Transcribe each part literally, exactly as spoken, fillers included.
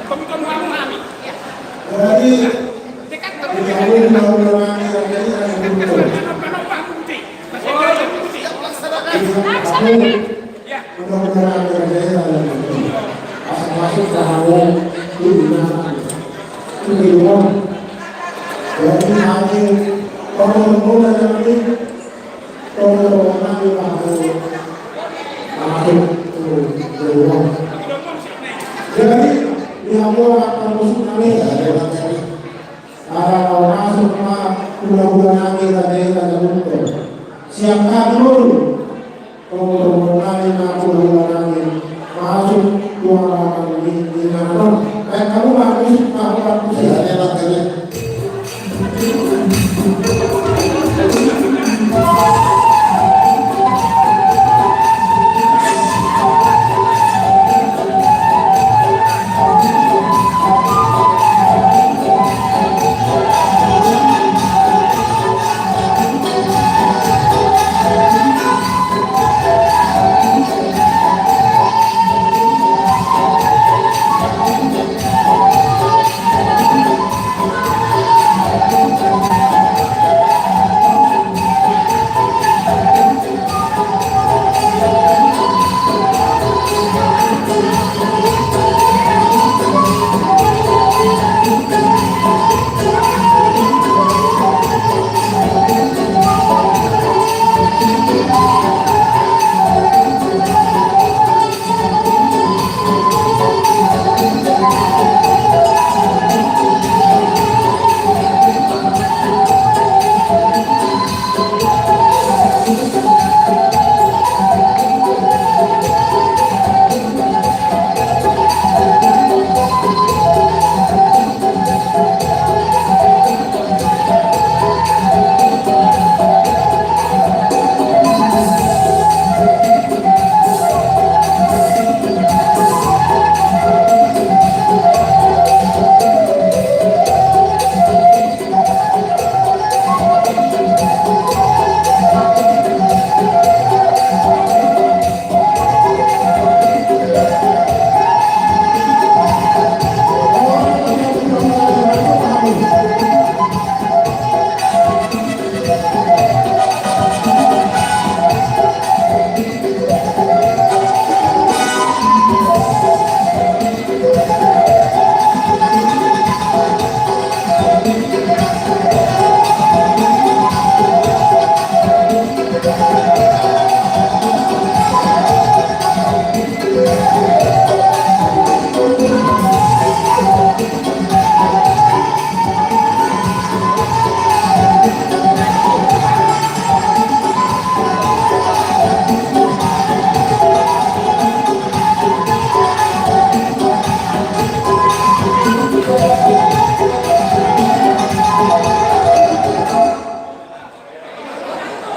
Jadi, di hamu hulahula nami, hulahula nami, asa masuk ke hamu, di mana? Di rumah. Jadi, hamu, pemulung-pemulung yang ini, Jadi, di hamu anak parmusik nami, ada na masuk ma hulahula nami, ada na masuk. Siap kami dulu. Tongtong nami ma hulahula nami masuk tu anak nami di nano. Baik, hamu parmusik, hamu parmusik.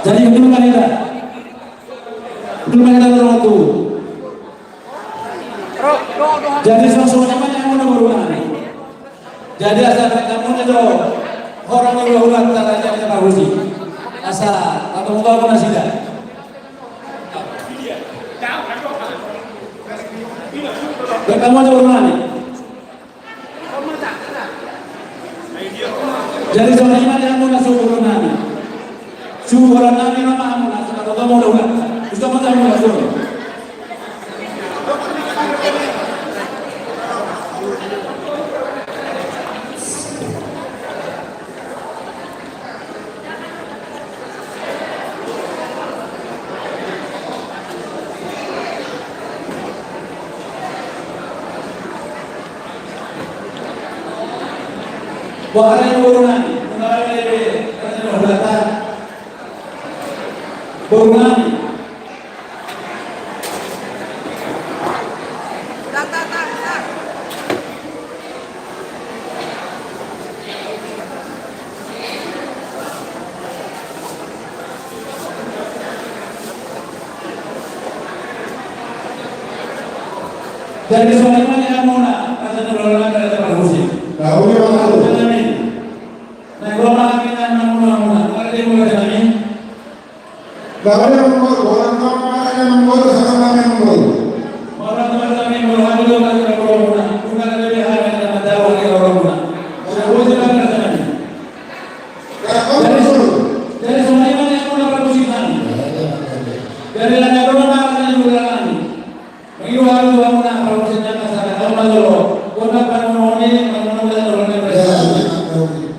Jadi, betul kan, Ida? Betul kan, Ida, orang tu? Jadi, songon i ma nian, boru nami. Jadi, asa baen hamu do horong ni hulahula, raja ni parmusik. Asa tatompa hamu nasida. Baen hamu do, boru nami. Jadi, songon i ma nian, muna, suhut nami. Suhut nami ma, muna, suhut nami, muna, suhut. Suhut nami, muna, suhut. Boha do, boru nami, mulai dari, boru nami. Jadi, songon i ma nian, muna, raja ni hulahula, raja ni parmusik. Tahu ya, Pak. Raja nami. Nah, gua makan kita nang muna, muna. Ada yang mau raja nami? Tahu ya, Pak. Orang tua makan yang mau, sama kami yang mau. Orang tua kami mau, ada yang mau, muna. Bukan ada yang Kota Panononi, Panononi, Panononi.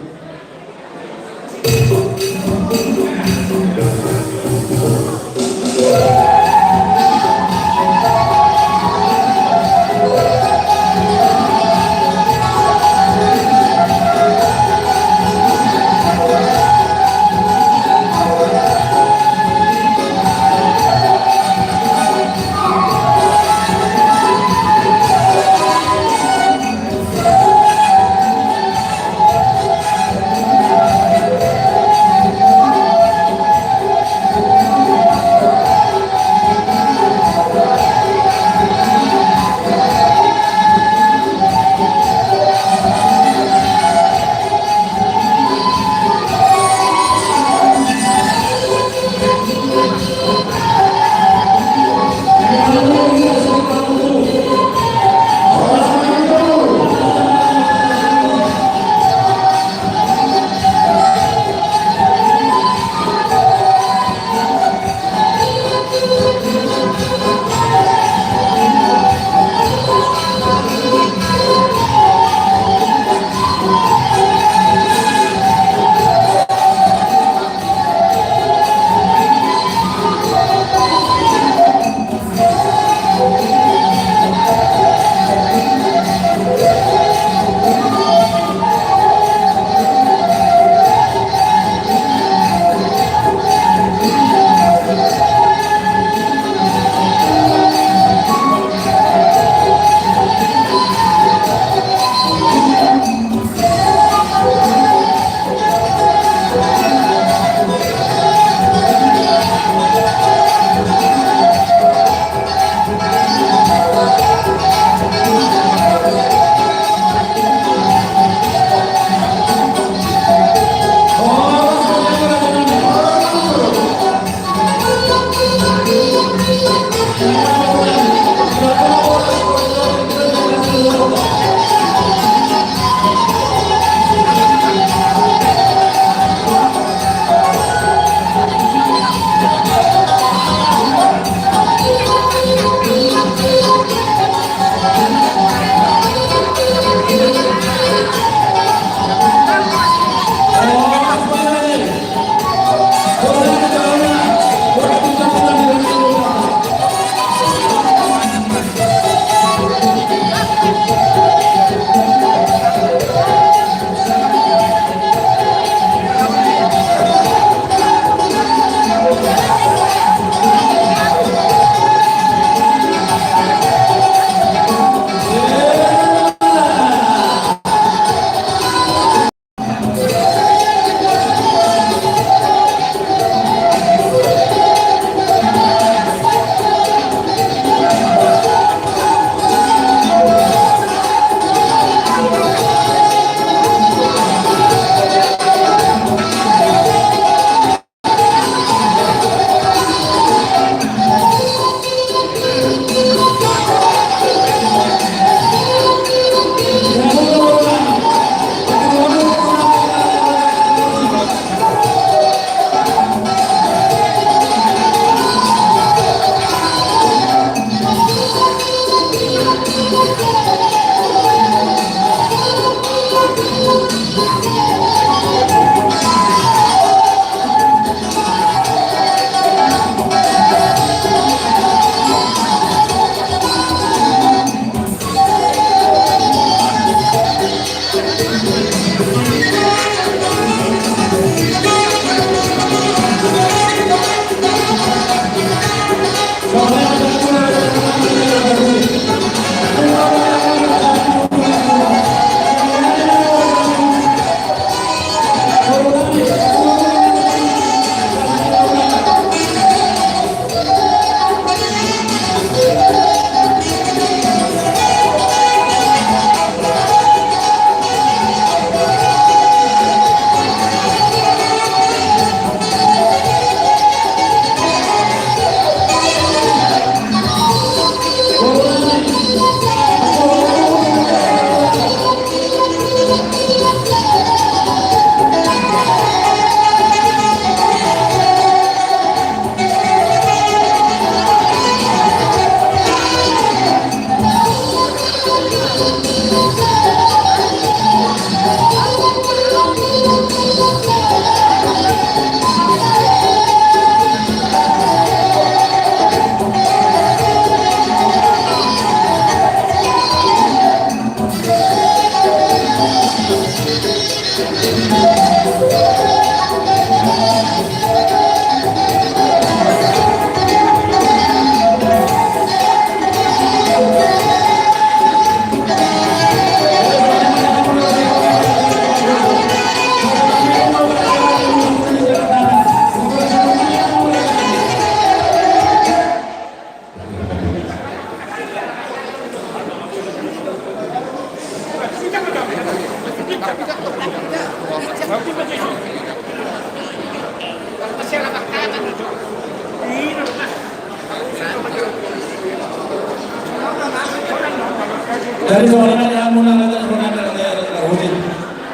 Jadi, soalnya dia mau nanya, mau nanya, nanya, nanya, nanya, nanya.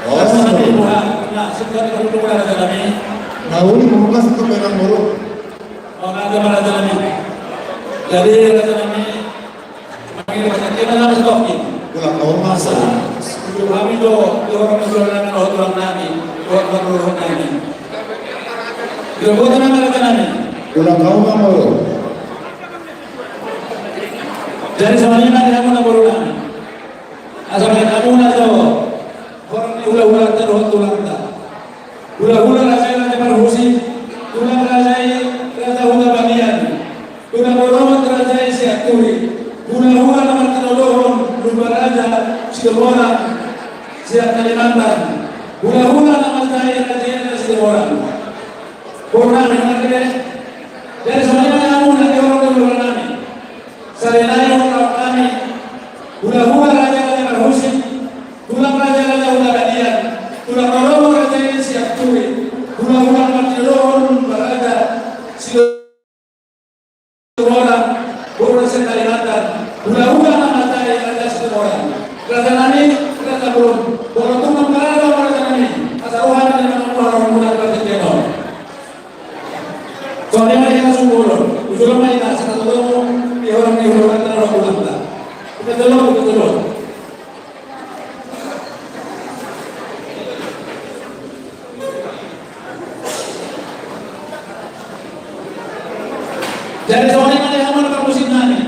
Oh, sama ibu, ha, nah, suka di rumah ada kami. Mau, mau masuk ke dalam dulu. Mauliate ma raja nami. Jadi raja nami, mangido ma hami, hami do, di horong ni tulang nami, dohot parboruon nami. Di horong ni tulang nami, raja nami. Ulang tahun ma molo. Jadi songon i ma di hamu na boru nami. Asa bahen hamu na jo horong ni hulahulanta dohot tulangta. Hulahula raja i Raja Parhusip, tulang raja i Raja Hutabalian, tulang rorobot raja i Sianturi, hulahula na martinodohon Lumban Raja Situmorang sian Kalimantan, hulahula na marjae raja i Raja Situmorang. Boru nami, nunga ate. Jadi songon i ma di hamu na di horong ni hulahula nami. Sahali nai huhut hami hulahula raja i Raja Parhusip, tulang raja i Raja Hutabalian, tulang rorobot raja i Sianturi, hulahula na martinodohon Lumban Raja Situmorang, boru raja i Kalimantan, hulahula na marjae raja i Situmorang. Raja nami, raja bolon, bolon tung ma raja, raja nami, asa roha ni na mangkuhon muna di partingkian on. Songon i ma di hasuhuton, usulon ma hita, satadomu, di horong ni hulahulanta dohot tulangta. Hita jolo, hita jolo. Jadi songon i ma di hamu na parmusik nami.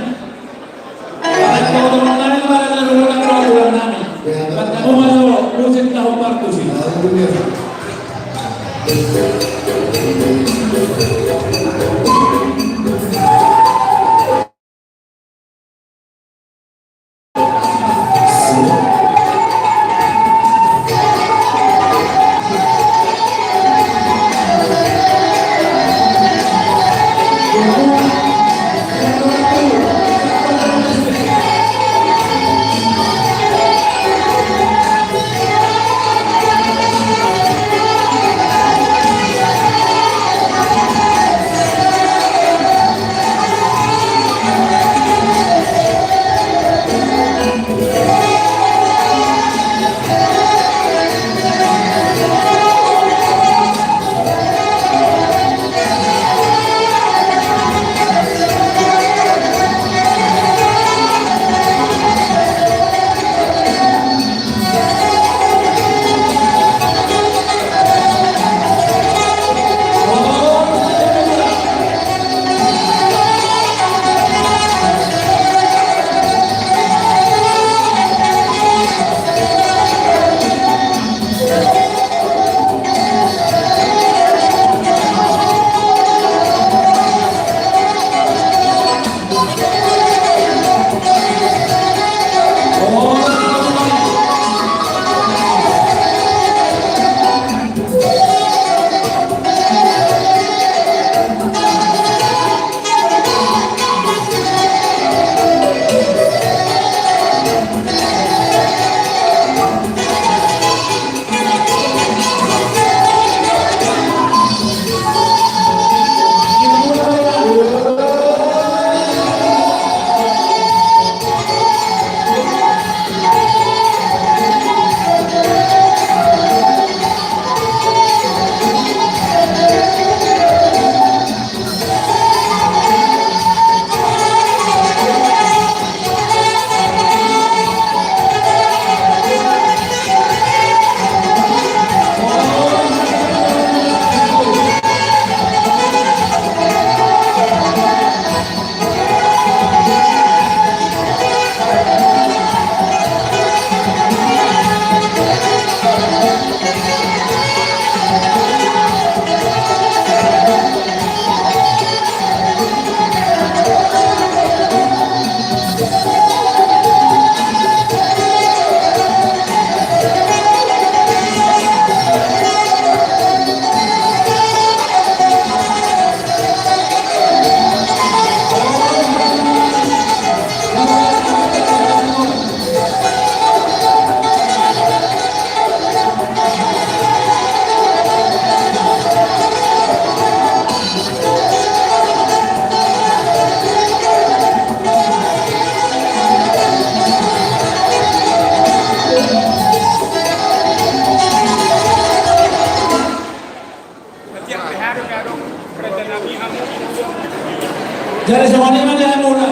Jadi songon i ma di hamuna,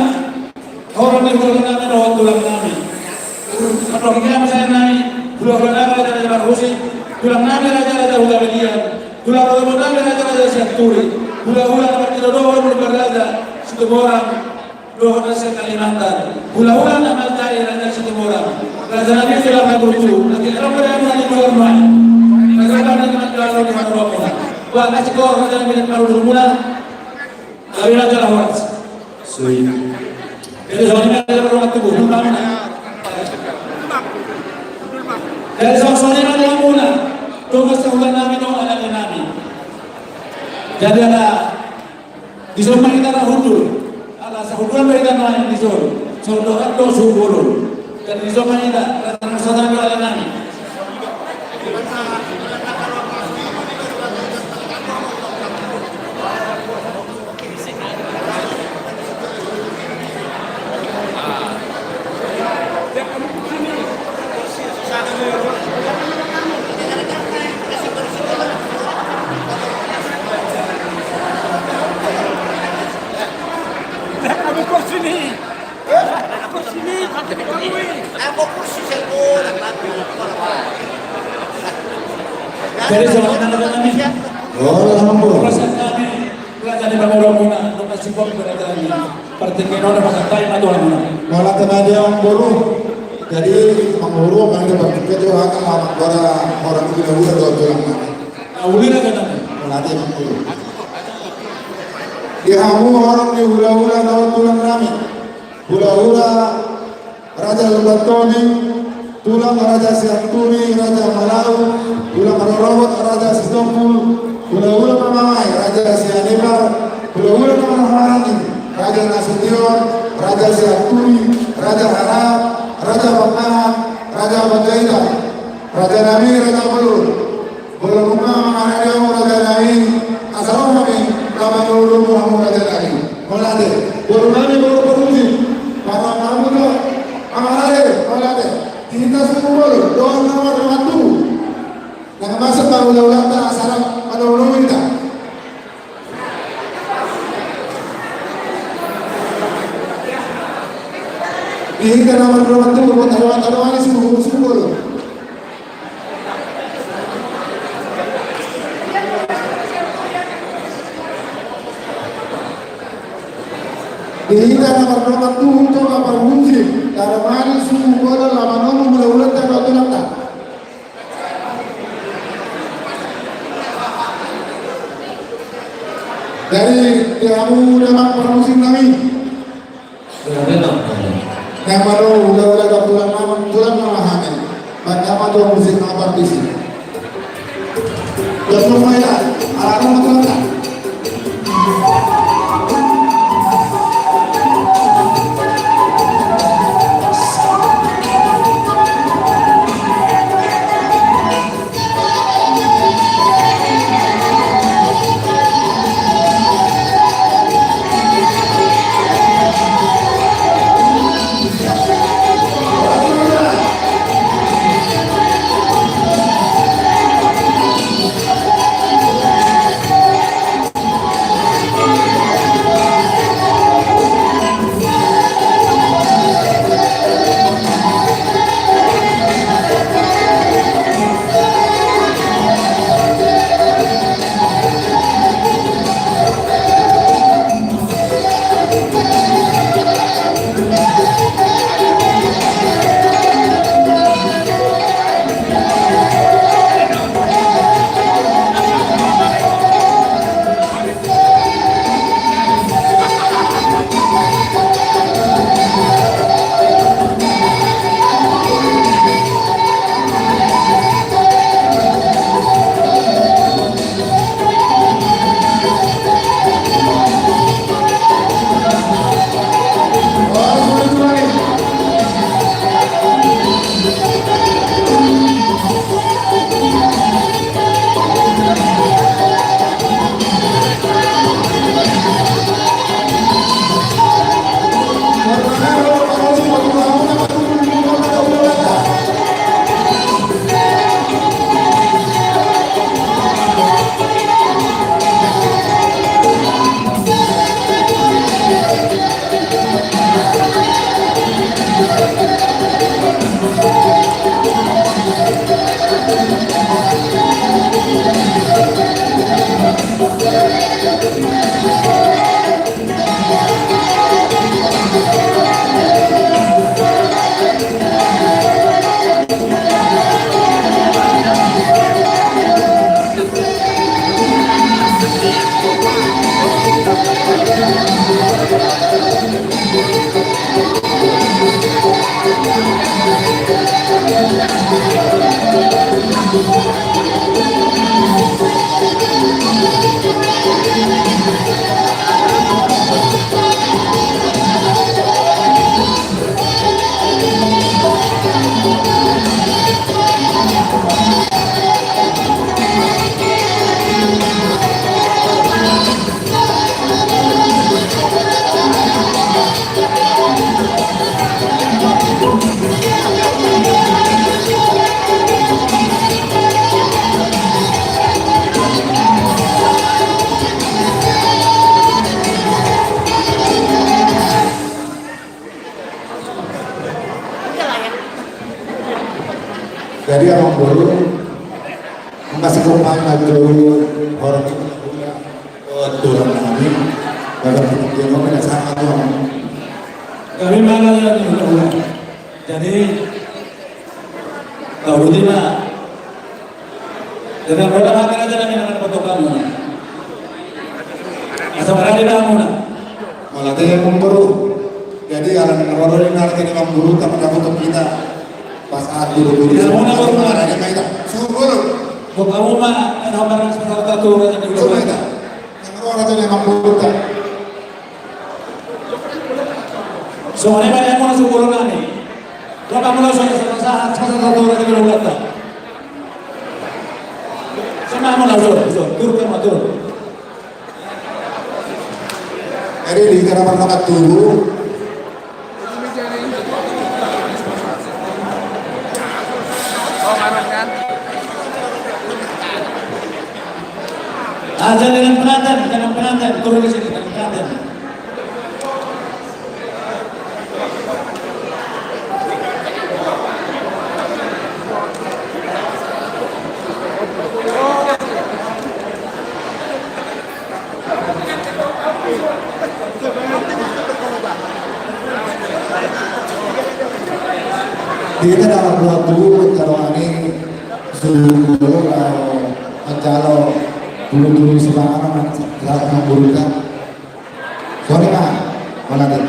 horong ni hula-hula nami dohot tulang nami. Mardongan i ma sian nami, hula-hula nami raja-raja parhusip, tulang nami raja-raja huta Belian, tulang rorobot nami raja-raja Sianturi, hula-hula na martinodohon Lumban Raja Situmorang, dohot raja Kalimantan, hula-hula na marjae raja Situmorang, raja nami tulang na burju, na tiap rong beri hamuna di luar nuan. Raja nami na tiap rong di hadapan muna. Wah, kasih kor raja nami na parhusip muna. Gabe na jala horas. Sui. Jadi songon i ma di hamuna. Jadi songon i ma di hamuna. Dongan sahuta nami dohot ale nami. Jadi ala dison ma hita ra hundul. Ala sahundulan do hita nuaeng dison. Songon dohot do suhut bolon. Jadi dison ma hita ra hundul sahuta nami dohot ale nami. Jadi songon i ma di hamuna. Oh, alhamdulillah. Raja ni pangurung muna, dongan sipok berada di partingkian on, pasahat hami ma tu hamuna. Mauliate ma di hamu amangboru. Jadi amangboru, mauliate partingkian tu hata, selamat bara horong ni hula-hula dohot tulang nami. Uli raja nami. Mauliate amangboru. Di hamu horong ni hula-hula dohot tulang nami. Hula-hula Raja Lumbantoning, tulang Raja Sianturi, Raja Malau, tulang rorobot Raja Sitompul, hula-hula na mambahen Raja Sianipar, hula-hula na marhaha Raja Nasution, Raja Sianturi, Raja Harahap, Raja Pangahan, Raja Panjaitan, raja nami Raja Bolon. Bolon ma amang raja, raja nami, asa ro hami, laho manoloi hamu raja nami. Mauliate. Bolon nami, bolon parhusip. Parhusip hamu do. Amang raja, mauliate. Di hita suhut bolon, dohot na mardongan tubu. Nang masuk ma hula-hulanta asa ro manoloi hita. Di hita na mardongan tubu, dohot na mardongan tubu, suhut bolon. Di hita na mardongan tubu, dohot na parhusip, na mardongan suhut bolon, laho manoloi hula-hulanta dohot tulangta. Jadi di hamu damang parhusip nami. Nang molo hula-hula dohot tulang ma, tulang ma hami. Baen ma tu musik na parbisi. Jom ma hita, ala adong ma tulangta. Jadi, amangboru, masih kompak lagi dulu orang itu. Oh, tulang nami. Baru kita dia mau kena sama tuh. Kami mana ya, tulang? Jadi, tahu di mana? Jadi, kalau ada hati aja, kami akan potong kamu. Asal berani kamu, nah. Mauliate, amangboru. Jadi, ala ni na ro do na hata ni amangboru, tama kamu tu kita. Pas aku dulu di sana, mau na, mau na. Ada yang main, tak? Suruh dulu. Buat kamu mah, ada barang sebentar satu, kata dia. Coba kita. Yang ro hata ni amangboru, tak? Songon i ma di hamu na sumurung nami. Ro hamu laos sahat, sahat, sahat, sahat. Songon i ma laos, laos, laos. Turun, turun. Jadi di cara pertama turun. Ah, jadi dengan pengantin, dengan pengantin, turun di sini, dengan pengantin. Di hita na marboru, taruhani, sumurung, manjalo tulang-tulang sipanganon, manjalo tulang-tulang. Songon i ma, mauliate.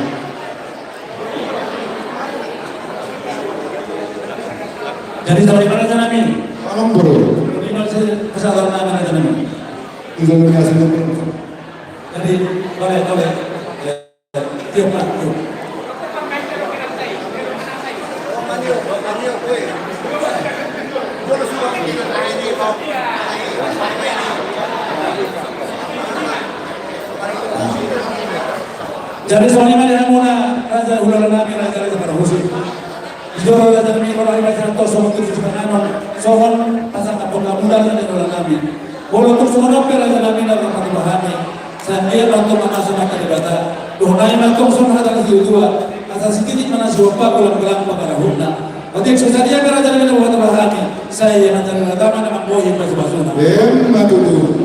Jadi, songon i ma, raja nami. Amangboru. Songon i ma, raja nami. Jadi, boleh, boleh. Tiap waktu. Jadi songon i ma di hamuna raja hulahula nami, raja-raja parhusip. Dijou raja nami, raja nami, raja nami, songon tusi panganon, songon pasangan pokok muda raja hulahula nami. Molo tung songon on pe raja nami na ro patupa hami. Sai anggiat ma antong manasu Amanta Debata. Dohot nai ma antong songon hata ni situa-tua. Asa sititi ma na siompa, golang-golang pangarahutna. Otik so sadia pe raja nami na ro patupa hami. Sai Amanta Debata ma na mambohi pasu-pasuna. Emma tutu.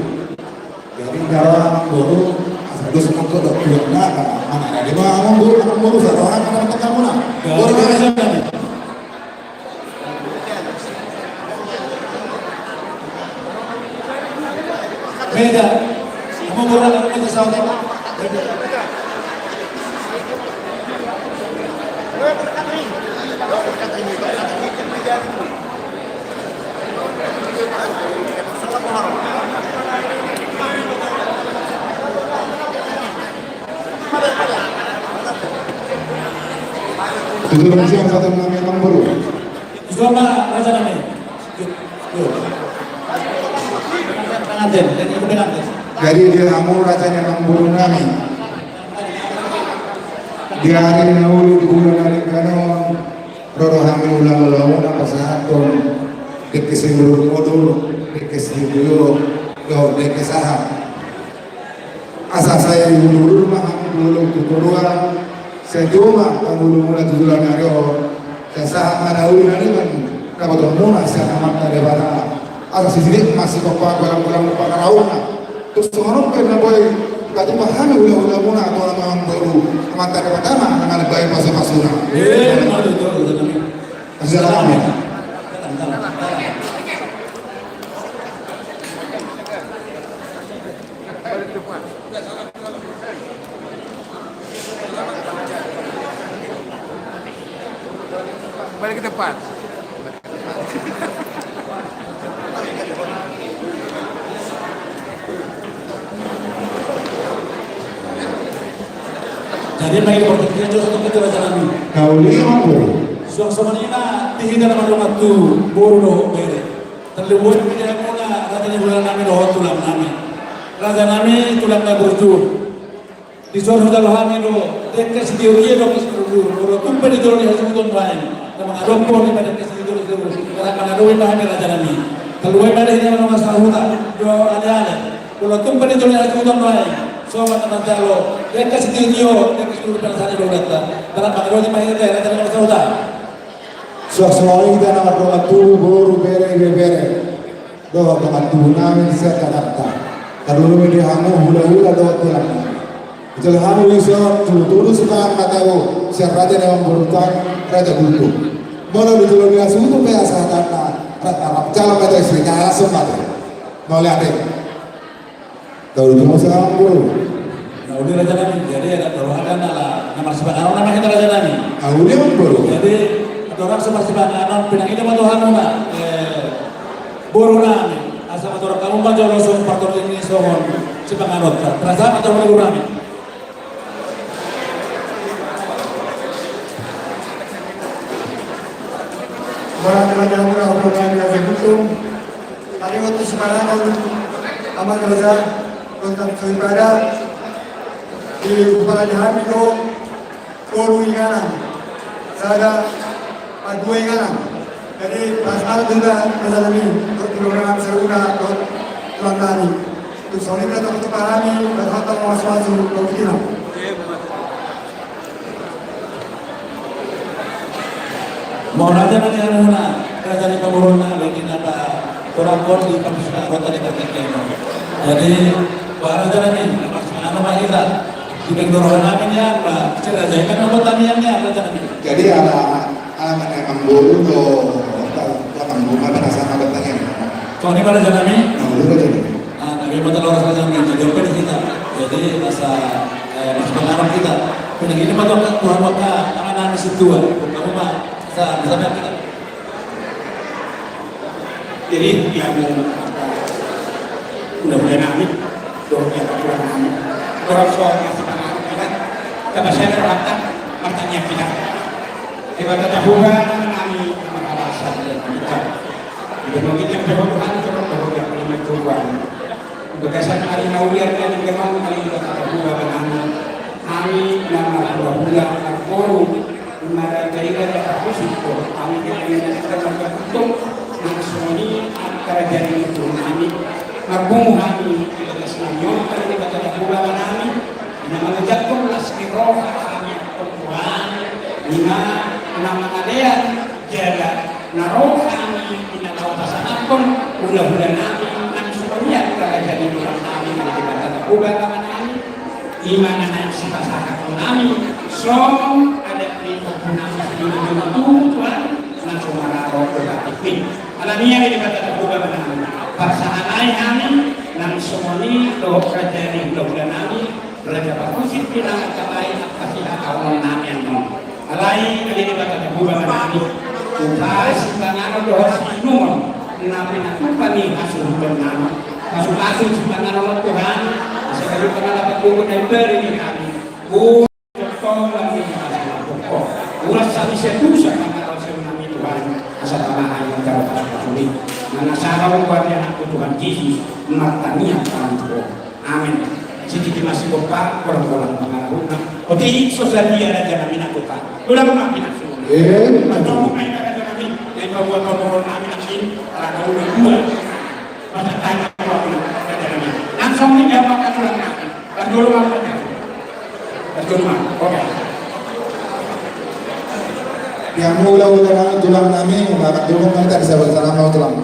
Jadi, jala amangboru, asa dos ma antong dohot tulang na, mana na dia ma amangboru, amangboru, saroha na, na, na, na, na. Boru na, na, na. Meja. Amangboru, amangboru, saotik. Tutu, raja nami, amangboru. Tutu ma, raja nami. Tutu. Pengantin, jadi ikut pengantin. Jadi di hamu raja ni amangboru nami. Di ari na uli, di bulan na denggan on. Ro do hami hulahula muna pasahathon dengke simbur modul, dengke simbur, dengke sahat. Asa sai hulhul ma hami tu Toruan, sai jumolo ma hulhul muna tu joloan ni ari on. Sai sahat ma na uli na denggan dapoton muna sian Amanta Debata. Asa sititi ma siompa, golang-golang pangarahutna. Tung songon on pe na boi patupa hami hulahula muna tu amangboru, Amanta Debata ma na mambohi pasu-pasuna. Emma tutu. Assalamualaikum. Balik ke depan. Jadi bagi pertanyaan jawab satu kecil aja kami. Kau lima puluh. Suang sama ini mah tinggi dalam ruangan tu boru dohot bere. Terlebih di dalam muna raja ni bulan nami dohot tulang nami. Raja nami tulang na burju. Dison hujalo hami do dengke sitio dia do kes burju. Molo tung pe di jolo ni hasuhuton baen. Na mangadophon i ma dengke sitio dia do. Karena mangadophon i ma hami raja nami. Terlebih ma di hina masa huta do ale-ale. Molo tung pe di jolo ni hasuhuton baen. Sobat na manjalo dengke sitio dia kes burju penasari do ulanta. Karena mangadophon i ma hami raja nami masa huta. Suang songon i hita na mardongan tubu boru bere ibebere dohot dongan tubu nami di Jakarta. Tarlumobi di hamu hulahula dohot tulang nami. Di jolo hamu dison tudutudu sipanganon ma tabo sian raja ni amangborunta Raja Gultom. Molo di jolo ni hasuhuton pe asa hatana rap jalo ma tabo istri na langsung mate. Mauliate. Tolu tu masa anggur. Na uli raja nami, jadi ada tolu ada na la na marsipanganon nama hita raja nami. Au dia anggur. Jadi ada orang so marsipanganon pinangido ma tu hamu na boru nami. Asa ma torang hamu ma jolo songon partorang ni songon sipanganon. Terasa ma torang boru nami. Boru nami raja nami, boru nami raja Gultom. Tadi waktu sipanganon amang raja, kontak soi pada di kepala di hami do tolu inganan, sada padua inganan. Jadi pas malam juga raja nami untuk di orang saudara tuan tani. Untuk soni kita untuk parami berhata masu-masu kau kira. Mauliate ma di hamuna raja ni pamoruon nami di na patorangkon di parsipanganon ni partingkian on. Jadi boha raja nami, parsipanganon ma hita. Di baen roha nami nian ma si raja i kan na botanian nian raja nami. Jadi ala ala ma na emang boru do. Emang boru ma perasaan na botanian. Songon i ma raja nami. Na uli raja nami. Ah, tapi mata loras na jam ni jam pe di hita. Jadi asa eh, masuk pengaruh kita. Pinangido ma tu Tuhan maka tangan nami sintua. Kamu ma sa bisa melihat kita. Jadi dia mau apa? Udah mulai nami. Doh dia kurang nami. Orang soal masih pengaruh kita. Kita masih ada rata. Martanian kita. Hebat ada hubungan nami. Maralasan dia kita. Ido ma hita pe Tuhan, coba tahu dia punya Tuhan. Bagasan ari na uli ari na denggan on, ari na tatabuha banana. Hami na marhulahula marboru, marajai raja parhusip do. Hami na denggan on marhusip do. Nang songon i angka raja ni boru nami. Marpungu hami di bagas nami on, ari na tatabuha banana. Na mangajakhon las ni roha hami angka Tuhan. Ima na mangalean jala na ro hami di na laho pasangaphon hulahula nami nang songon i angka raja ni tulang nami nang di bagasan hubungan nami. Ima na naeng sipasahathon nami songon adat ni ompu nami di na tubu Tuhan nang so mararo do batik ni. Alani i di bagasan hubungan nami. Parsahalai hami nang songon i dohot raja ni hulahula nami. Raja parhusip di na mangkatai angka sihatahon nami annon. Alai na di bagasan hubungan nami. Upa sipanganon dohot siinumon na pinatupa ni hasuhuton nami. Pasupasu sipanganon on Tuhan. Asa gabe pangalapan gogo na imbere ni hami. Ulas hami sian dosa panganon sian nami Tuhan. Asa tama hami angka pasupasu ni. Manasahahon hami anakmu Tuhan Jesus. Martanian tangan Tuhan. Amin. Sititi masih kompak, kurang-kurang pengaruhna. Oke, so sadia raja nami na kompak. Udah mau makin langsung. Eh, betul. Mau main raja nami. Yang bawa komoro nami nami. Raja udah dua. Masa tanya apa pun raja nami. Langsung ni dia makan tulang nami. Kan dulu makan. Kan dulu makan. Oke. Yang mula-mula tulang nami, maka dulu kan tadi sabar-sabar mau tulang.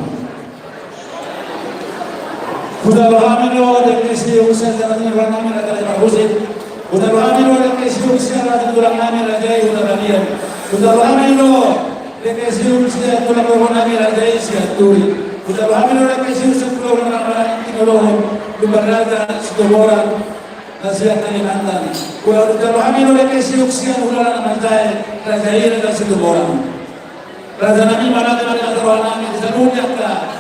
Hujalo hami do dengke siuk sian tulang nami raja raja parhusip. Hujalo hami do dengke siuk sian raja tulang nami raja i Hutaradia. Hujalo hami do dengke siuk sian tulang dohot nami raja i Sianturi. Hujalo hami do dengke siuk sian tulang nami raja i Timor Dohot. Lumban Raja Sitoboran. Na sian Kalimantan. Hujalo hami do dengke siuk sian hulahula na manjae raja i raja Sitoboran. Raja nami, mauliate ma di hata roha nami di saluhut ni angka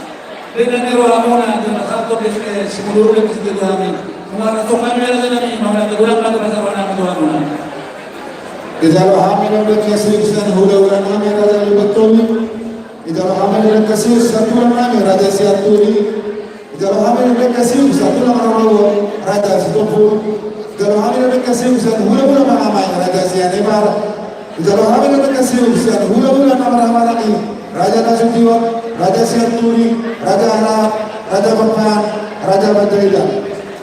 denggan ni rohamuna di na salpu di Simunduru di situ nami. Mauliate ma hami raja nami, mauliate godang ma di hata roha nami tu hamuna. Dijalo hami do dengke siuk sian hulahula nami Raja Lumban Toli. Dijalo hami do dengke siuk sian tulang nami Raja Sianturi. Dijalo hami do dengke siuk sian tulang na marhaha Raja Sitompul. Dijalo hami do dengke siuk sian hulahula na marhaha Raja Sianipar. Dijalo hami do dengke siuk sian hulahula na marhaha Raja Nasution, Raja Sianturi, Raja Arab, Raja Bangkalan, Raja Panjaitan.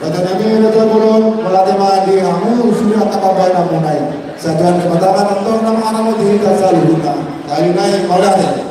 Raja nami Raja Bolon, mauliate ma di hamu sude angka pambahenanmuna i. Sai Tuhan Debata ma tongtong na mangaramoti hita saluhutna. Sahali nai mauliate.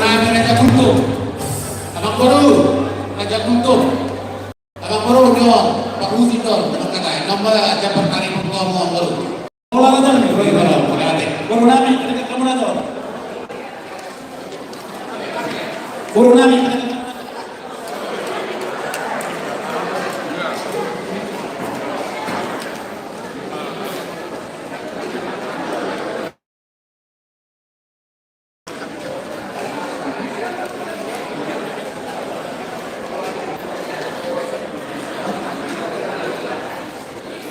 Raja Gultom. Amangboru, Raja Gultom. Amangboru, nyo, pakusi do, nyo kata, nyo ma Raja Pertari Gultom, amangboru. Hola, hola, hola. Hola, hola. Boru nami, kata kamu na do. Boru nami, kata kamu na do.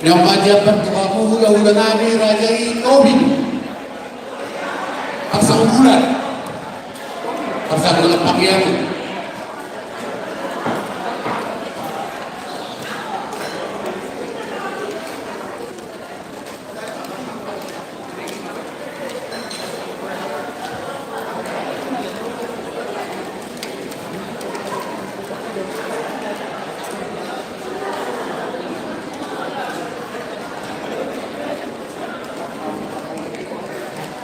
Nunga jambar tu hamu hulahula nami Raja i Tobing. Parsaudulan. Parsaudulan pakian.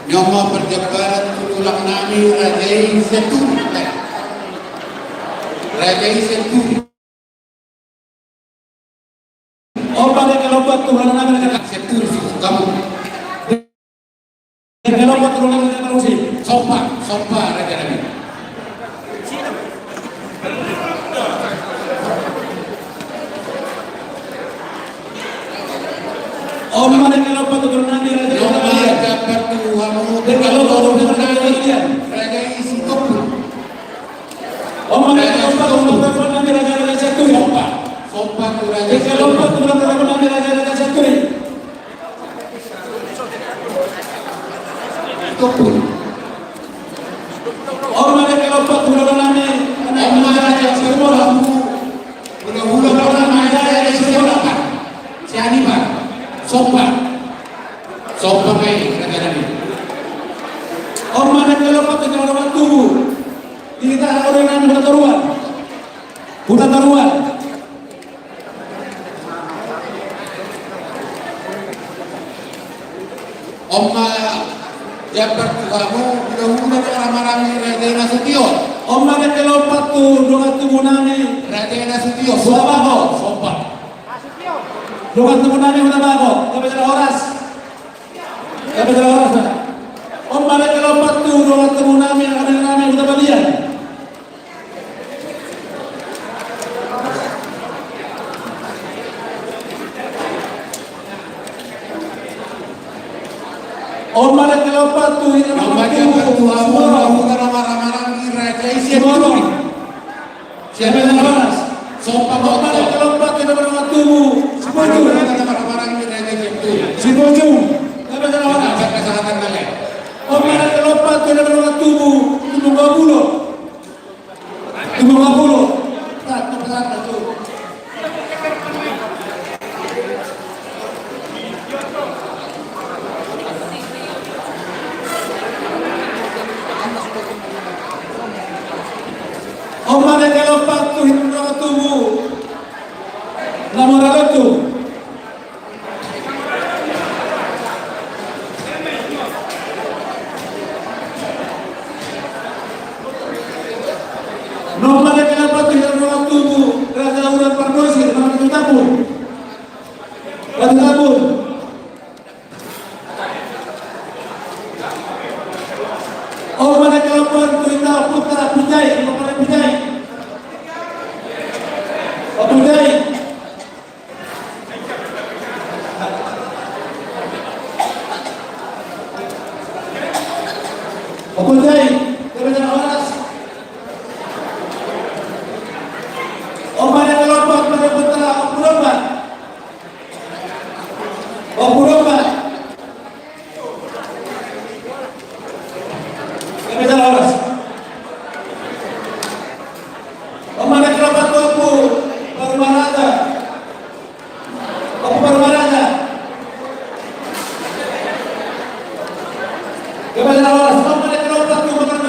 Nunga parjambaran tu tulang nami Raja i Sianturi. Raja i Sianturi. Opa, dengke lompat tu hulahula nami Raja Sianturi, si kamu. Dengke lompat tu hulahula nami Raja Parusi. Somba, somba, Raja nami. Opa, dengke lompat tu hulahula nami Raja Parusi. Dengke lompat tu hulahula nami Raja Parusi. Raja i Sitompul. Opa, dengke lompat tu hulahula nami Raja Sianturi. Somba. Somba tu Raja. Dengke lompat tu hulahula nami Raja Sianturi. Sitompul. Opa, dengke lompat tu hulahula nami. Opa, Raja Sitompul. Hulahula nami Raja Sitompul. Siani, Pak. Somba. Somba ma i, Raja nami. Opa, dengke lompat tu hulahula nami. Di hita hulahula nami Huta Toruan. Huta Toruan. Opa, jambar tu hamu hulahula ni Rama Rangging Raja Nasution. Opa, dengke lompat tu dongan tubu nami Raja Nasution. Huta Bagot. Somba. Dongan tubu nami Huta Bagot. Gabe jala horas. Gabe jala horas, nah. Opa, dengke lompat tu dongan tubu nami, nami, nami Huta Balian. Opa, dengke lompat tu hita. Opa, jambar tu hamu hulahula ni Rama Rangging Raja i Sianturi. Siapa yang panas? Somba. Opa, dengke lompat tu hita dongan tubu Sibujung. Hulahula ni Rama Rangging Raja Sibujung. Sibujung. Gabe jala horas. Dapat kesehatan lagi. Opa, dengke lompat tu hita dongan tubu Tumongga Pulo. Tumongga Pulo. Opa, dengke lompat tu hita dongan tubu Lamora Lontung. Opa, dengke lompat tu hita dongan tubu Raja Udan Pardosi, Batu Tambun. Batu Tambun. Opa, dengke lompat tu hita putra Pujai, Ompu Pujai. Ompu Pujai. Ompu Pujai, gabe jala horas. Opa, dengke lompat tu hita putra Ompu Domba. Ompu Domba. Gabe jala horas. Opa, dengke lompat tu Ompu Parumaraja. Ompu Parumaraja. Gabe jala horas. Opa, dengke lompat tu Ompu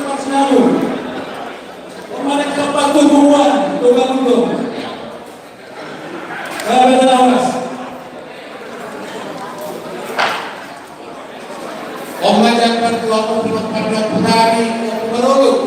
Marsinabung. Pemain keempat, Tubuan, Tubuan Untung. Gabe na horas. Pemain keempat, Tubuan Untung, Tubuan Untung.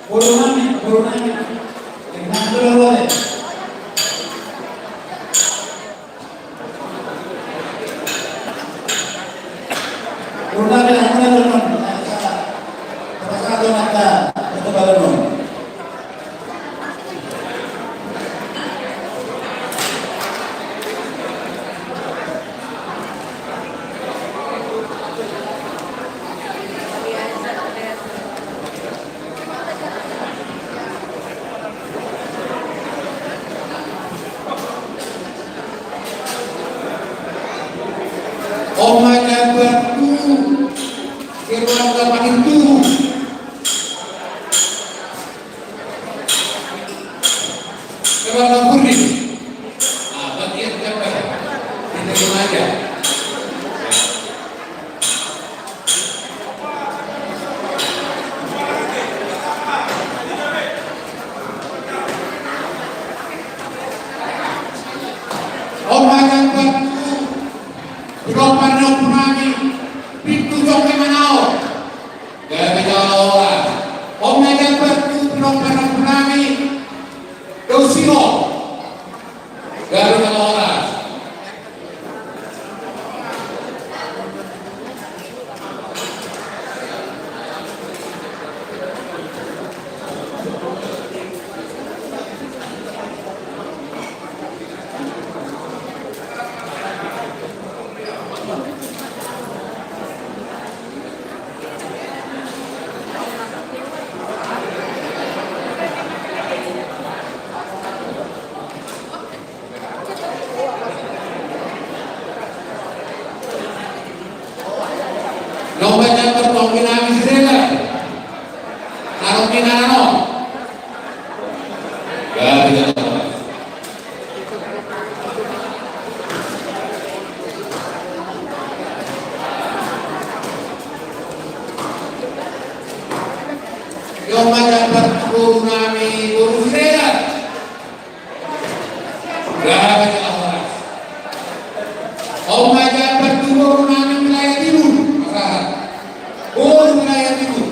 Boru nami, boru nami. Tenang dulu, boru. Boru nami, tenang dulu. Tenang, tenang, tenang, tenang. Coba Bang Kurdi. Ah, bagian gambar. Kita remaja. On ma jambar tu pinompar ni ompu nami, Pintu Jong ni Manao. Gabe jala horas. On ma jambar tu pinompar ni ompu nami, Dosio. Gabe jala horas. Nunga jambar tu ompu nami Sirela. Taruh di nano. Gabe jala horas. Nunga jambar tu boru nami, boru Sirela. Gabe jala horas. On ma jambar tu boru nami wilayah timur. Pasahat. Boru wilayah timur.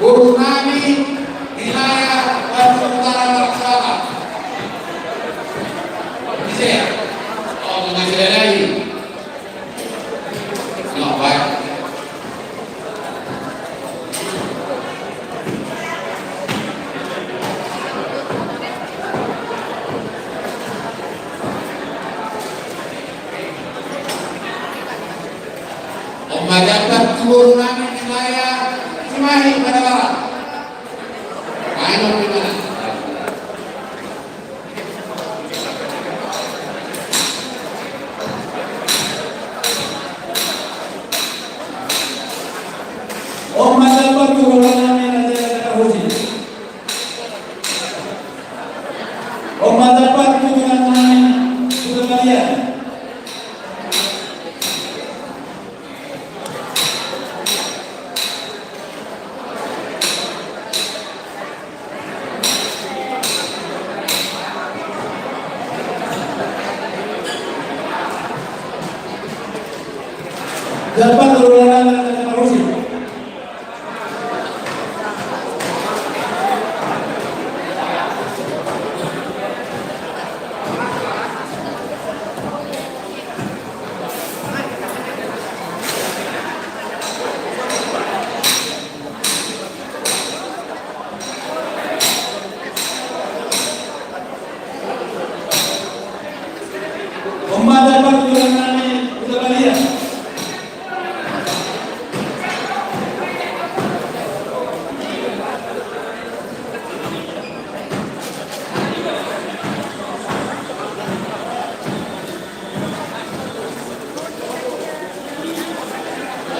Boru nami wilayah Bandung Utara Barat Selatan. Bisa ya? Oh, bisa ya lagi. Nah, baik. On ma jambar tu boru nami wilayah Cimahi Madabara. Main on di mana? On ma jambar tu boru nami Raja Kata Hosi. On ma jambar tu boru nami Kuta Balia. Jambar tu boru nami Raja Kata Hosi. On ma jambar tu boru nami Kuta Balia.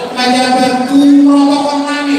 On ma jambar tu boru nami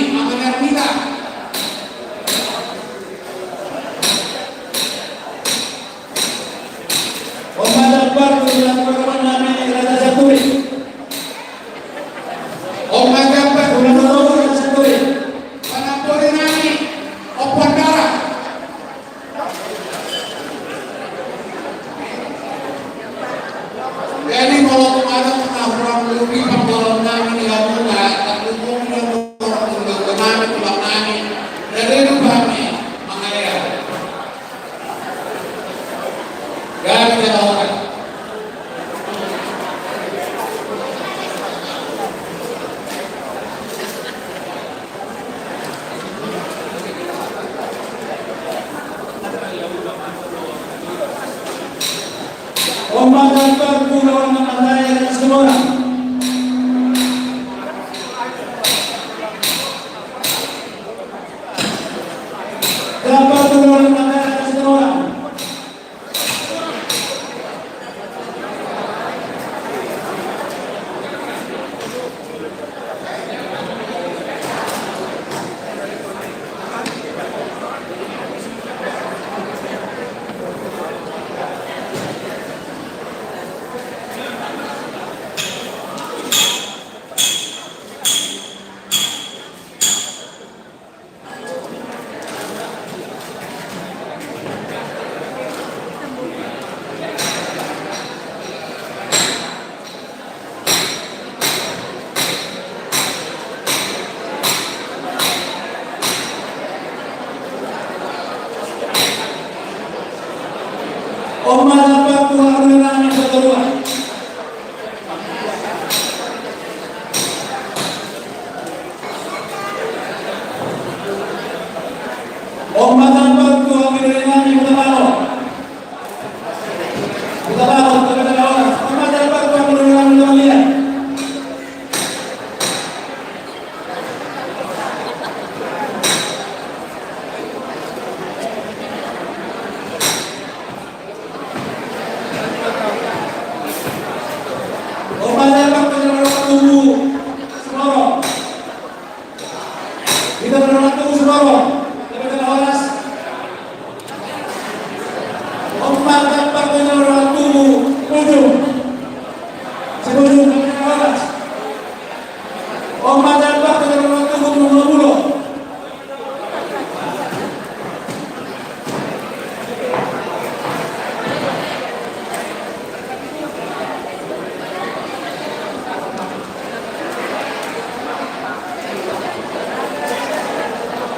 On ma dampak tu hamu inang ni satorua. On ma dampak tu hamu inang ni Huta Baru. Huta Baru, Huta Baru. On ma dampak tu hamu inang ni Huta Baru. On ma dampak tu hamu inang ni Huta Baru. Huta Baru, Huta Baru. Huta Baru. On ma dampak tu hamu inang ni Huta Baru. Ujung. Sebelum Huta Baru. On ma dampak tu hamu inang ni Huta Baru.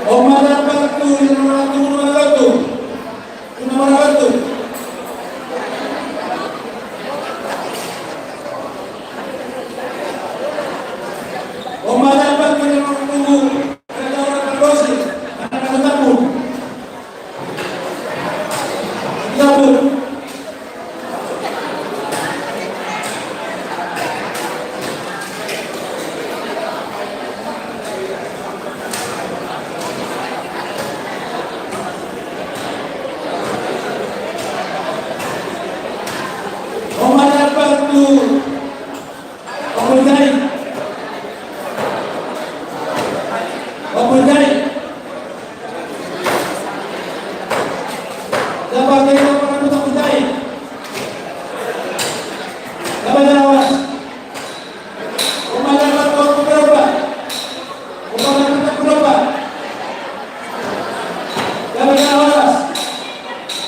On ma dampak tu hamu inang ni Huta Baru. Huta Baru. On ma dampak tu hamu inang ni Huta Baru. On ma dampak tu Ompu Jai. Ompu Jai. Dapat dia, dapat dia, Ompu Jai. Dapat dia, awas. On ma dampak tu Ompu Jai. On ma dampak tu Ompu Jai. Dapat dia, awas.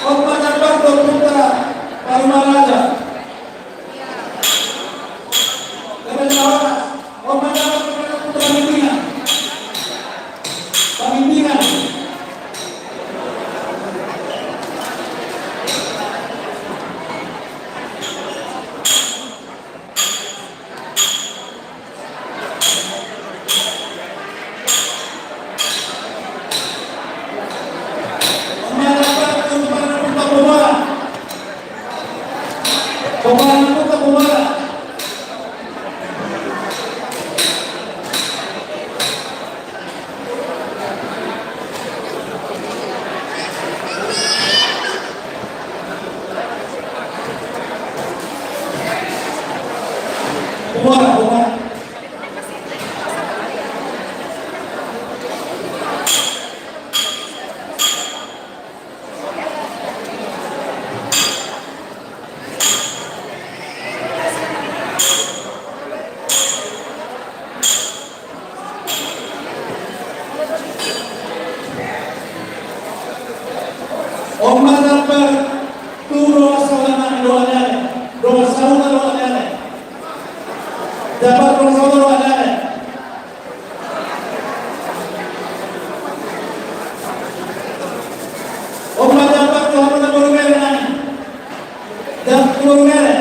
On ma dampak tu Ompu Jai. Baru mana aja. On ma dampak tu dongan sahuta nami, dongan ni ale. Dongan sahuta, dongan ni ale. Dampak dongan sahuta, dongan ni ale. On ma dampak tu hamu na boru mere nami. Dampak tu boru mere.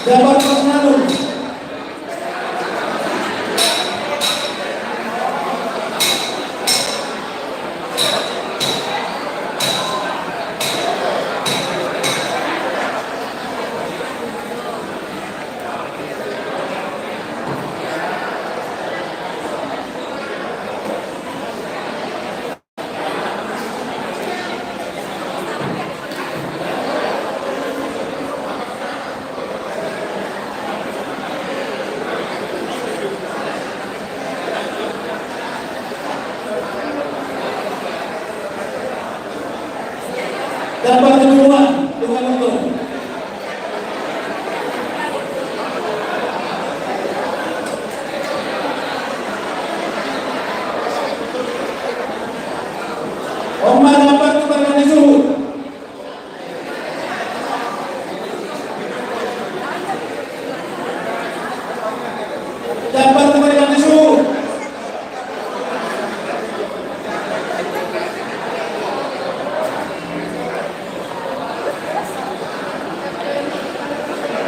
Jabar Pasnadung. Dapat kedua, dua untuk. Oma dapat tu badan di suhu. Dapat tu badan di suhu.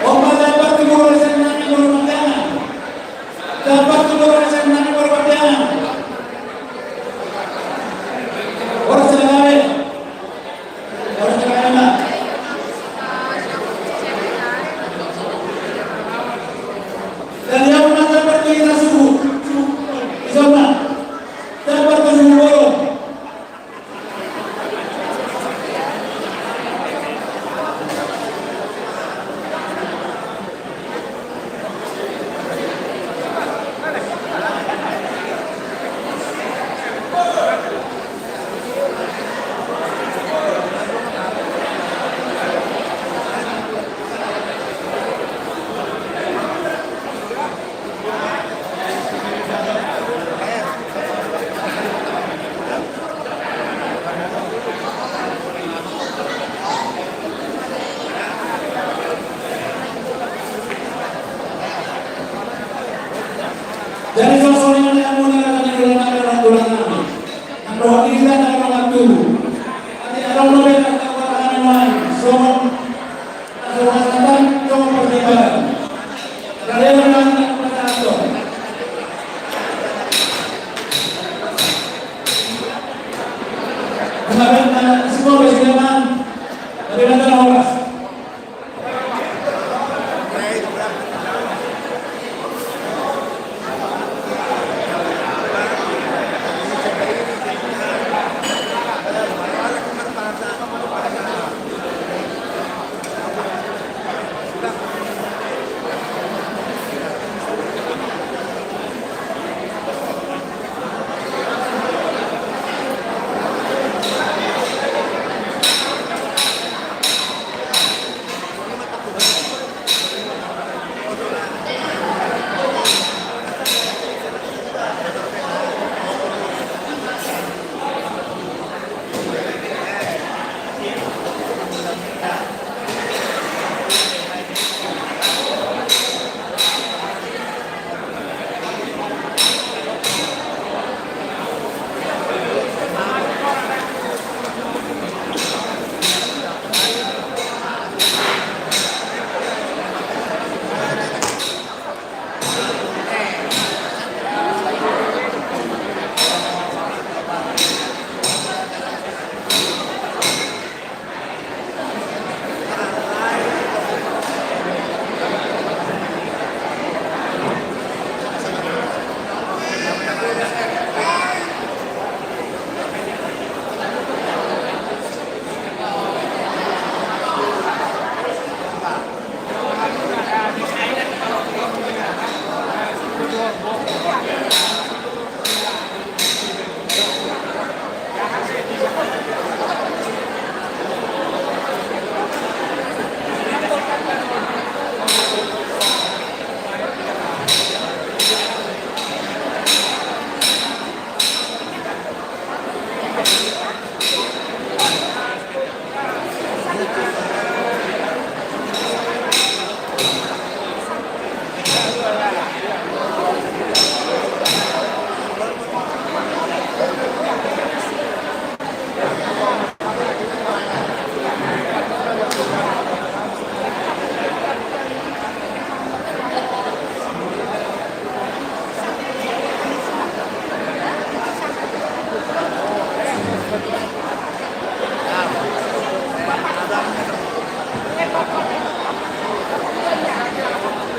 Oma dapat tu badan di suhu. Dapat tu badan di suhu. Ora sila gabe. Ora sila gabe. Dari au na dapat tu ina suhu. Suhu. Isona. Dapat tu suhu bolong. Jadi songon i ma nian muna na tadi dohot nami, dohot nami. Nang dohot i hita na dohot nami tubu. Ate adong dope na tau hami nuaeng songon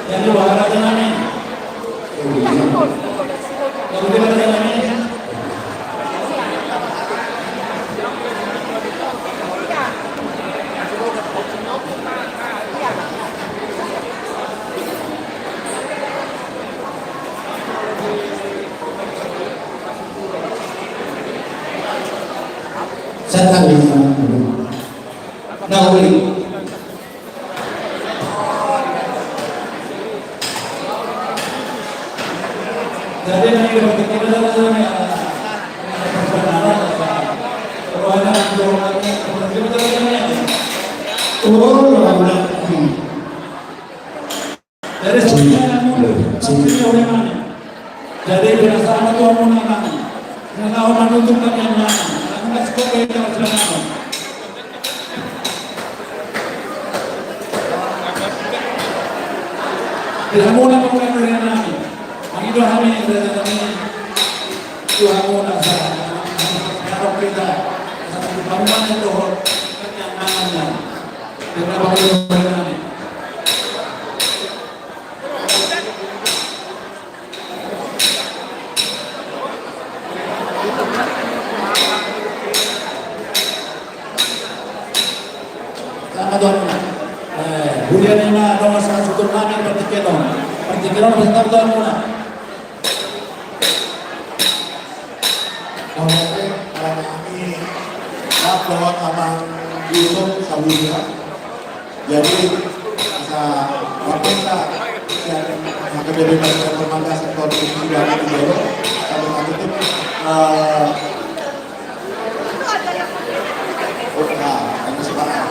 Jadi, wahai raja nami. Jadi, wahai raja nami. Saya tanya. Nah, boleh. Jadi, jadi, jadi, jadi, Selamat, Tuan. Eh, huria ni na dongan sahasuhuton nami partingkian on. Partingkian on, selamat, Tuan. Oke, ala nami, selamat, Tuan, Amang Yusuf Sabudia. Jadi, asa waktu kita, ya, H K B P Partai Permangga sektor tujuh dan tiga, sampai satu tim, eh, oh, nah, ini semangat.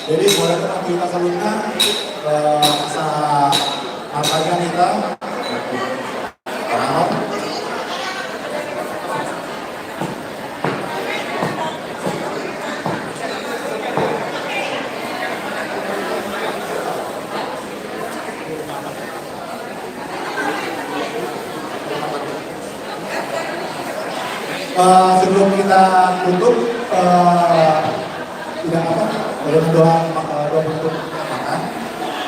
Jadi, boleh kita saluhutna, eh, sa-, apa ya kita? Eh, sebelum kita tutup, eh, tidak apa, dengan doa, eh, doa penutup makan.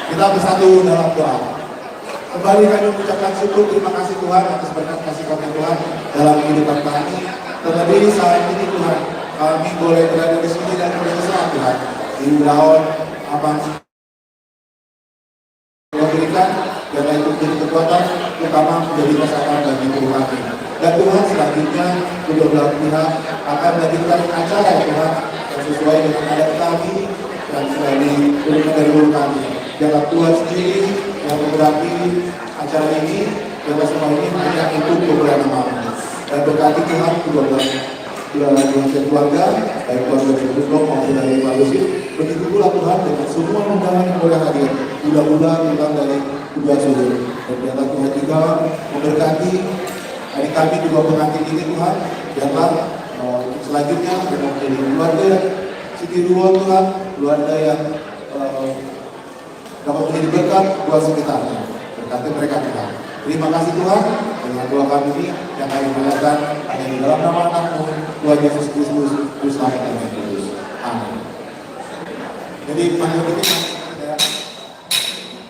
Kita bersatu dalam doa. Kembali kami mengucapkan syukur, terima kasih Tuhan atas berkat kasih karunia Tuhan dalam kehidupan kami. Terlebih saat ini Tuhan, kami boleh berada di sini dan boleh sehat Tuhan. Di ulaon Abang memberikan, biarlah itu menjadi kekuatan, utama menjadi kesehatan bagi tubuh kami. Dan Tuhan, selanjutnya kedua belah pihak akan melanjutkan acara ya Tuhan, yang sesuai dengan adat kami dan sudah diturunkan dari guru kami. Biarlah Tuhan sendiri yang menggerakkan acara ini, biarlah semua ini hanya untuk kemuliaan nama-Mu. Dan berkati Tuhan kedua belah, kedua belah keluarga, baik keluarga dari Gubernur maupun dari Pak Lusi. Begitu pula Tuhan dengan semua undangan yang boleh hadir, mula-mula Tuhan dari kedua sudut. Dan biarlah Tuhan juga memberkati adik kami kedua pengantin ini Tuhan. Biarlah, eh, selanjutnya mereka menjadi keluarga yang siti ruo Tuhan, keluarga yang, eh, dapat menjadi berkat buat sekitarnya. Berkati mereka Tuhan. Terima kasih Tuhan, dengan doa kami ini yang kami panjatkan hanya di dalam nama Anak-Mu, Tuhan Yesus Kristus, Juru Selamat dan Juru Kudus. Amin. Jadi, panggil ini, ya.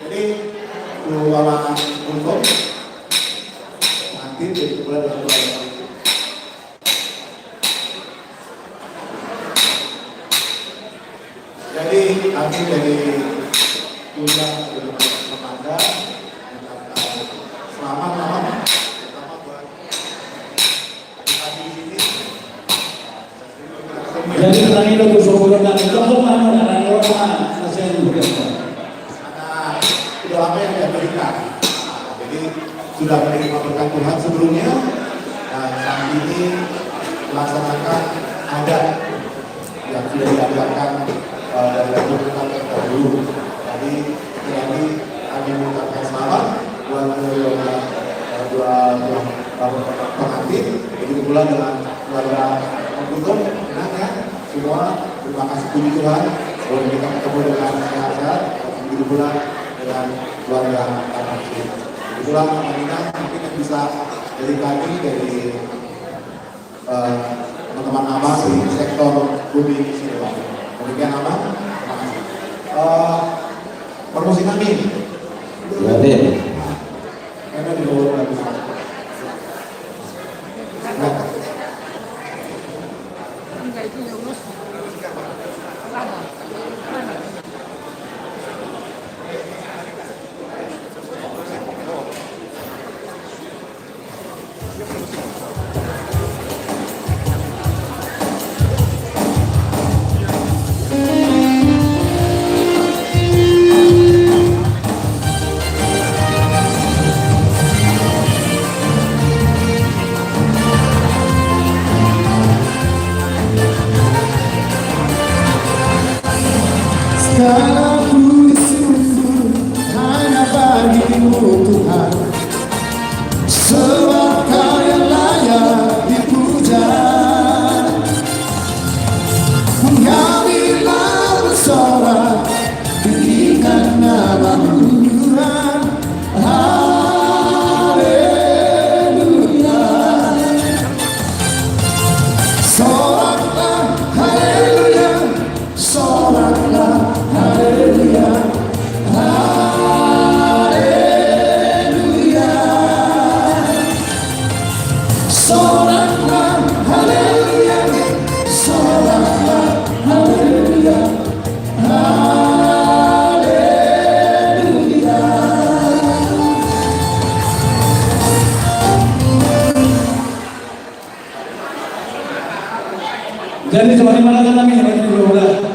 Jadi, doa untuk nanti, jadi, kemudian doa. Jadi, kami dari Undang Perlindungan Pemuda mengucapkan selamat, selamat, terutama buat adik-adik di sini. Jadi, pertanyaan itu, syukur dan kita semua, anak-anak, anak-anak, anak-anak, anak-anak. Karena udah lama yang kita berikan. Jadi, sudah menerima berkat Tuhan sebelumnya, dan saat ini melaksanakan adat yang sudah diajarkan, eh, dari leluhur kita terdahulu. Jadi, sekali lagi kami mengucapkan selamat buat kedua, eh, dua, dua, eh, pengantin, begitu pula dengan keluarga Mangkuto, enak ya, semua, terima kasih puji Tuhan, boleh kita ketemu dengan sehat-sehat, begitu pula dengan keluarga Kebetulan Amang Inang mungkin yang bisa dari kami, dari, eh, teman-teman Amang di sektor Bumi Siliwangi. Demikian, Amang. Terima kasih. Eh, permisi kami. Silakan. Karena di bawah nggak bisa. Segala puji syukur hanya bagi-Mu, Tuhan, sebab Kau yang layak dipuja. Kami lalu sorak, tinggikan nama-Mu, Tuhan. Haleluya. Soraklah, haleluya. Soraklah, haleluya. Haleluya. Soraklah, haleluya. Soraklah, haleluya. Haleluya. Jadi, songon i ma, rajanami, rajanami, rajanami.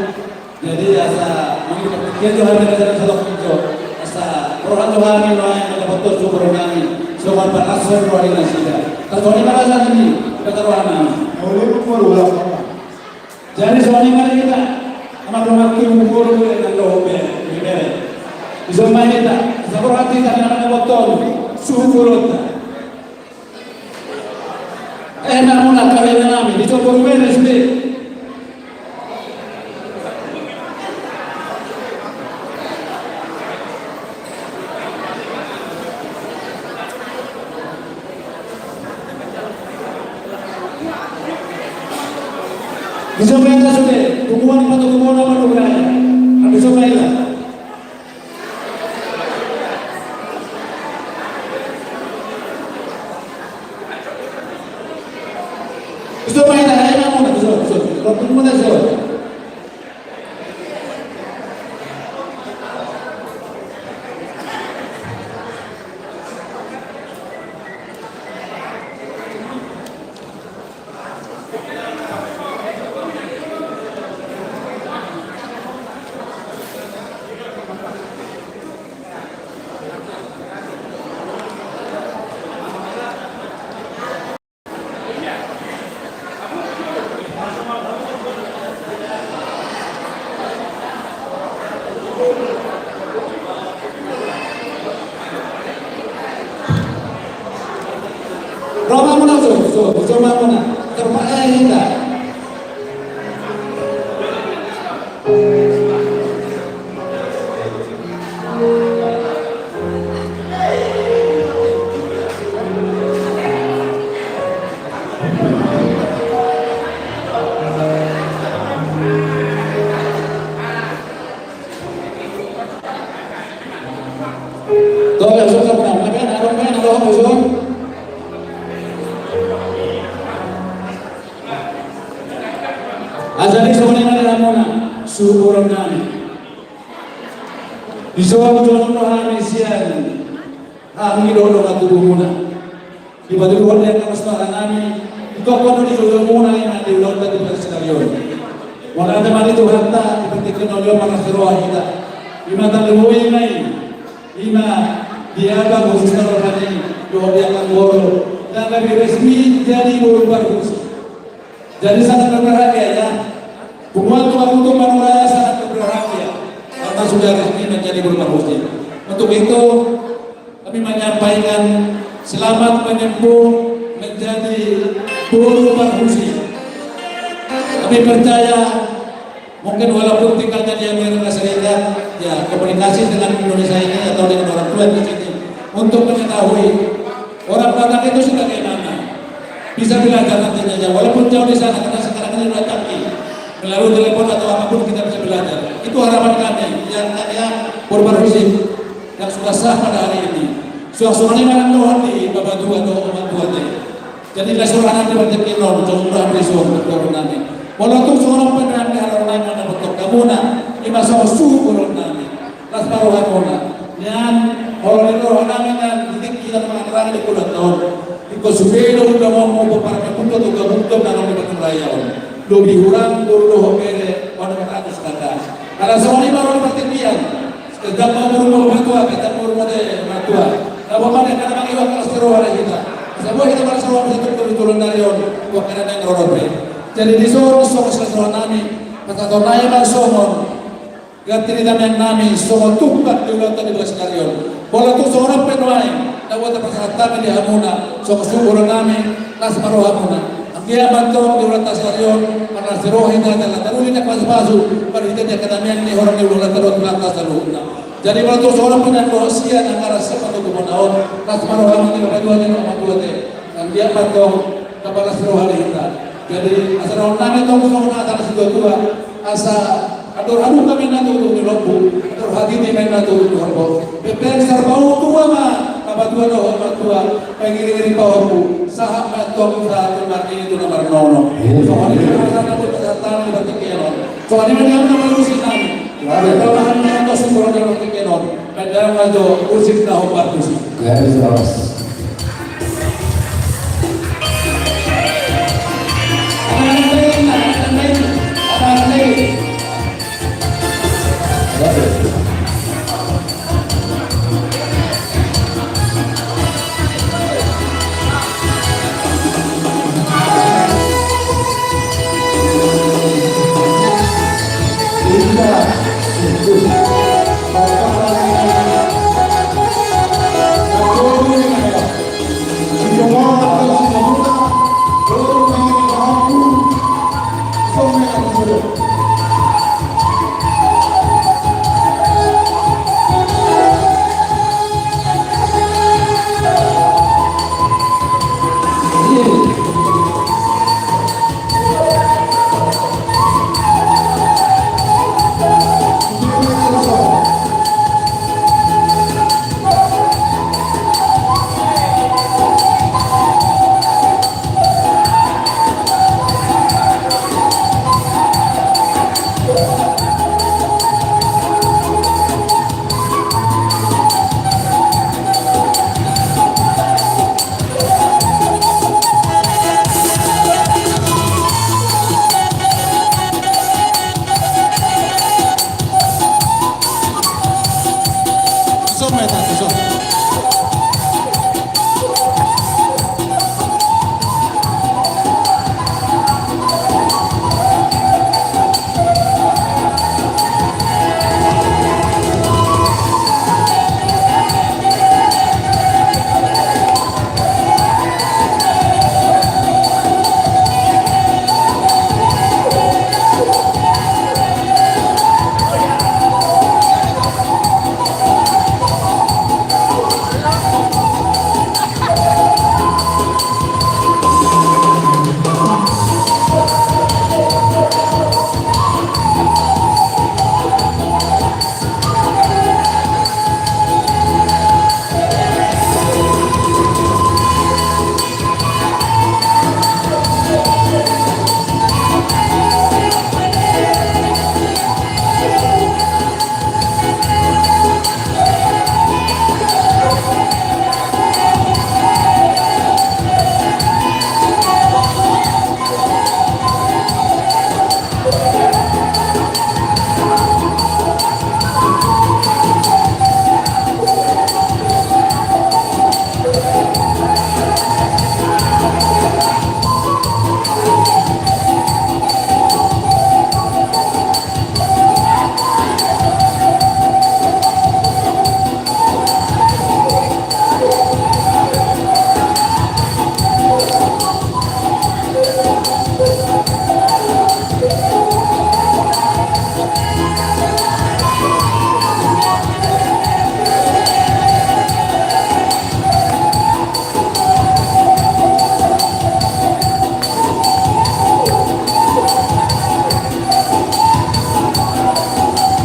Jadi, asa, mangihut, dia jo hami raja na salah jo. Asa, roha jo hami, roha yang dapat tu syukur nami. Songon pangason roha ni nasida. Asa, songon i ma, rajanami, kata roha nami. Jadi, songon i ma hita. Amang, roha tu syukur, nang roha be, be, be. Di son ma hita, asa roha hita, nang dapat tu syukur. Eh, namuna, kawin nami, di son boru bere sude. Di son ma hita sude, hubungan patoguhon na madung raya. Di son ma hita. Di son ma hita, eh, namuna, di son, di son. Roha muna di son. Roha muna, so, so, so, roha muna. Terima, eh, indah. Asa di songon i ma di hamuna, suhut nami. Di son, jongjong do hami sian hamu dohot dongan tubumuna. Dipatuduhon di angka pasupasu nami, ditokkon do di jolomuna i na di ulaonta di parsinarion. Mauliate ma di Tuhanta, di partingkian on mangasai roha hita. Ima taluhon i ma i. Ima di abang khususna rohani, dohot di angka boru. Dan lebih resmi jadi boru parhusip. Jadi sangat berbahagia ya. Punguan Tumanggung Tumpanung Raya sangat berbahagia karena sudah resmi menjadi boru parhusip. Untuk itu, kami menyampaikan selamat menempuh menjadi boru parhusip. Kami percaya, mungkin walaupun tinggalnya di Amerika Serikat, Ya, komunikasi dengan Indonesia ini atau dengan orang tua di sini untuk mengetahui orang Batak itu sebagaimana. Bisa belajar nantinya, ya, walaupun jauh di sana, karena sekarang ini udah canggih. Melalui telepon atau apapun kita bisa belajar. Itu harapan kami, yang, yang Purba Rusip, yang sudah sah pada hari ini. Suang-suang i ma nang dohot ni bapatua dohot mamatua te. Jadi las ni roha nami di partingkian on, songon i ma di suhut ni roha nami. Molo tung songon on pe nang di hararoan nami na mandok hamuna, i ma songon suhut ni roha nami. Las ma rohamuna. Nian, molo di roha nami nian, di tingki na mangarani di kulat on. Ingkon sude do ulaonmu, pomparanmu, tu gabungan na naung di partingkian on. Lobi hurang, boru dohot bere, onom ratus kakak. Ala songon i ma roha ni partingkian. Sedang mau rumah matua, sedang mau rumah de matua. Lalu mana karena mangi waktu las ni roha hita. Sebuah hita las ni roha bisa tutur di tulang dari on. Buat karena yang rorot be. Jadi di son, songon las ni roha nami. Pasahaton nami ma songon. Ganti ni damian nami, songon tumpak di ulaonta di bagas ni ari on. Molo tung songon on pe nuaeng. Na boi tapasahat hami di hamuna. Songon suhut ni roha nami. Las ma rohamuna. Anggiat ma antong di ulaonta sadari on, marlas ni roha hita jala taruli na pasupasu, marhite ni angka damian ni horong ni ulaonta dohot hulahulanta saluhutna. Jadi molo tung songon on pe na dohot sian angka na sian patoguhon na on, las ma roha nami di bapatua dohot mamatua te. Anggiat ma antong, tamba las ni roha di hita. Jadi asa dohonon nami antong songon hata ni situatua, asa andor hadumpang ma i na tutu di lombu, andor hatiti ma i na tutu di horbo. Pepeng sarbau tua ma, bapatua dohot mamatua, pangiringiring pahompu, sahat ma antong sahat tu marnini tu na marnono. Songon i ma pasahat nami di partingkian on. Songon i ma di hami na marmusik nami. Bahen ma antong suhut ni roha nami di partingkian on. Bahen ma jo musik na hombar tusi. Garis keras.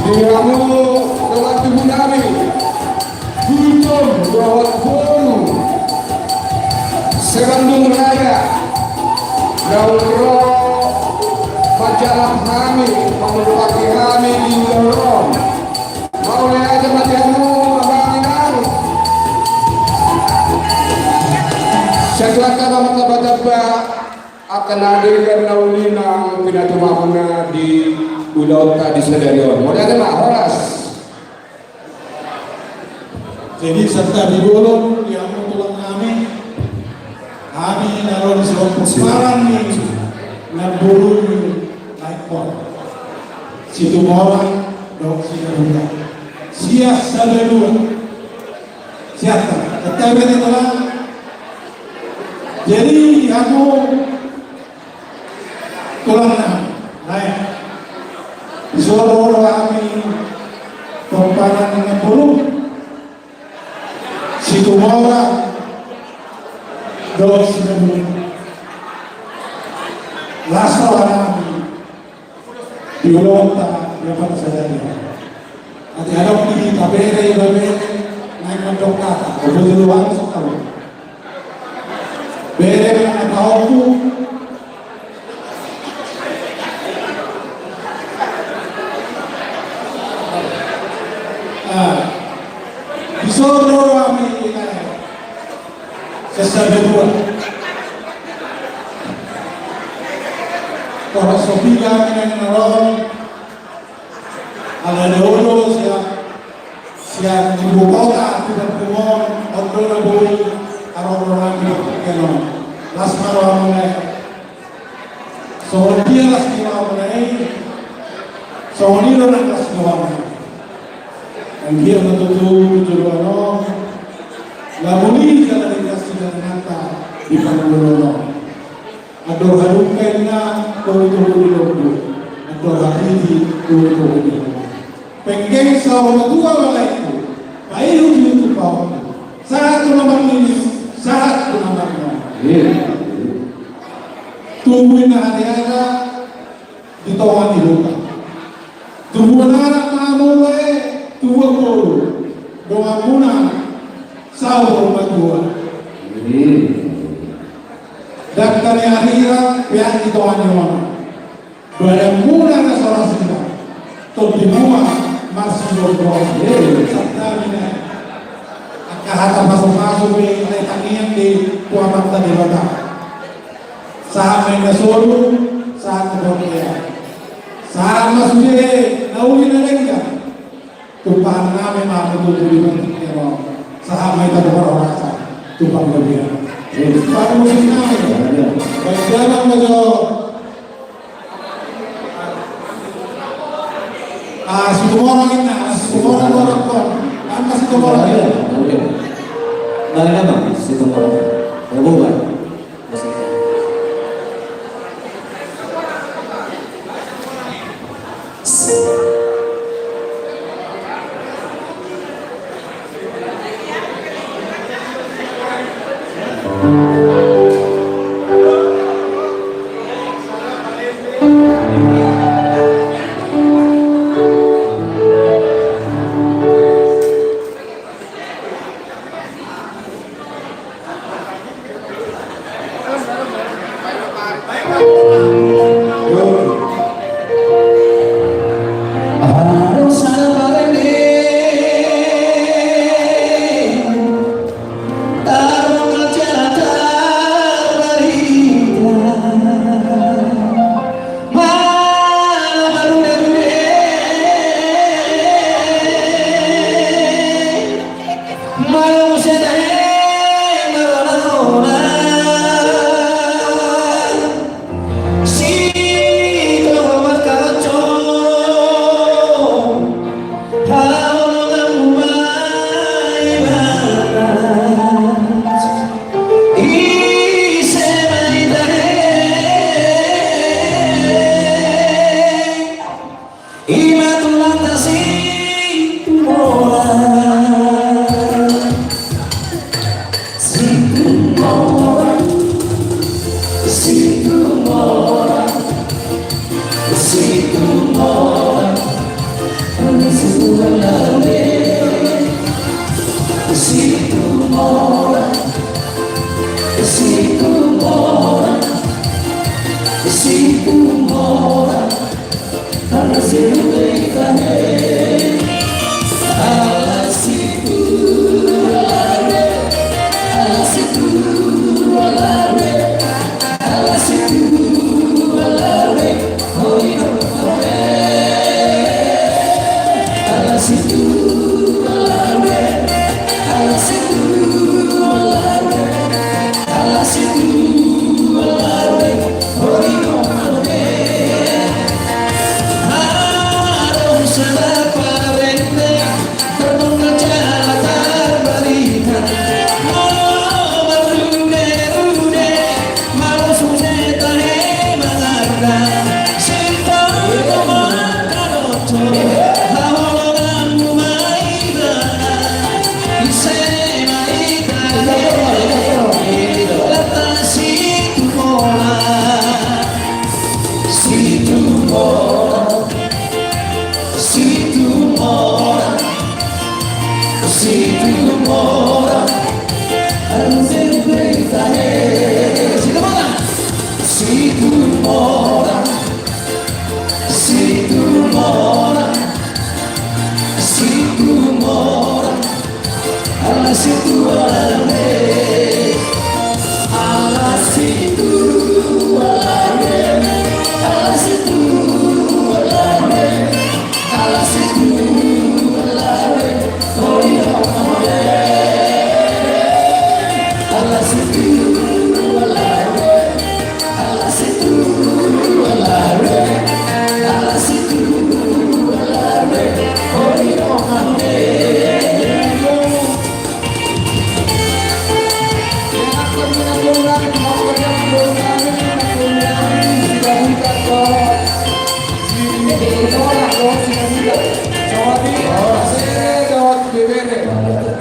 Di hamu dongan tubu nami, Gultom dohot boru se-Bandung Raya, naung ro manjalap hami, mangumpaki hami di inggol on. Mauliate ma di hamu, abang inang. Sai tu angka na martamba-tamba, angka na denggan na uli nang pinatumamuna di ulaonta di sadari on. Mauliate ma, horas. Jadi, santabi bolon di hamu tulang nami, hami na ro di suhut pomparan ni namboru ni lae on, Situmorang dohot Sidabulan, sian Sabadua. Sian ta, santabi bolon. Jadi, hamu tulang nami, lae, dison ro hami pomparan ni namboru, Situmorang dohot Sidabulan. Las roha nami di ulaonta di sadari on. Ate adong di hita bere, ibebere, naeng mandok hata, boru ni luar, so tau. Bere, na pahompuna. Ah, dison ro hami, eh, sian Sabadua. Torop so piga hami naeng na ro. Ala ni olo sian, sian ibu kota, tu Bandung on, on do na boi haroro nami di tingki on. Las ma rohamuna i. Songon dia las ni rohamuna i, songon i do nang las ni rohamuna i. Anggiat ma tutu tu joloan on, lam uli jala denggan sidalananta di parngoluon on. Andor hadungka inna, togutogu ni lombu. Andor hatiti, togutogu ni lombu. Penggeng saur matua ma laengku, paihut-ihut tu pahompu. Sahat tu na marnini, sahat tu na marnono. Iya. Tubu inna hariara di tonga ni huta. Tubuan anak ma hamu lae, tubuan boru, donganmuna saur matua. Dangka ni arira, peak ni tonga ni onan. Badanmuna na so ra sida, tondimuna marsigomgoman. Santabi nai. Angka hata pasupasu pe, ale tangiang di tu Amanta Debata. Sahat ma inna solu, sahat ma bortean. Sahat ma sude na uli na denggan. Tumpahannami ma tutu di partingkian on. Sahat ma hita tu parhorasan, tu panggabean. Parmusik nami. Baik jalan ma jo. Ah, Situmorang inna, ah, Situmorang, Situmorang. Angka Situmorang. Oke. Mana nama Situmorang? Rabu, Bang. Ima tulangta Situmorang. Situmorang, Situmorang, Situmorang.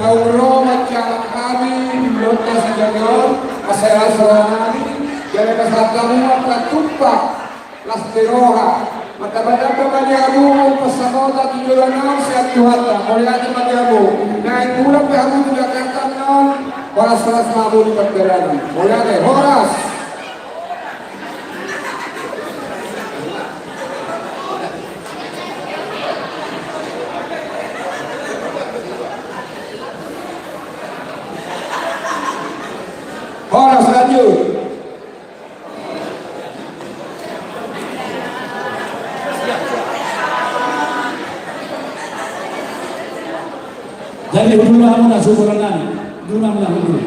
Naung ro manjalang hami di ulaonta sian on, asa ro hami, jala asa hamu martumpak las ni roha. Martamba-tamba ma di hamu pansamota tu joloan on sian Tuhanta. Mauliate ma di hamu. Naeng mulak pe hamu tu Jakarta on, horas-horas ma hamu di pardalanan. Mauliate, horas. Horas, lanjut. Jadi, hudulan ma hamu na suburan nami. Hudulan ma hamu.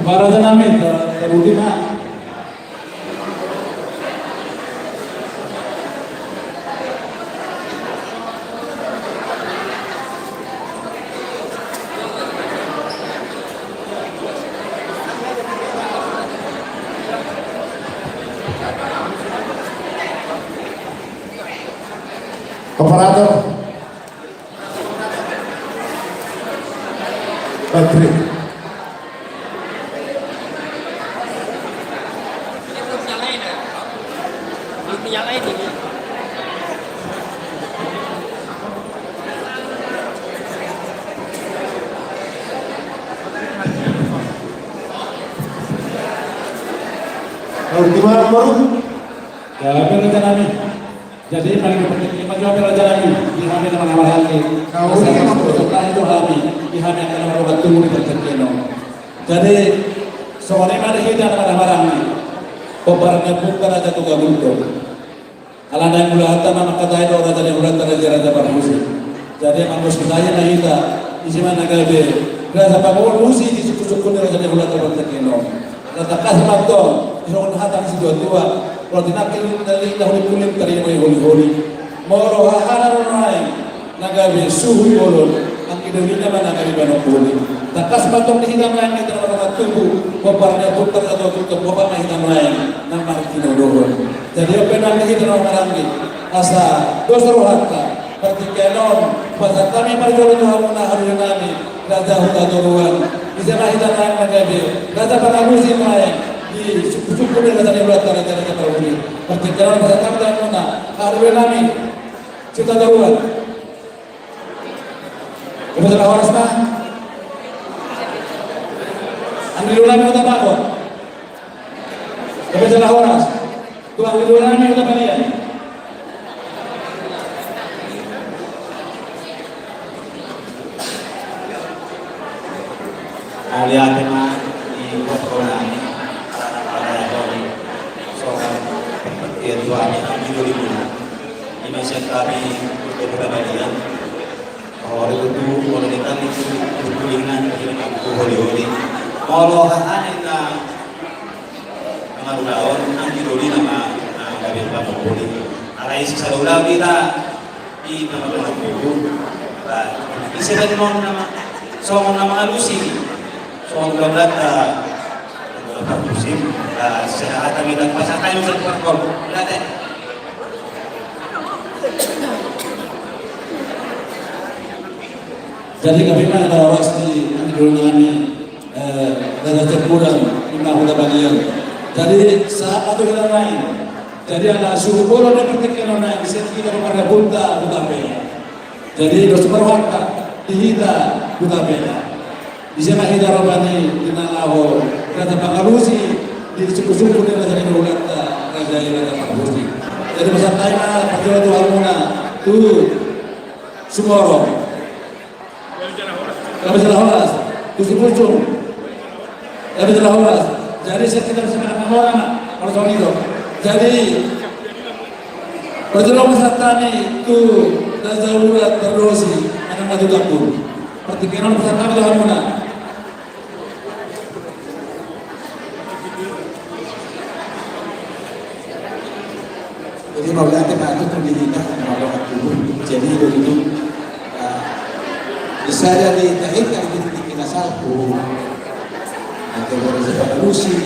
Baraja nami, ta-, tarudi ma. Operator. Patrick. Ultima, baru. Ya, benar, jangan. Jadi, paling penting, ima jo hami raja nami, di hami na marhahamaranggi. Asa, asa, asa, hami, di hami angka na marhahamaranggi, di hami angka na marhahamaranggi. Jadi, songon i ma di hita na marhahamaranggi. Pomparan ni ompunta Raja Toga Gultom. Alana i mula hata ma mangkatai do raja ni hulanta Raja Parhusip. Jadi, mangkos hita i ma hita, isi ma na gabe raja pangolusi di sungkun-sungkun ni raja ni hulanta Raja Geno. Ala tangkas ma antong, songon hata ni situa-tua, molo tinangkil na leleng na holi-holi, tarida ma i holi-holi. Molo hahana do nuaeng na gabe suhu ni bolon, anggi doli na ma na gabe baenon holi. Tangkas ma antong di hita nuaeng, hita na marhahamaranggi, pomparan ni ompunta Raja Toga Gultom, pomparan ma hita nuaeng na martinodohon. Jadi, on pe nuaeng di hita na marhahamaranggi, asa dos rohanta, partingkian on, pasahat hami parjolo tu hamuna haluaon nami, Raja Huta Toruan. Ise ma hita nuaeng na gabe raja pangalusi nuaeng di sungkun-sungkun ni raja ni hulanta Raja Parhusip. Partingkian on pasahat hami tu hamuna haluaon nami, Sita daruan. Gabe jala horas ma. Anggi doli nami Huta Bagot. Gabe jala horas. Tu anggi doli nami Huta Balian. Mauliate ma di Huta Balian. Songon i ma sian hami anggi doli muna. Ima sian hami Huta Balian. Molo tutu, molo di hami tutu, tutu ingan, tutu ingan, tutu holi-holi. Molo hahana inna mangalului, anggi doli nama, na gabe pamaholi. Alai sisada ulaon hita, di nama tutu. Ba, ise baen on nama, songon na mangalusi. Songon na mata, ba, sisada hata hami, ba, sisada hata hami, ba, sisada hata hami. Jadi gabe ma jala horas di anggi doli nami, eh, Raja Cemburan, ima Huta Balian. Jadi sahat ma tu hita nuaeng. Jadi ala suhut bolon di partingkian on nuaeng, di sian hita Pomparan ni Ompunta Hutapea. Jadi dos ma rohanta di hita Hutapea. Di sian hita roha ni di na laho raja pangalusi di sungkun-sungkun ni raja ni hulahulanta, raja i Raja Parhusip. Jadi pasahat hami ma parjolo tu hamuna tu Sumorop. Gabe jala horas. Tu Sipusung. Gabe jala horas. Jadi sian hita bisa makan orang, kalau soal itu. Jadi parjolo pasahat hami tu Raja Urat Pardosi, anak maju dapur. Partingkian on pasahat hami tu hamuna. Jadi mauliate ma tutu di hita, mauliate tutu. Jadi begitu, eh, bisa jadi tahit dari titik-titik na salpu. Nanti boleh saya alusi,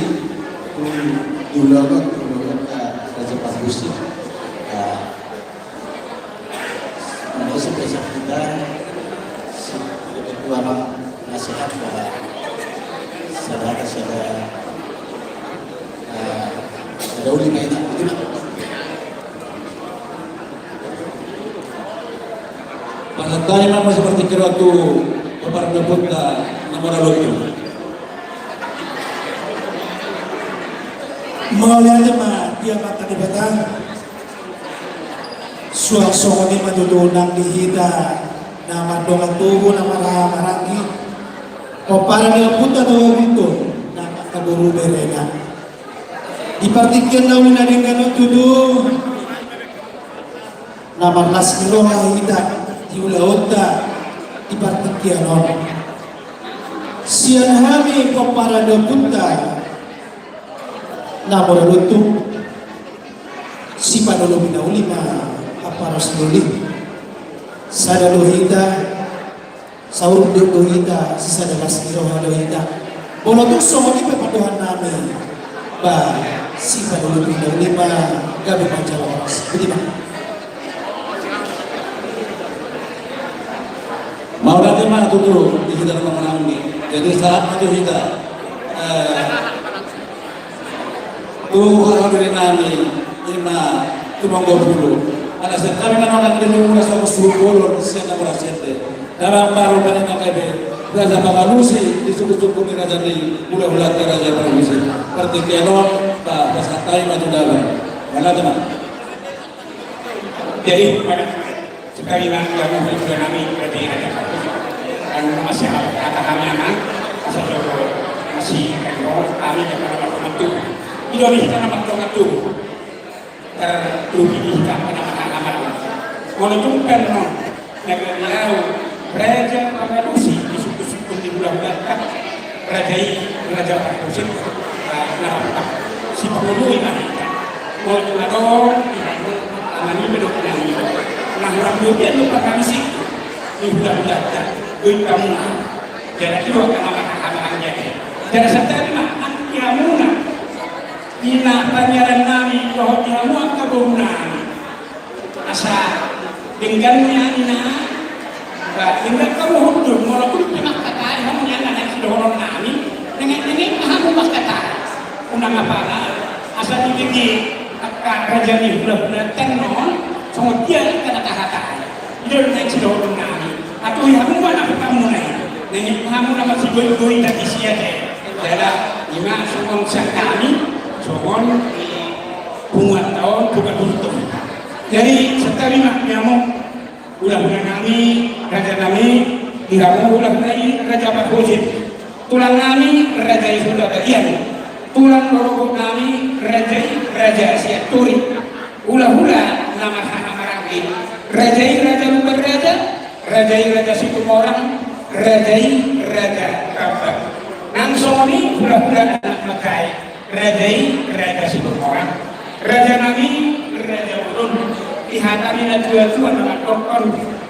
hmm, di ulama, di ulama, eh, Raja Parhusip. Eh, Mauliate ma tutu di hita, si, di ketua ma, nasihat ma, sada, sada, eh, sada uli ma ina, uli ma. Pasahat hami ma seperti kira tu Pomparan ni Ompunta na mora lotu. Mauliate ma di Amanta Debata. Suang songon i ma tutu nang di hita na mardongan tubu na marhaha maranggi, Pomparan ni Ompunta Hamultuon na angka boru berena. Di partingkian na uli na denggan on tutu, na marlas ni roha hita di ulaonta di partingkian on. Sian hami Pomparan ni Ompunta na mora lotu, sipanolopi na uli ma ampara sidoli. Sada do hita, saur do hita, sisada las ni roha do hita. Molo tung songon i pe pandohan nami, ba, sipanolopi na uli ma, gabe ma jala horas. Boti ma. Mauliate ma tutu di hita na mangulahon i. Jadi sahat ma tu hita, eh, tu hahadiri nami, ima Tumonggo Pulu. Ala sian hami manang di muna songon suhut bolon sian na mora sian de. Dalam baru paninna gabe raja pangalusi di sungkun-sungkun ni raja ni hulahulanta Raja Parhusip. Partingkian on, ba, pasahat hami ma tu damang. Mauliate ma. Jadi pada sekali lagi kami berdoa nami berarti ada. Anu masih ada kata kami aman. Asal joko masih kami kami dapat waktu. Indonesia nama waktu. Terlebih di kita nama nama. Walaupun kan no. Negara Riau, raja pangalusi di sungkun-sungkun ni hulahulanta, raja i, Raja Parhusip, eh, na rap sipangoloi ma hita. Molo tung adong, amani ma dohot inang i. Na hurang do dia do pangalusi ni hulahulanta, dohot hamuna. Jadi i do angka na marhaha maranggi. Jadi santabi ma, angka hamuna. Ina pangiaran nami, dohot hamu angka boru nami. Asa denggan ni ani na, ba, denggan hamu hundul, molo hundul pe mangkatai hamu ni ani na sidohonon nami, denggan-denggan ma hamu mangkatai. Unang apala, asa dibege angka raja ni hulahulanta on, Songon dia angka na tahatai. I do na sidohonon nami. Antong i hamu ma na hutamu na i. Na i hamu na masigoigoi na disi ate. Jala i ma songon sian hami songon, eh, punguanta on, punguan Hurtum. Jadi santabi ma di hamu hulahula nami, raja nami, di hamu hulahula i Raja Parhusip. Tulang nami Raja i Hula Balian. Tulang rorobot nami Raja i Raja Sianturi. Hulahula na marhaha maranggi. Raja i Raja Lumban Raja, raja i Raja Situmorang, raja i Raja Rambang. Nang songon i hulahula anak Manggae, raja i Raja Situmorang. Raja nami Raja Bolon. Dihatahon na tuatua na mandok on,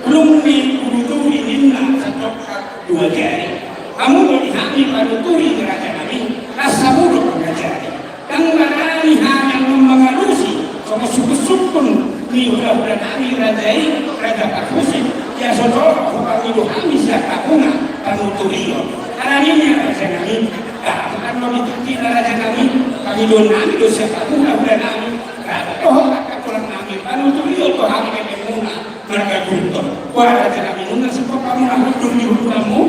dung ni ulu turi ninna sandok dua jari. Hamu do di hami panuturi ni raja nami, las hamu do manajari. Ndang barani hami annon mangalusi songon sungkunsungkun ni hulahula nami raja i Raja Parhusip. Ia so torop hupangido hami sian hamuna panuturion. Alani i raja nami, ndang annon di tingkina raja nami, pangidoan nami do sian hamu hulahula nami. Ndang dohot angka tulang nami, panuturion do hami mememuna. Marga Gultom. Boha raja nami, nunga singkop hamu na hundul ni hundul hamu?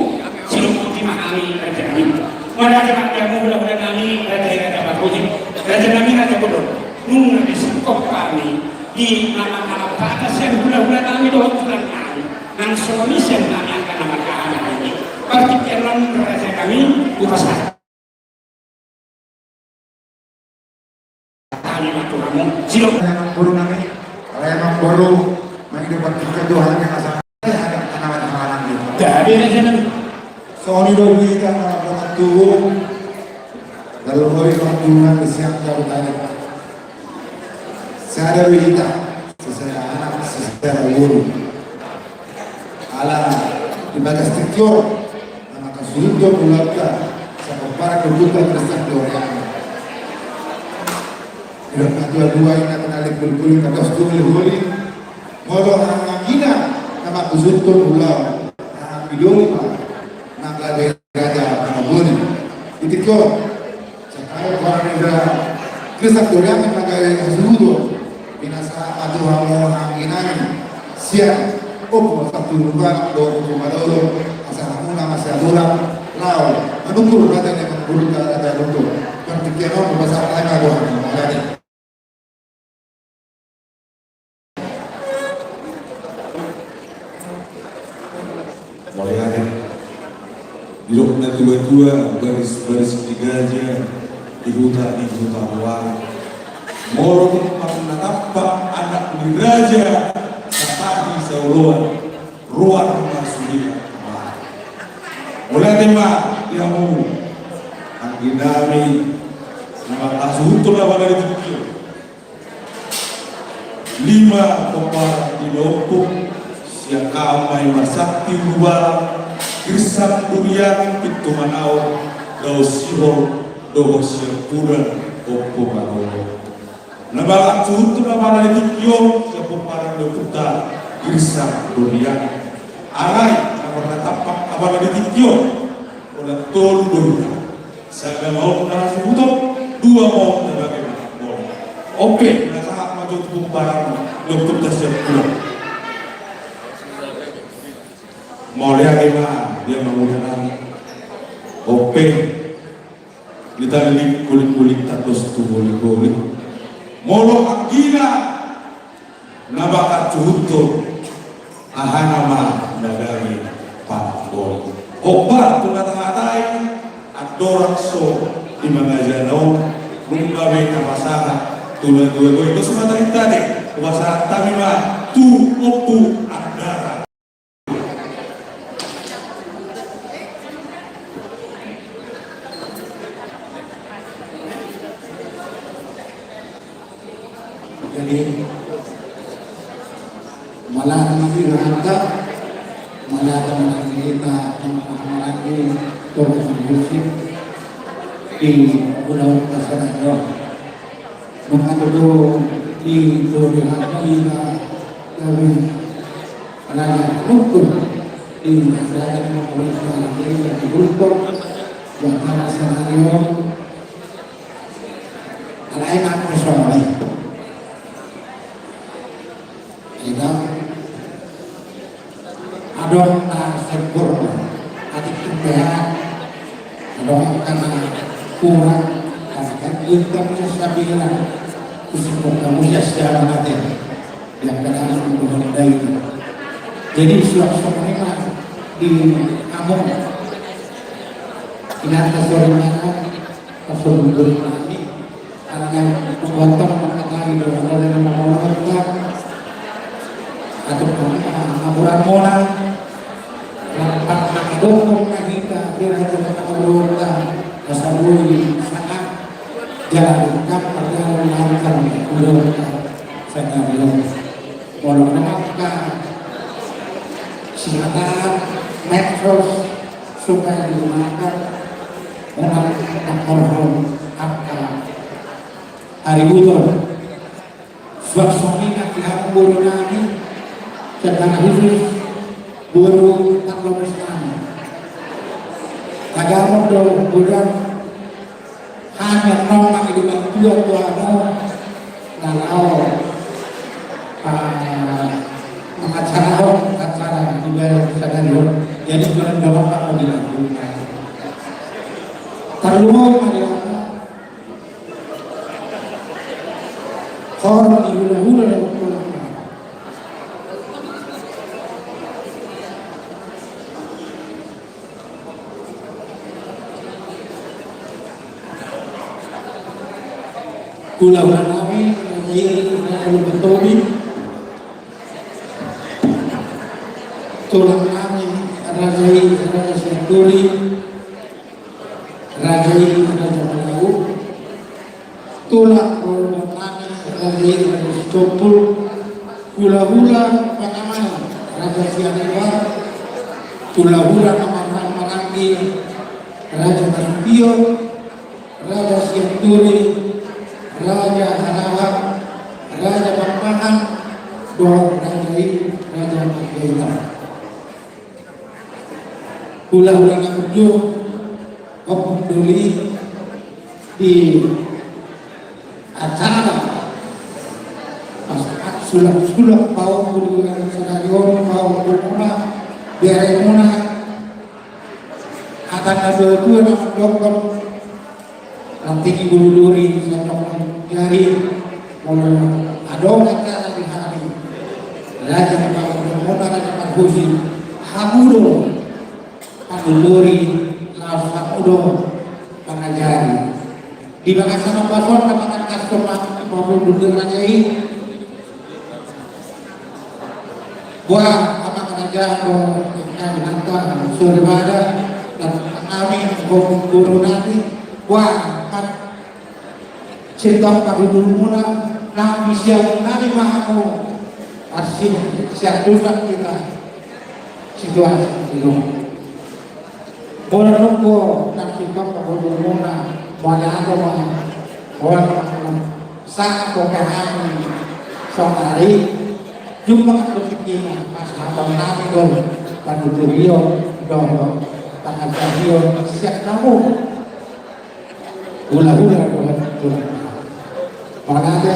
Silumputi ma hami raja nami. Boha raja nami, hamu hulahula nami, raja i Raja Parhusip, raja nami Raja Bolon. Nunga disingkop hami di nama-nama pata sian hulahula nami dohot tulang nami. Nang songon i sian hami angka na marhaha maranggi. Partingkian on raja nami, hupasahat hami ma tu hamu. Sidok. Alai amangboru nami, alai amangboru, mangido partingkian do hami asa. Alai hami angka na marhaha maranggi. Jadi raja nami. Songon i do hita na bona tubu. Lalu hori ma tubu nami sian jabu tadi. Sada do hita, sesada anak, sesada boru. Ala di bagas tingki on, na mangkasuhuthon ulaonta, sapomparan ni ompunta Tristan Doriani. Didok na tuatua i na tinallik gulikgulik, na dos tu holiholi. Molo hami angina na mangkasuhuthon ulaon, na hami doli ma na gabe raja parabot i. Di tingki on. Sahali goar ni da Tristan Doriani na gabe hasuhuton. Binasahat ma tu hamu angka inang sian Ompu Sabtu Ruban dohot Ompu Malolo, asa hamu na masiaduran laho manungkun raja ni amangborunta Raja Gultom. Partingkian on hupasahat hami ma tu hamu. Mauliate. Didok na tuatua, baris-baris ni gaja di huta, di huta Muara. Molo tung parna tampak anak ni raja, na tahi saoloan, roan ma sude. Mauliate ma di hamu angginami na mangkasuhuthon apala di tingki on. Lima pomparan ni ompu, sian haha ma i ma Sakti Rubalang, Girsang Duriani, Pintu Manaon, Daun Sihol, dohot Siampudan, Ompu Malolo. Na mangkasuhuthon apala di tingki on, sian pomparan ni ompunta Girsang Duriani. Alai na parna tampak apala di tingki on, holan tolu do hita. Sada ma on na hasuhuton, dua ma on na bage ma. On pe, na sahat ma jo tu pomparan ni ompunta Siampudan. Mauliate ma di amangboru nami. On pe, ditallik gulikgulik, tandos tu holiholi. Molo anggina na mangkasuhuthon, aha nama na gabe parabot i. Hombar tu na tahatai, andorang so di mangajana on, nunga be tapasahat tu na tuatua i. Dos ma tarinta de, hupasahat hami ma tu Ompu Andara. Jadi, mauliate ma di rohanta, mauliate ma di hita, mauliate ma di Tuhan Yesus, di ulaonta sadari on. Manghatai do di rohanta, hita, kami, raja, rukun, di raja, rukun, di rukun, di raja sadari on. Alai na persoalan. Adong na sempurna, atik tumbehan. Adong angka na kurang, angka na kurang, bisa sabilan. Khusus kamu ya sejarah nanti. Yang kadang untuk mengenai. Jadi, suap semuanya di kamu. Inanta sore mana, pas sebelum nanti. Karena pembuatan mengetahui bahwa ada nama orang kita atau nama orang mona, rapat mengedukung kita, kira-kira nama orang kita, asal dulu sangat jalan lengkap, perjalanan lancar, belum sangat belum. Molo na angka singkatan, medsos, supaya digunakan untuk mengorhon angka haributon. Suang songon i nang di hamu boru nami, secara khusus boru Tarlomes nami. Tagamon do godang hami annon mangido bantuan tu hamu na laho, ah, mangacarahon acara di balik sadari on. Jadi, jolong-jolong ma di lagu. Tarlumobi ma di lagu. Hor di hula-hula dan hula-hula. Hula-hula nami, Raja i, Raja Lubuk Tobi. Tulang nami, Raja i, Raja Sianturi. Raja i, Raja Malau. Tulang boru nami, Raja i, Raja Sitompul. Hula-hula Panamae, Raja Siarewa. Hula-hula na marhaha maranggi, Raja Nasution. Raja Sianturi, Raja Harahap, Raja Pakpahan, dohot Raja i, Raja Panjaitan. Hula-hula na burju, Ompung Doli, di acara pasahat sulak-sulak paompul di sadari on, paompul muna, bere muna, hata na dua-dua na mandok on. Ranting i bulu duri, sandok jari, molo adong acara di hami, Raja Parhusip, Raja Parhusip, hamu do panuturi, laos hamu do pangajari. Di bagasan ombas on, na mangan kas tomak, di pabundu di raja i. Buah, amang raja do, ingkang nanta, sore bada, dan kami, guru nami, buah, mat, sintong pahudul muna, nang bisian nami mahamu, arsi, siap rusak kita, situasi di rumah. Bola nunggu, nang sintong pahudul muna, bola apa, bola apa, Sa, boha hami saonari, jumpa tu tingki na, pas hata nami do, panuturion do, pangajarion, siap hamu. Hula-hula do, hula. Mauliate.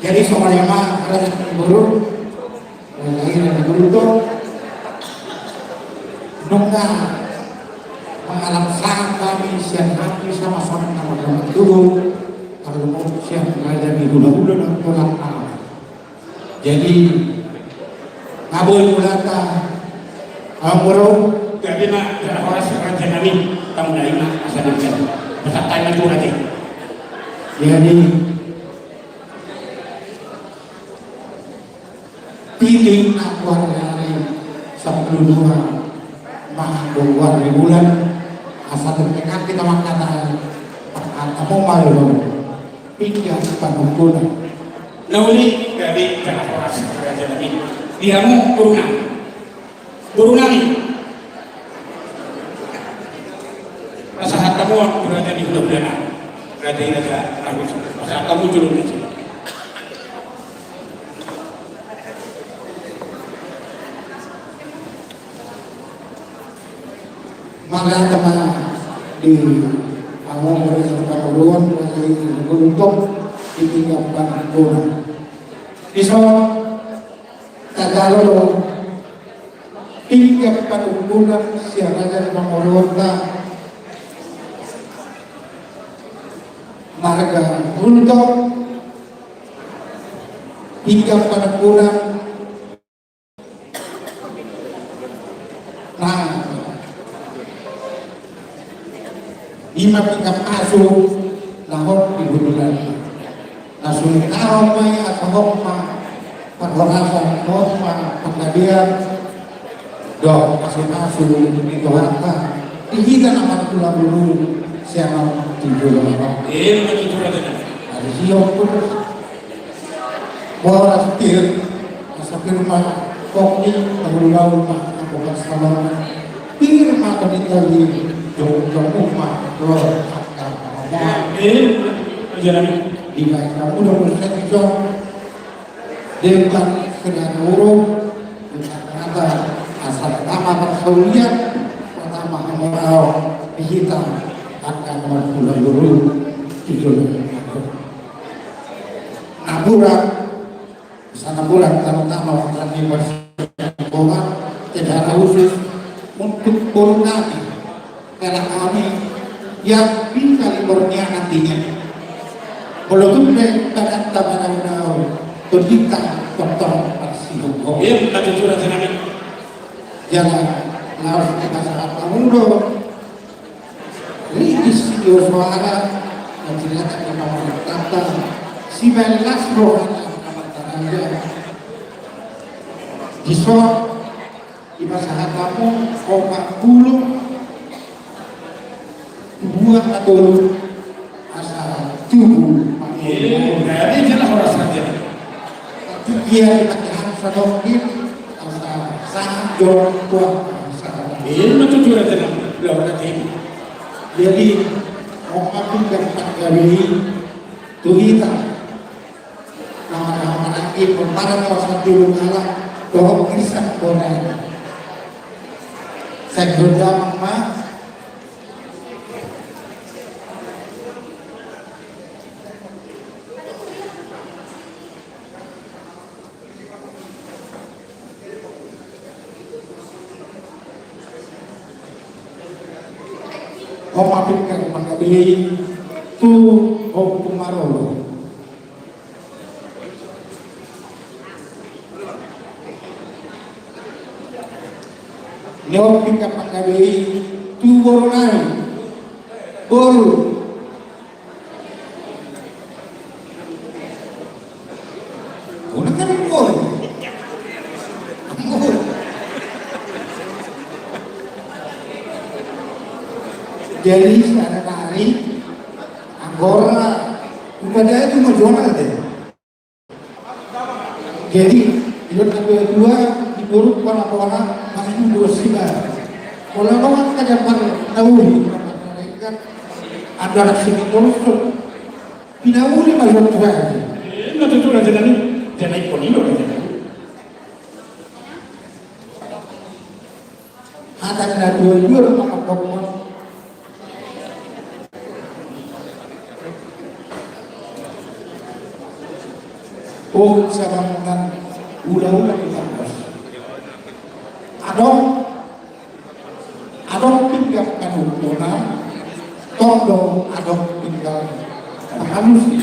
Jadi, songon i ma, raja ni boru. Nunga mangalap sahat hami sian hami sama-sama na mardalan tubu, tarlumobi sian raja ni hula-hula na tulang nami. Jadi, nga boi mulata, amang boru. Jadi, na, jala horas raja nami, tamu dari ma, asa nami. Pesan tanya tu raja. Jadi, Pitu na bulan ari sampulu dua, maha dua bulan ari bulan, asa tertekan kita mangkatai, angka na momar do, piga panungkunan. Na uli, gabe, jala horas, raja nami. Di hamu, boru nami. Boru nami. Pasahat hamu, raja ni hula-hula nami. Raja i raja, raja. Pasahat hamu, jolo ni. Mauliate ma di hamu boru ni parboruon, Untuk di pinggan panungkunan. Dison, tajalo do pinggan panungkunan sian raja ni pamoruonta marga Gultom, pinggan panungkunan. Nah, ima pinggan pasu na hot di hundulan. Na sulit tahu mai asa hot ma parhorasan, hot ma panggabean. Dohot pasu-pasu ni Tuhanta di hita na marhula-hula sian on di jolo on. Ima tutu raja. Asa siop terus. Boras pir, asa pir ma kok ni, tahu lalu ma, aku kan salah. Pir ma kami tadi, jauh-jauh ma, lo, akan, akan. Amin. Ajaran. Di baik kamu udah mulai saya bisa. Dengan segala urung, dengan kata, asal pertama bersaulian, pertama hamorao, di hita, akan marhula-hula, di jolo. Naburan, sanaburan, terutama waktu di persidangan, tidak ada khusus untuk boru nami, karena kami yang tinggal di Borneo nantinya. Molo tung pe badan ta manau-nau, tondinta tongtong parsihut. Iya, betul, betul, betul. Jala, laos kita sangat mengudo. Rilis si Joshua, na cilaka di pamarentanta, sibaen las rohana na martaraja. Dison, dipasahat hamu opat pulu buah na tolu asa tubu. Iya, jadi jelas orang saja. Tapi dia dipakai hak sadok, asa sahat jo buah asa. Iya, betul juga, jelas. Jadi, opat pinggan panggabean tu hita. Nama-nama lagi, pertama kawasan dulu kalah, dohot bisa boleh. Saya kerja, Mama. Opat pinggan panggabean tu Ompu Marolo. Ni opat pinggan panggabean tu boru nai. Boru. Unang kan boru. Jadi, sekarang hari, anggora, udah ada itu mau jual aja. Jadi, ibarat na dua-dua, di buruk para-para, masih dua sibar. Kalau orang kerja per nauli, antara sini terus, pinauli masuk Tuhan. Nah, tentu raja tadi, jangan ikut ini, raja tadi. Hata ni na dua-dua do mangkapokon. Oh, sabangunan ula-ula di tangkos. Adong, adong pinggan panungkunan, tong do adong pinggan pangalusi.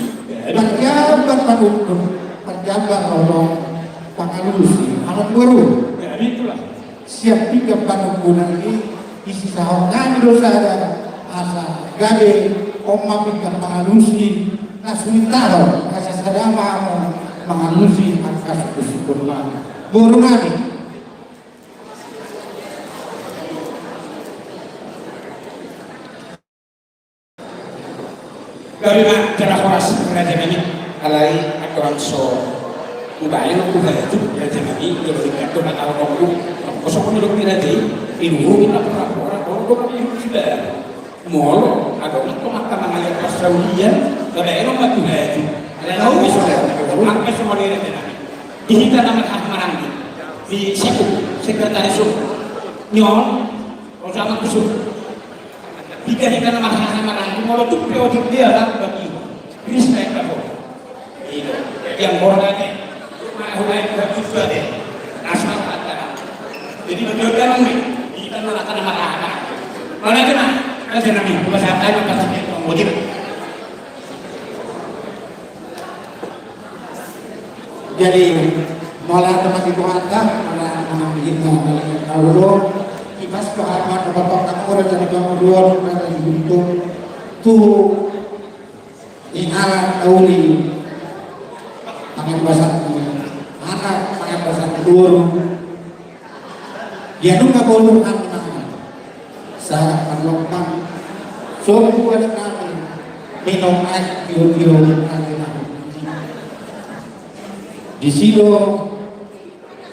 Parjambar panungkun, parjambar adong pangalusi. Adong boru. Ya, itulah. Siap pinggan panungkunan i, disisahon nami do sada, asa gabe on ma pinggan pangalusi, na suit taho, asa sada ma hamu mangalusi angka suku-suku nami. Boru nami. Gabe ma jala horas raja nami. Alai aturan so ubaen aku raja tu raja nami, jolo di kato na tau aku. Kosong ni dok ni raja i, inurung na pura-pura, kosong dok ni sudah. Molo adong na tong angka mangaliat parsaulian, gabe eno ma tu raja. Alai aku bisa raja, aku bisa mangaliat raja nami. Di hita nama ah maranggi. Di situ, sekretaris so. Nyon, osa ma kusuk. Piga hita na marhahamaranggi, molo tung pe otik dia lah bagi. Yang orang ate, orang ate, orang ate. Asal kata. Jadi bagi orang ni, kita nak kena marah. Mana kena? Kan saya nabi, bukan saya tanya pasti dia orang wajib. Jadi, mauliate ma di Tuhanta, ala na manang hita, ala na hita ulo, ipas pahaman, apa-apa, orang jadi bangun dua, orang jadi buntu, tu, ingalan, tauli, pangan basat, anak, pangan basat, guru, Ia nunga bolu hami mangan, sahat marlompang, sombu anak nami, minum aek tio-tio nami. Disi do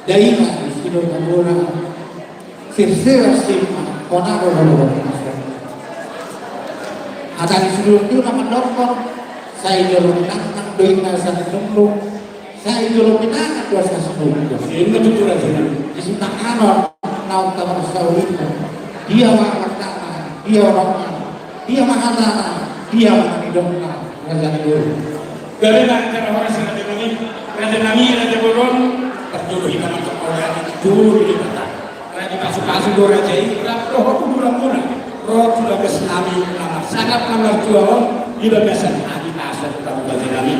dainga, disi do tabona, sirsir sima, hona do hona. Hata ni suruh tu na mandokkon, sai jolo minangan do inna sasumlung, Sai jolo pinangan do sasumlung. Ima tutu raja nami. Di sipanganon naung taparsaulihon. Dia ma martama, dia ma martama, dia ma hatana, dia ma na nidokna, raja ni boru. Gabe ma jala horas raja nami, raja nami, raja bolon, parjolo hita ma jolo di Debata. Rap dipasu-pasu do raja i, rap dohot uduranmuna. Ro tu bagas nami na marsangap na martua on, di bagasan hami pasu tu raja nami.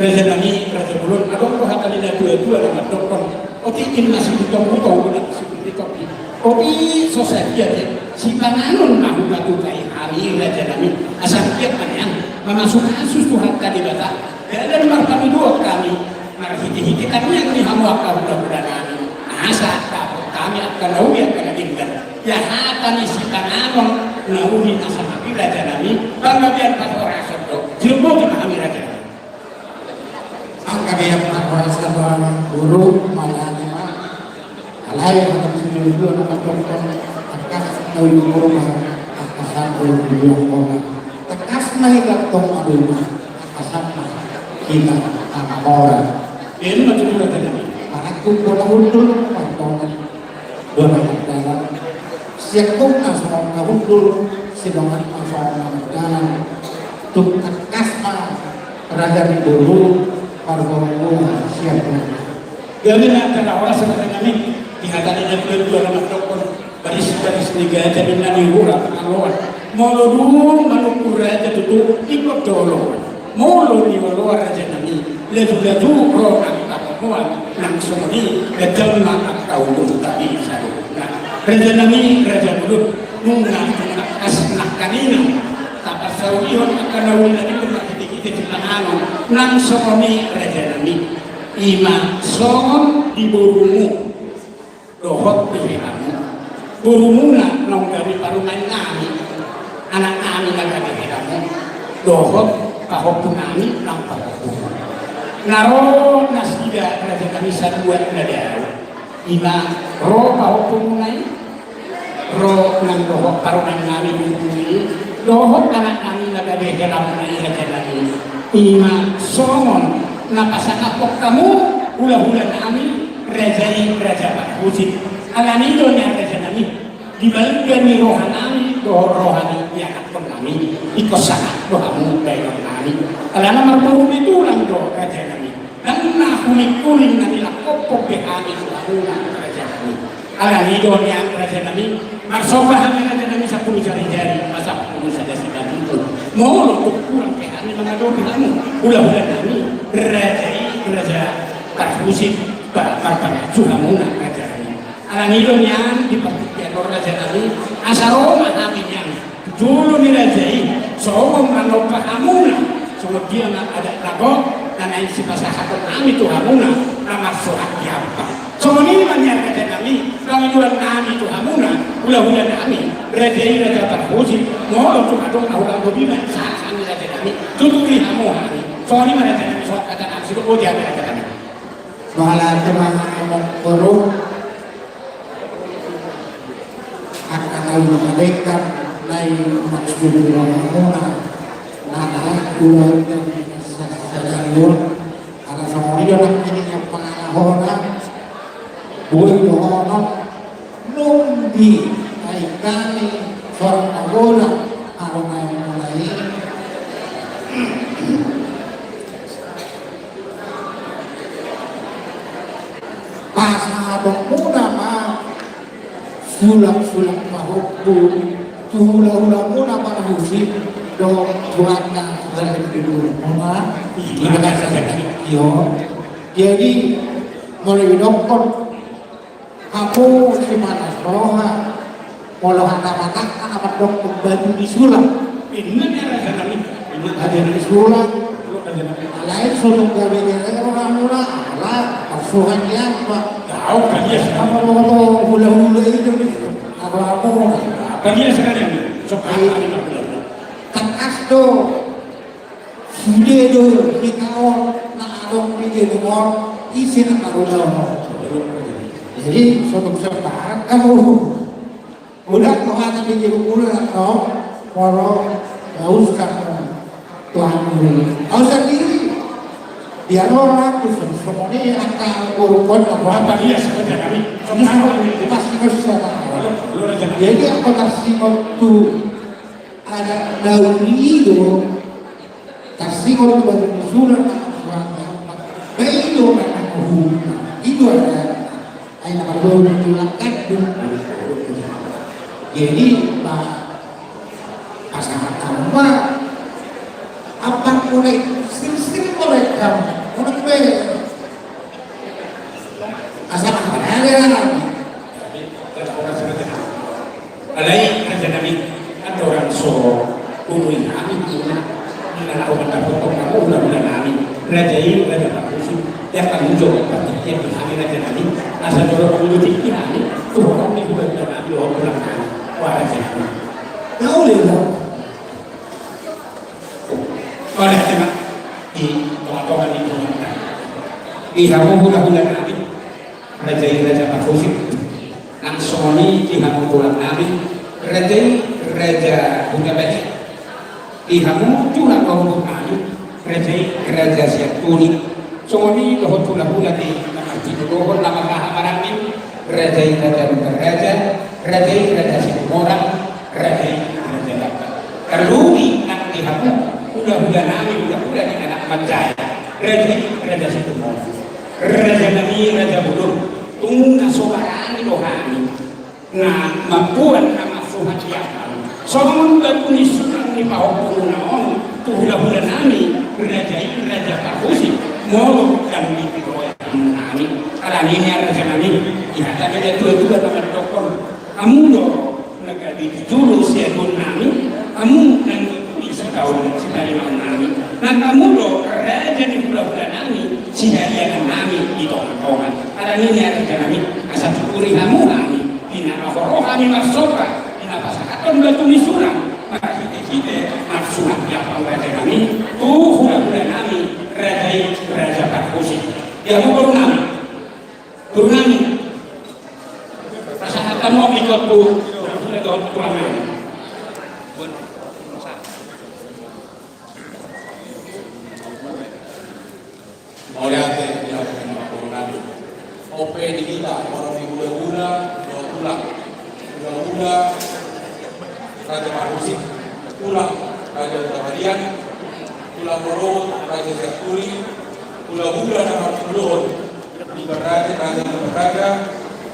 Raja nami, raja bolon, adong do hata ni na tua-tua na mandokkon. Otik in masih di tong-tong, udah masih di tong. Otik so sadia de, sipanganon ma hupasahat hami raja nami. Asa tiap panean, mamasu-masu tu hata Debata. Dalan marpangidoan hami, marhite-hite tangiang ni hamu angka hula-hula nami, asa dapot hami angka na uli angka na denggan. Ia hata ni sipanganon na uli na sangap i raja nami, panggabean parhorasan do, jumolo ma hami raja nami. Panggabean parhorasan do, guru, malani ma. Alai hata ni suhut do na mandokkon, tangkas na uli murma, tangkasan do uli murma. Tangkas na hita tong adong, tangkasan na hita tama mora. Ima tutu raja nami. Manangkung bona hundul, manangkung bona mardalan. Siangkung na songon na hundul, sidongan na songon na mardalan. Tung tangkas ma raja ni boru, parboru siangkung. Gabe ma jala horas raja nami, di hata ni na tua-tua na mandokkon, baris-baris ni gaja ninna ni hurang aloan. Molo dung manungkun raja tutu ingkon do oloan. Molo nioloan raja nami, laju-laju ro angka pamoan, nang songon i ganjang ma angka umur nami saluhutna. Raja nami, raja bolon, nunga tangkas nangkaningan taparsaulihon angka na uli nami marhite-hite sipanganon, nang songon i raja nami. Ima songon di borumu dohot di helamu. Borumuna naung gabe parumaen nami, anak nami na gabe helamu, dohot pahompu nami nang pahompu. Na ro nasida raja nami sabuat na dao. Ima ro pahompumuna i, ro nang dohot parumaen nami, borumuna i, dohot anak nami na gabe helamuna i raja nami. Ima songon na pasangaphon hamu hula-hula nami, raja i raja parhusip. Alani do nian raja nami, di balga ni roha nami dohot roha ni ianakhon nami, ingkon sangap do hamu bahenon nami. Alana marboru ni tulang do raja nami. Nang na huling-huling na nilangkophon be hami tu hamuna raja nami. Alani do nian raja nami, marsomba hami raja nami sampulu jari-jari, asa sampulu sada simanjujung. Molo tung hurang be hami mangadopi hamu hula-hula nami, raja i raja parhusip, ba marpangacu hamuna raja nami. Alani do nian di partingkian on raja nami, asa ro ma hami nian tu jolo ni raja i, songon manompa hamuna, songon dia ma adat na gok na naeng sipasahaton nami tu hamuna, na marsorak di ampang. Songon i ma nian raja nami, pangidoan nami tu hamuna, hula-hula nami, raja i raja parhusip, molo tung adong na hurang dohot i ma sahat hami raja nami, tuturi hamu hami. Songon i ma raja nami, songon hata nami, sidok ojak raja nami. Mauliate ma amang boru. Angka na uli na denggan na i maksud ni rohamuna, na naeng hula-hula nami sasadari on. Ala songon i do nangkiningan pangalahona, boi dohonon. Nunga di ai hami sorang na godang, ala na i mulai. Muna ma sulak-sulak pahompu tu hula-hulamuna Parhusip dohot tu angka raja ni dudukmuna. Terima kasih. Jadi molo didokkon hamu sipanas roha, molo hata manang na mandokkon batu ni sulang. Inna ni raja nami. Batu ni sulang. Alai so tung gabe gere rohamuna ala pasuhan i, Pak. Tahu kan dia sekarang. Apa mau hula-hula itu nih? Apa mau? Kan dia sekarang ini. Sok. Tangkas do. Sude do hita on na adong di gedung on, ise na marulaon. Jadi so tung sabar hamu. Udah, kau hata di gedung udah, no? Molo, nggak usah, no. Tuhan dulu. Nggak usah diri. Biar orang tuh semua ini angka urukon apa dia sebenarnya kami. Semua pasti bisa. Jadi apa kasih waktu ada daun itu? Tarsingot tu batu ni sulang, na marsuhut i amang. Ba i do na manghuhut i do ada. Ai na marbau di tulang gandum. Jadi, ba, pasahat hamu ma. Amang mulai, silsil mulai hamu. Mulai be. Asa manghatai. Alai raja nami, andorang so umui hami tu na laho mandapot hamu hula-hula nami, raja i, raja Parhusip, ya kan muncul partingkian di hami raja nami, asa jolo manguluti hami tu horong ni hula-hula nami dohot tulang nami. Wah, raja nami. Tahu ya, Bang? Oleh tema di tonga-tonga ni tonga. Di hamu hula-hula nami, raja i raja Parhusip. Nang songon i di hamu tulang nami, raja i raja Hutabali. Di hamu tulang pahompu nami, raja i raja Sianturi. Songon i dohot hula-hula di na martinodohon na marhaha maranggi, raja i raja Lumban Raja, raja i raja Situmorang, raja i raja Lambat. Tarlumobi nang di hamu hula-hula nami, hula-hula ni anak manjae, raja i raja Situmorang. Raja nami raja bolon, tung na so barani do hami na mamboan na marsuhat i amang songon batu ni sulang ni pahompumuna on tu hula-hula nami, raja i raja Parhusip, molo dang dipintor hamu nami. Alani i raja nami, di hata ni natua-tua na mandokkon, hamu do na gabe dijulu siaduon nami, hamu na nituli sitaon sitarimaon nami. Nang hamu do raja ni hula-hula nami, sihaliangan nami di tonga-tonga. Alani i raja nami, asa tuturi hamu hami, di na laho ro hami marsomba, di na pasahathon batu ni sulang, marhite-hite marsuhat i amang raja nami tu hula-hula nami, raja i raja Parhusip. Di hamu boru nami. Tulang nami. Pasahat hamu ikut tu, tu, tu, tu, tu, tu. Mauliate, ya, tulang nami. Ope di hita, horong ni hula-hula, dua tulang. Hula-hula, Raja Parhusip, tulang, Raja Hutabalian, tulang Borowut, Raja Sianturi, hula-hula na martinodohon, Lumban Raja, Raja Lumban Raja,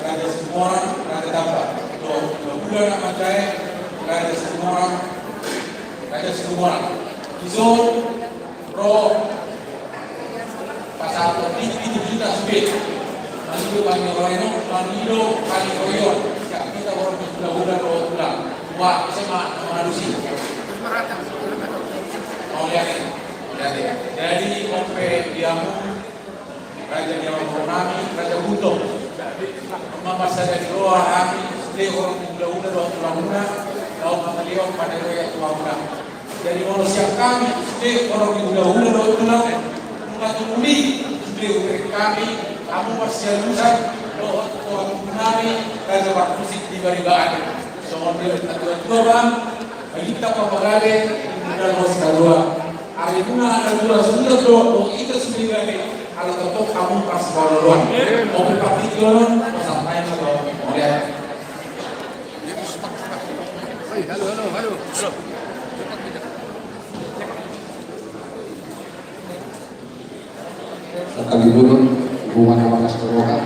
Raja Situmorang, Raja Lambat. Dohot hula-hula na manjae, Raja Situmorang, Raja Situmorang. Dison ro pasahathon tingki di hita sude. Mangido pangidoan, mangido pangidoan. Siap hita horong ni hula-hula dohot tulang. Wah, ise ma mangalusi. Mauliate. Mauliate. Jadi, ope di hamu, raja ni amangboru nami, Raja Gundong. Mamarsadari roha hami sude horong ni hula-hula dohot tulang muna, laho mangalehon pangidoan tu hamuna. Jadi molo sian hami sude horong ni hula-hula dohot tulang, nunga tumuli sude hubereng hami hamu parsialusan dohot tu hamuna nami Raja Parhusip di bariba ate. Songon dia natua-tua bang, bagita pamagale, muda los kalua. Ari muna natua sudah do, do ita sudah gale, ala totok hamu pas balaluan. Oke, Pak Tito, pasantai na bang. Oke. Halo, halo, halo. Halo. Tangkas do, hubungan na bagas tu roha.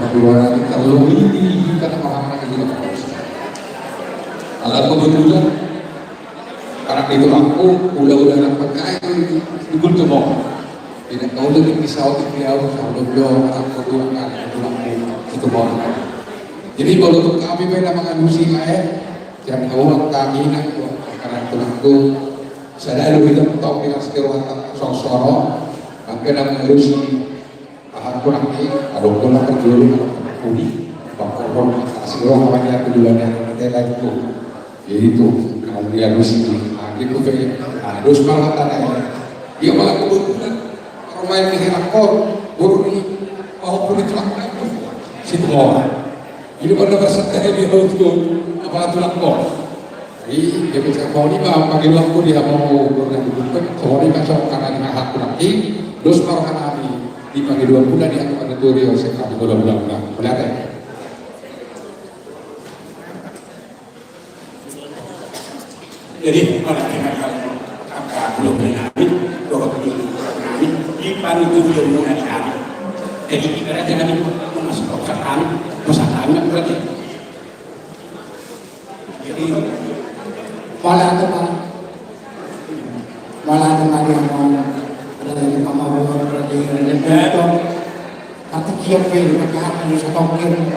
Keluaran terlebih di kita orang-orang yang tidak fokus. Ala kebetulan, karena itu aku udah-udah anak P K I di Gultom. Tidak tahu lagi pisau di Riau, sama dua orang, aku tuh anak itu aku itu orang. Jadi kalau untuk kami pada mengadusi lain, jangan tahu kami nak karena itu aku sadar lebih tahu dengan sekitar sosoro, maka mengadusi Aha, kurang ni, adong do na parjolo na pudi. Pakkohon, asi roha ma dia tu bulan yang tela itu. Jadi tu, kalau dia alusi, ah, dia tu pe, ah, dos ma roha tana ya. Dia malah kebetulan, kalau main di Helakor, baru di, oh, pudi tu lah, situ mau. Jadi pada masa tadi dia tu, apa tu lah kor. Jadi, dia bisa kau ni, bang, bagi waktu dia mau, dia mau, kau ni, kan, so, karena dia hak kurang ni, dos ma roha nami. Di pagi dua bulan dia kepada Turio, saya kami dua bulan, bulan. Boleh ada? Jadi, pada kita tahu, angka dua bulan hari, dua bulan hari, di pagi dua bulan hari. Jadi, kita raja kami, masuk ke kami, masa kami, berarti. Jadi, pala tu, Pak. Mala na mari amang, raja ni pamabuan, raja ni raja ni pamabuan. Arti kiap pe, maka hami satokin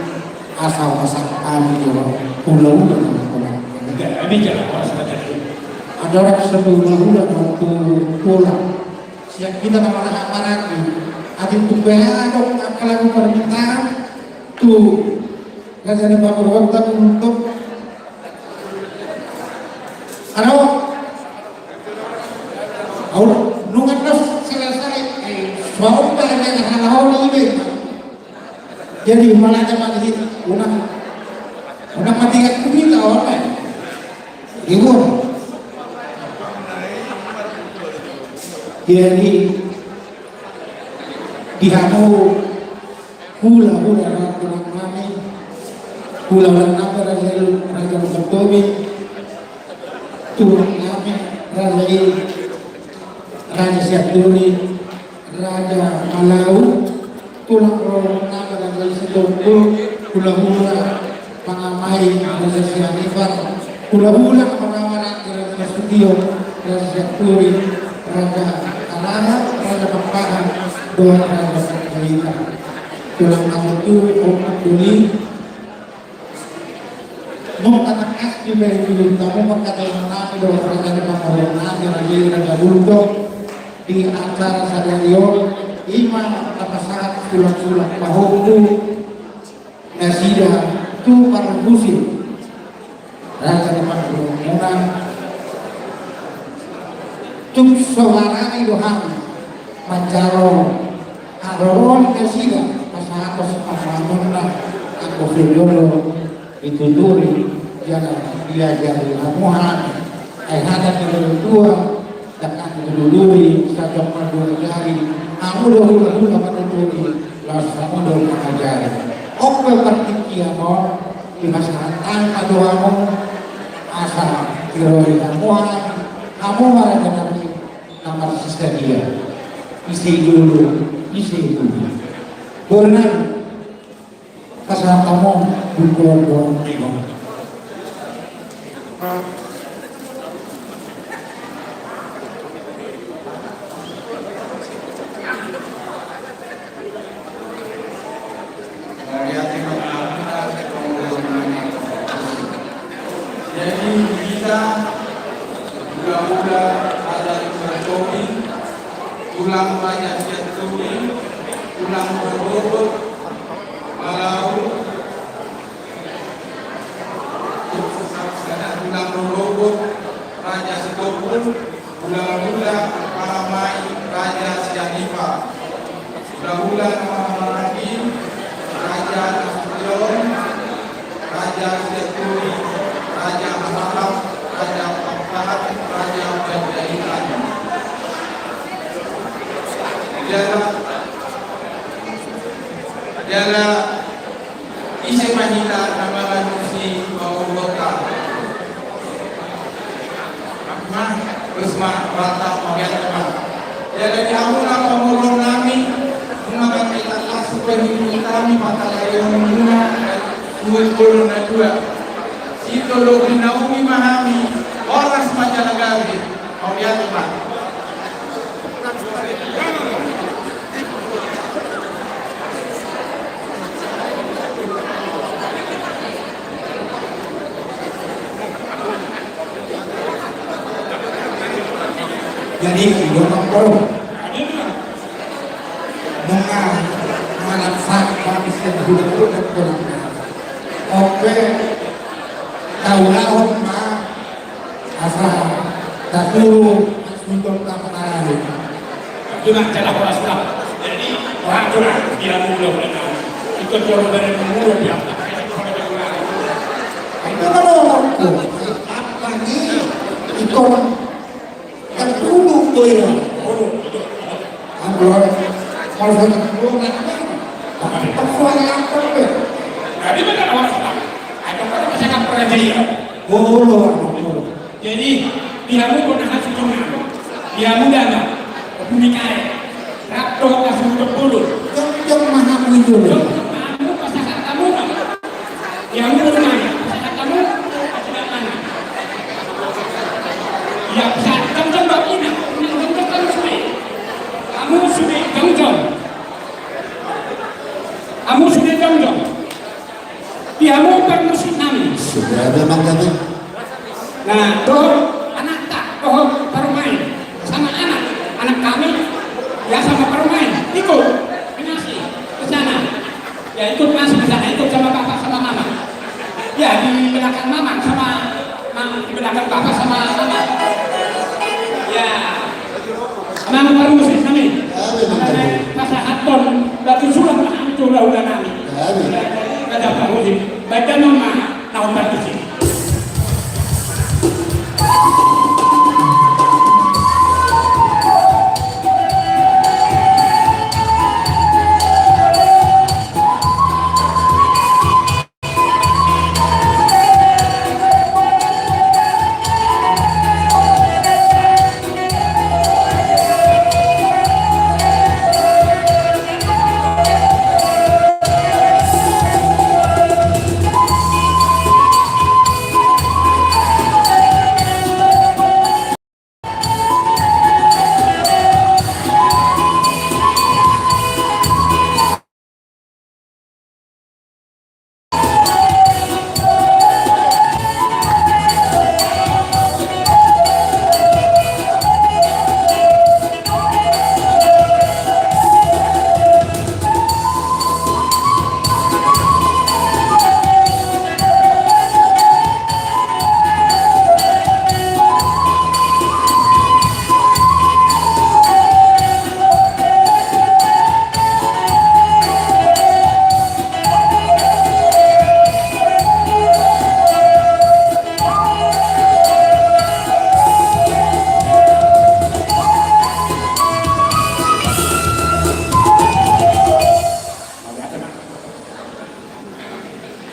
asal masak kami jo, pulau udah, pulau. Ada orang sebelum udah waktu pulang. Siap kita nama anak-anak ni. Adi tu beha dong, apalagi permintaan tu. Raja ni pamabuan, tapi untuk Halo. Au, nunga dos selesai. Eh, suara dari halaho ni ibe. Jadi, malah ada mati. Unang, unang mati kan kita, orang. Ibu. Jadi, di hamu Hula-hula raja nami, hula-hula nami raja, raja Lumbantobing, tulang nami raja i, raja Sianturi, raja Malau, tulang rorobot nami raja Sitompul, hula-hula pangamai raja Sianipar, hula-hula pangamai raja Nasution, raja Sianturi, raja Alaha, raja Pakpahan, dohot raja Panjaitan. Tulang nami tu, om, doli. Mung anak as di beri dulu tamu maka tulang nami dohot raja ni pangorong nami raja i raja Gultom. Di acara sadari on ima na pasahat tulang-tulang pahompu. Nasida tu parhusip raja ni parhusip muna. Tung so barani do hami manjalo haroro ni nasida pasahathon pangaramuna anggo sejolo dituturi jala diajari hamu hami. Ai hata ni natuatua. Dangkan dulului, sahat ma dua jari, hamu do hula-hula manuturi, laos hamu do mangajari. On pe partingkian on, dipasahat ma tu hamu, asa tiroi hamu, hamu ma raja nami, na marsisadia. Ise jolo, ise jolo. Bornai. Pasahat hamu, buku on, buku on. Jadi, kita, hula-hula, raja Lumbantobing, tulang raja Sianturi, tulang rorobot, Malau, tulang rorobot, raja Sitompul, hula-hula, pangamai, raja Sianipar. Hula-hula na marhahamaranggi, raja Nasution, raja Sianturi, raja Alaha, raja Pakpahan, raja Panjaitan. Jala, jala, ise ma hita na mangalusi pangoluonta. Nah, terus ma, rata, mabiar, ma. Jala di hamu na pangoluon nami, nunga hita las, supaya hita nami patalayo Muna, suhut bolon na dua. Sitolopi Naomi ma hami, horas ma jala gabe. Mauliate ma. Jadi, i do nang, Bro. Nunga manat sapa isen huda-huda. Oke, taulahon ma asa tasuru suhut na pangarahut. Itu nang jala horas ma. Jadi, orang tu lah, dia mulu, dia mulu. Itu jolo dari mulu, dia. Itu kalau aku, apa nih? Itu orang yang dulu tuh ya. Ambrol, kalau saya dulu nggak ada. Tapi persoalan apa tuh? Jadi, mana orang sana? Ada orang saya nggak pernah jadi. Dulu, dulu. Jadi, di hamu do na hasuhuton nami. Di hamu do na bumi kae. Rap dohot hasuhuton bolon. Jongjong ma hamu i jolo. Jongjong ma hamu, pasahat hamu ma. Di hamu do na pasahat hamu. Ia pasahat jongjong do i na. Jongjong hamu sude. Hamu sude jongjong. Hamu sude jongjong. Di hamu parmusik nami. Sudah ada, Bang, kami. Nah, dohot anakta, dohot parumaen. Sama anak, anak kami, ya sama parumaen. Ikut, masih ke sana. Ya, ikut masih ke sana, ikut sama bapak, sama mama. Ya, di belakang mama, sama Mang, di belakang bapak sama mama. Ya. Mang parmusik nami. Pasahathon batu sulam ma hamu tu hulahula nami. Ada parmusik. Badan ma na umbar di sini.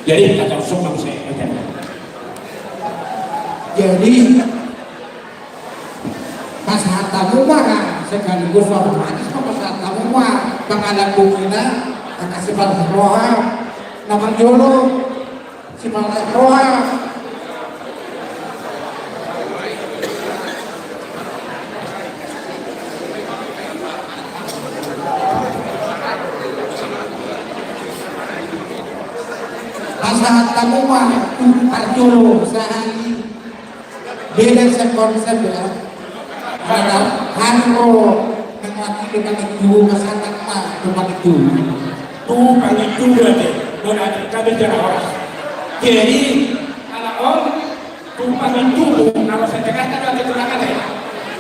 Jadi, kata usung bang saya, jadi, pasahat hamu ma, sekaligus otomatis ma pasahat hamu ma, pangalang bumi na, angka sipalas roha, na parjolo, sipalas roha. Pasahat hamu ma, tu parjolo, sahali. Beda sian konsep ya. Mana hanu nang laki tu pangintubu, pasahat ma tu pangintubu. Tu pangintubu berarti. Berarti kami jala horas. Jadi, ala on, tu pangintubu, na ro sian Jakarta do ate tulang ate.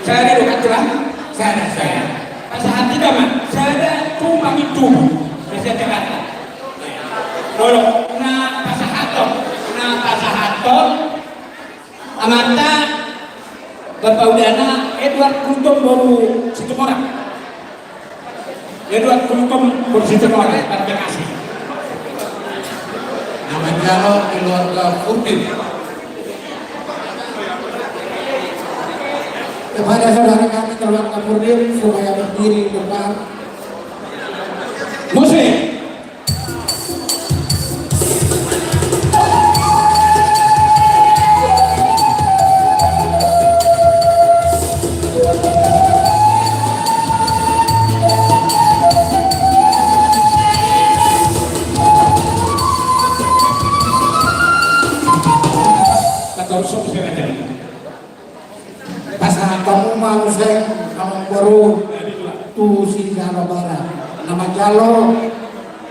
Sada do kan tulang? Sada, sada. Pasahat hita ma, sada tu pangintubu. Sian Jakarta. Olo, na pasahathon, na pasahathon. Amanta, Bapa Udana, Edward Gultom boru Situmorang. Edward Gultom boru Situmorang, terima kasih. Na manjalo keluarga Purdin. Kepada saudara kami keluarga Purdin, supaya berdiri di depan. Musik. Ro tu sijalo barat. Na manjalo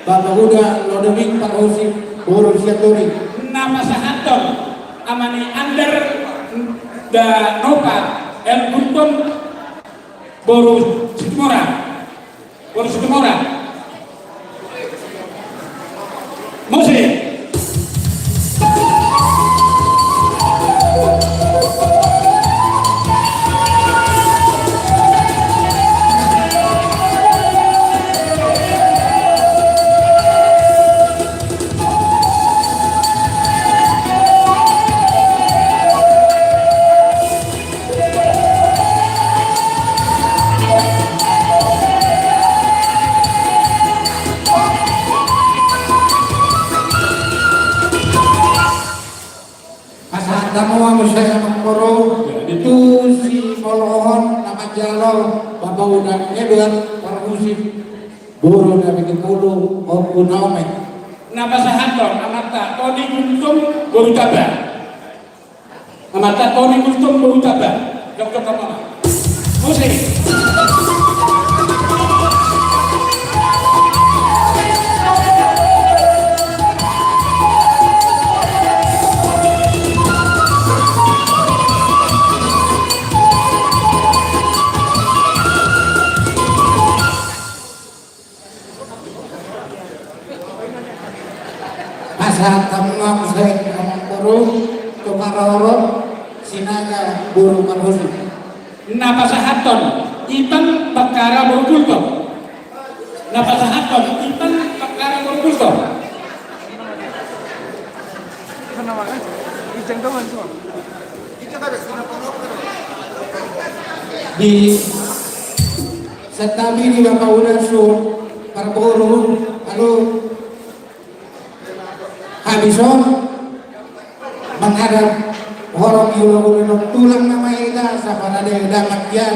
Bapa Uda Lodewijk Parhusip boru Sianturi. Na pasahathon Ama ni Andar Danopa M. Gultom boru Situmorang. Boru Situmorang. Musik. Pasahat hamu ma muse, amangboru, tu simolohon na manjalo Bapa Uda Edward Parhusip boru Dapitupulu Ompu Naomi. Na pasahathon amanta Toni Gultom boru Taba. Amanta Toni Gultom boru Taba. Dokter Tama. Musik. Pasahat hamu ma muse, amangboru, tu parorot Sinaga boru Parhusip. Na pasahathon Ipan Bakkara boru Gultom. Na pasahathon Ipan Bakkara boru Gultom. Di Santabi ni Bapa Uda Suhut parboru, alu habis on menghadap horong, iula-ula dohot tulang na maeda, saparade damak ian,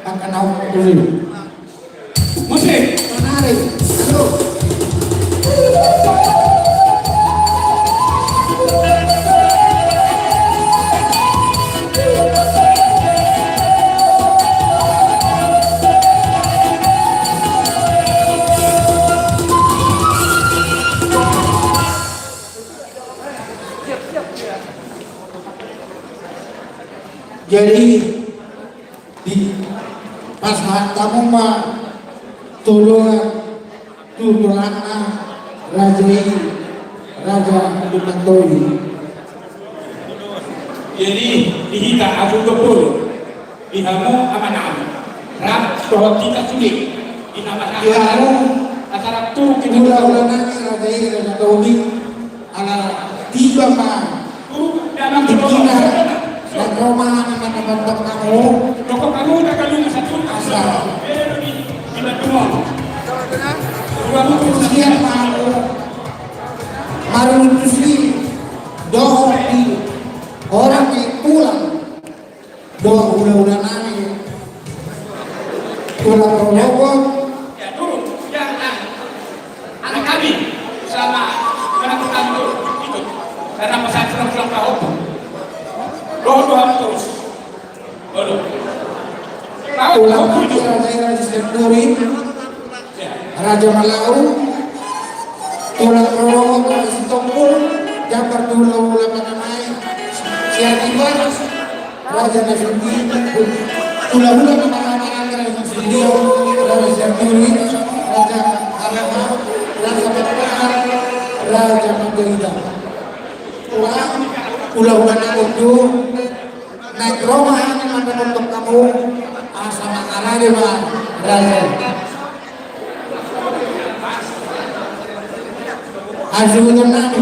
angka na hon tusi. Musik. Sonari. Aduh. Jadi, dipasahat hamu ma tu dolok, tu dolokna raja i, Raja Lumban Toli. Jadi, di hita agung gempur, di hamu amanami, rap dohot hita sude, di nama, di hamu, acara turun kita, ula-ula nami raja i, Raja Toli, ala tiba ma, turun dalam di tingki na, dan romahan na mandapothon hamu. Dokok hamu na kalu satu asa. Di, di Bandung. Dua puluh sekian hamu. Maruntusi dohot di horong ni tulang dohot ula-ula nami, tulang rorobot. Ya, turun. Ya, nah. Anak kami sama anak kami turun. Itu. Karena pesantren pulang tahun. Dohot, dohot terus. Tulang putih raja i, Raja Sianturi, Raja Malau, tulang rorobot Raja Sitompul, jambar tu ula-ula panamai, Sianipar, Raja Nasudi, ula-ula na mangalangka, Raja Nasudi, Raja Sianturi, Raja Haraha, Raja Patpahan, Raja Panjaitan. Tulang, ula-ula na unjuk, naeng ro ma hami mandapothon hamu, asa mangarade ma raja. Hasuhuton nami.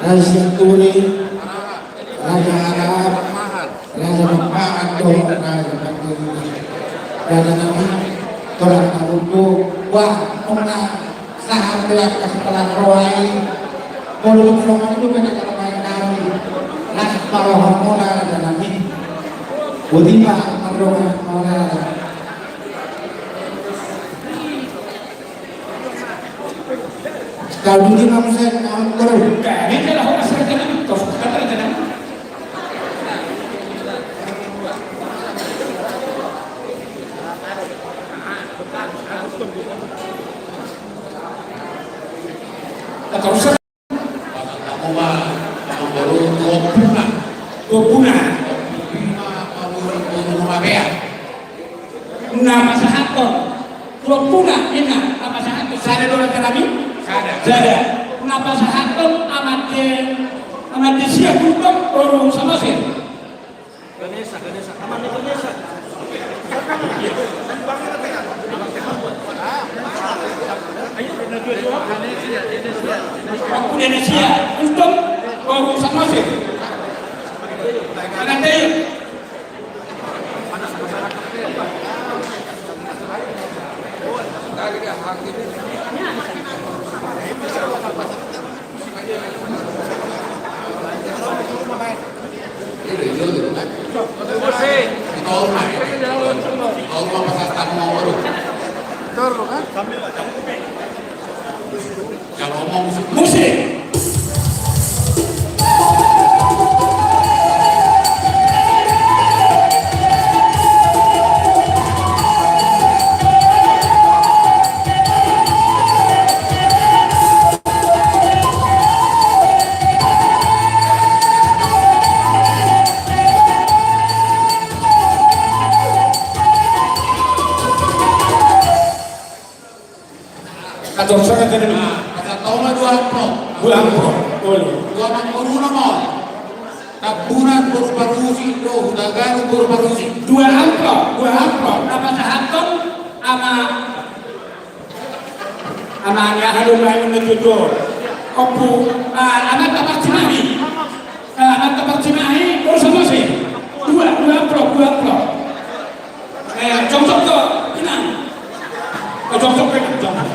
Raja Sianturi, Raja Arab, Raja Bambangan do, Raja Bambangan. Raja nami, tolak na buku, wah, nunga sahat do angka sipalan roha i. Molo songon i do mena na main nami. Las parohon muna, Raja nami. Boti ma, mardongan muna. Kau dulu, Bang Hussein, kau dulu. Jadi, kalau orang serta itu, terus kata aja, kan? Terus. Bapak Kapolres, Bapak Boru, Bapak Puna. Bapak Puna. Bapak Puna, Bapak Boru, Bapak Puna. Na pasahathon, dua puna, ninna, na pasahathon, sada do, Raja nami? Sada. Sada. Na pasahathon, Amande, Amande Siakuntong, boru Samosir. Ganesha, Ganesha, Amande Ganesha. Amande Ganesha, Kuntong, boru Samosir. Amande. Musik. Kator sana kena dulu. Kata toma dua amplop. Dua amplop. Boleh. Dua namboruna ma on. Tambunan boru Parhusi dohot Hutagalung boru Parhusi. Dua amplop, dua amplop. Na pasahathon ama, ama ni aha do, bahen na tutu. Ompu, ah, amanta Parcimahi. Ah, amanta Parcimahi, boru Samose. Dua, dua amplop, dua amplop. Eh, jongjong do, inang. Eh, jongjong do, inang, jongjong.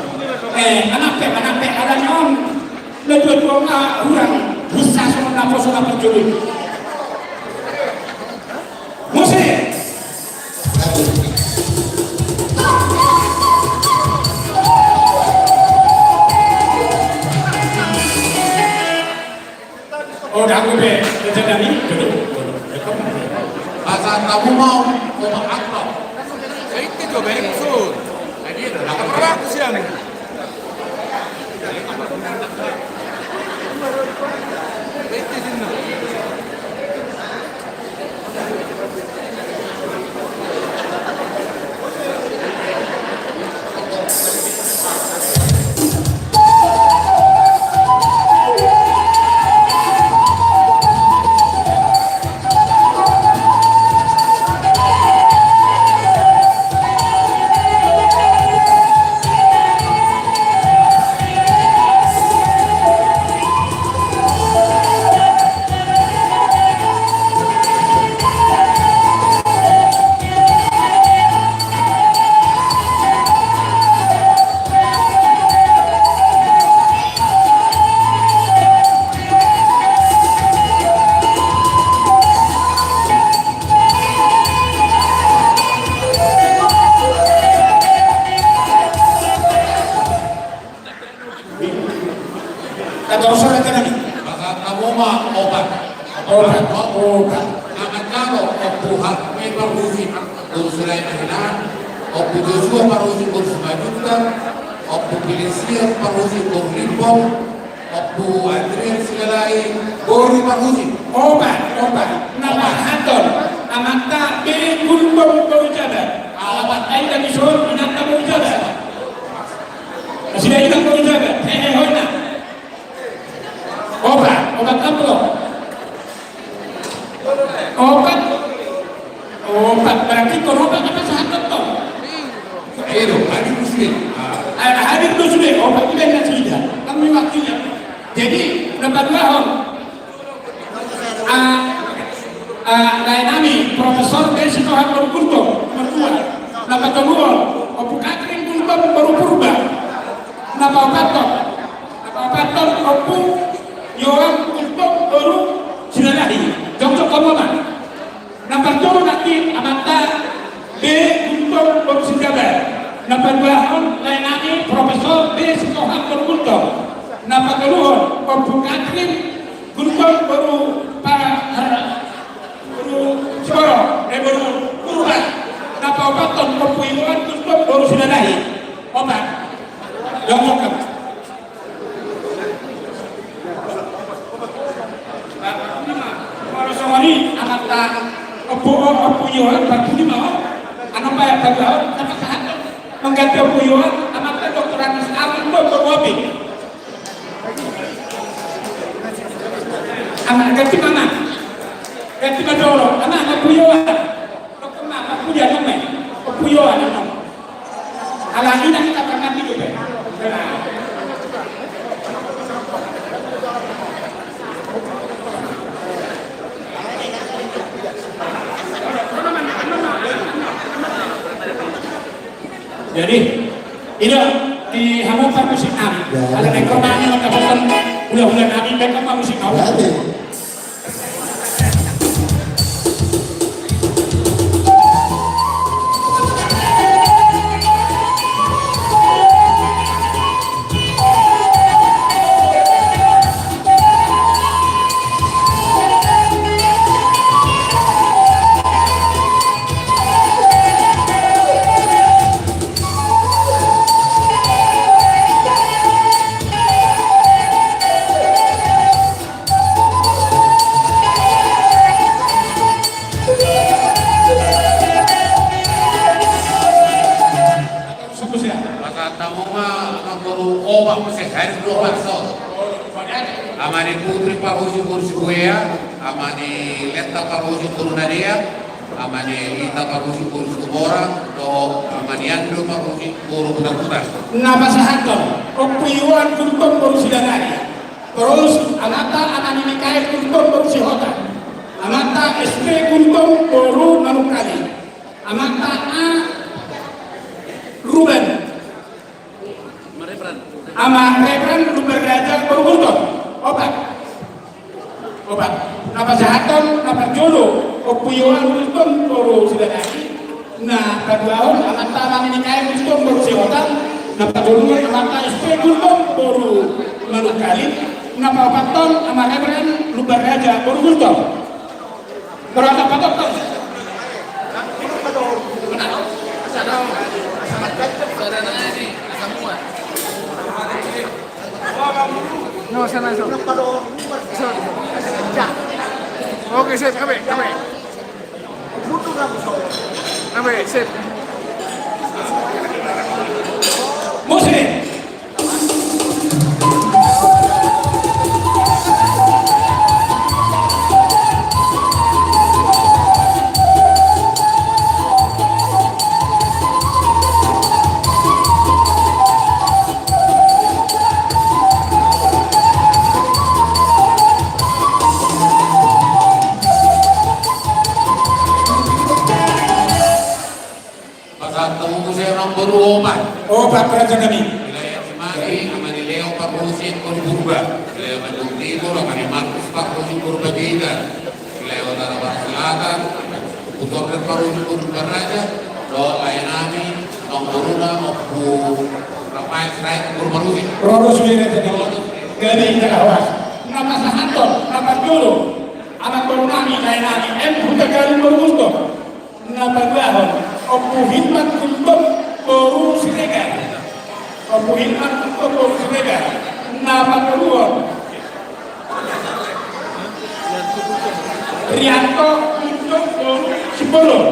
Eh, manang pe, manang pe, alani on. Lalu dua, ah, hurang. Bisa songon naposo na parjolo i. Musik. Oh, dah, gue be, gue jadi ni, duduk. Pasahat hamu ma on, opat amplop. Baik, itu baik, Sun. Apa berlaku siang? Baik, itu sini. Kata Rasul kata Nabi. Maka kamu ma opat. Opat, opat. Akan kalo Ompu Hatme Parhusi, Ompu Sulaiman Hinahan, Ompu Joshua Parhusi, Ompu Simanjuntak, Ompu Filisia Parhusi, Ompu Limbong, Ompu Adrian Silalahi, boru Parhusi. Opat, opat. Na pasahathon amanta be Gultom boru Jabar. Ah, opat. Ai dang ison inanta boru Jabar. Nasida inang boru Jabar. Hehe, hona. Opat, opat amplop. Opat. Opat, berarti kau opat apa sahat tong? Ayo, hadir do sude. Ah, hadir do sude. Opat, iba nasida. Kami waktunya. Jadi, na paduahon. Ah, ah, lae nami, Profesor B. Sitohang boru Gultom, nomor dua. Na patoluhon, Ompu Katrin Gultom boru Purba. Na paopathon, na paopathon, Ompu Yohan Gultom boru Silalahi. Jongjong hamu ma. Na patolu nangkin amanta B. Gultom boru Sindabar. Na paduahon lae nami Profesor B. Sitohang boru Gultom. Na patoluhon Ompu Katrin Gultom boru Pa-, boru Siboro, eh, boru Purba. Na paopathon Ompu Iwan Gultom boru Sinalahi. Opat. Jongjong hamu. Molo songon i amanta Ompu, Ompu Yohan, Ompu Iwan, amanta Ompu Iwan, mangganti Ompu Iwan amanta Doktor Agus Agung boru Opi. Amang, ganti ma, amang. Ganti ma jolo, amang, Ompu Iwan. Doktor ma, Ompu Iwan, amang. Ompu Iwan, amang. Alani na hita pernah hidup, ya. Jadi, i do di hamu parmusik nami. Ala na ingkon nami mangkapoton hula-hula nami, baen ma musik nami. Pasahat hamu ma, nomor opat, muse hadir do opat, so. Ama ni Putri parhusip boru Sibuea, ama ni Lenta parhusip boru Nadea, ama ni Ita parhusip boru Situmorang, dohot ama ni Ando parhusip boru Butarbutar. Na pasahathon, Ompu Iwan Gultom boru Sidanari. Torus, amanta, ama ni Mikael Gultom boru Sihotang. Amanta, S P Gultom boru Manungkalit. Amanta, A. Ruben. Ama Rebran Lumban Raja boru Gultom. Opat. Opat. Na pasahathon, na parjolo, Ompu Yohan Gultom boru Sidanari. Na paduahon, amanta, ama ni Mikael Gultom boru Sihotang. Na patoluhon, amanta, S P Gultom boru Manungkalit. Na paopathon, ama Rebran Lumban Raja boru Gultom. Berapa potong? No, sana, so. So. Oke, sip, kabe, kabe. Kabe, sip. Musik. Pasahat hamu muse, amang boru, opat. Opat raja nami. Wilayah Cimahi, ama ni Leo parhusip boru Purba. Wilayah Bandung Timur, ama ni Markus parhusip boru Panjaitan. Wilayah Utara Barat Selatan, Ompu Sorden parhusip boru Lumban Raja. Dohot lae nami, amang boruna, Ompu Rafael Sirait boru Marhusip. Ro do sude raja nami. Jadi, jala horas. Na pasahathon, na parjolo, amang boru nami, lae nami, M Hutagalung boru Gultom. Na paduahon, Ompu Hilman Gultom boru Siregar. Ompu Hilman Gultom boru Siregar. Na patoluhon, Rianto Gultom boru Simbolon.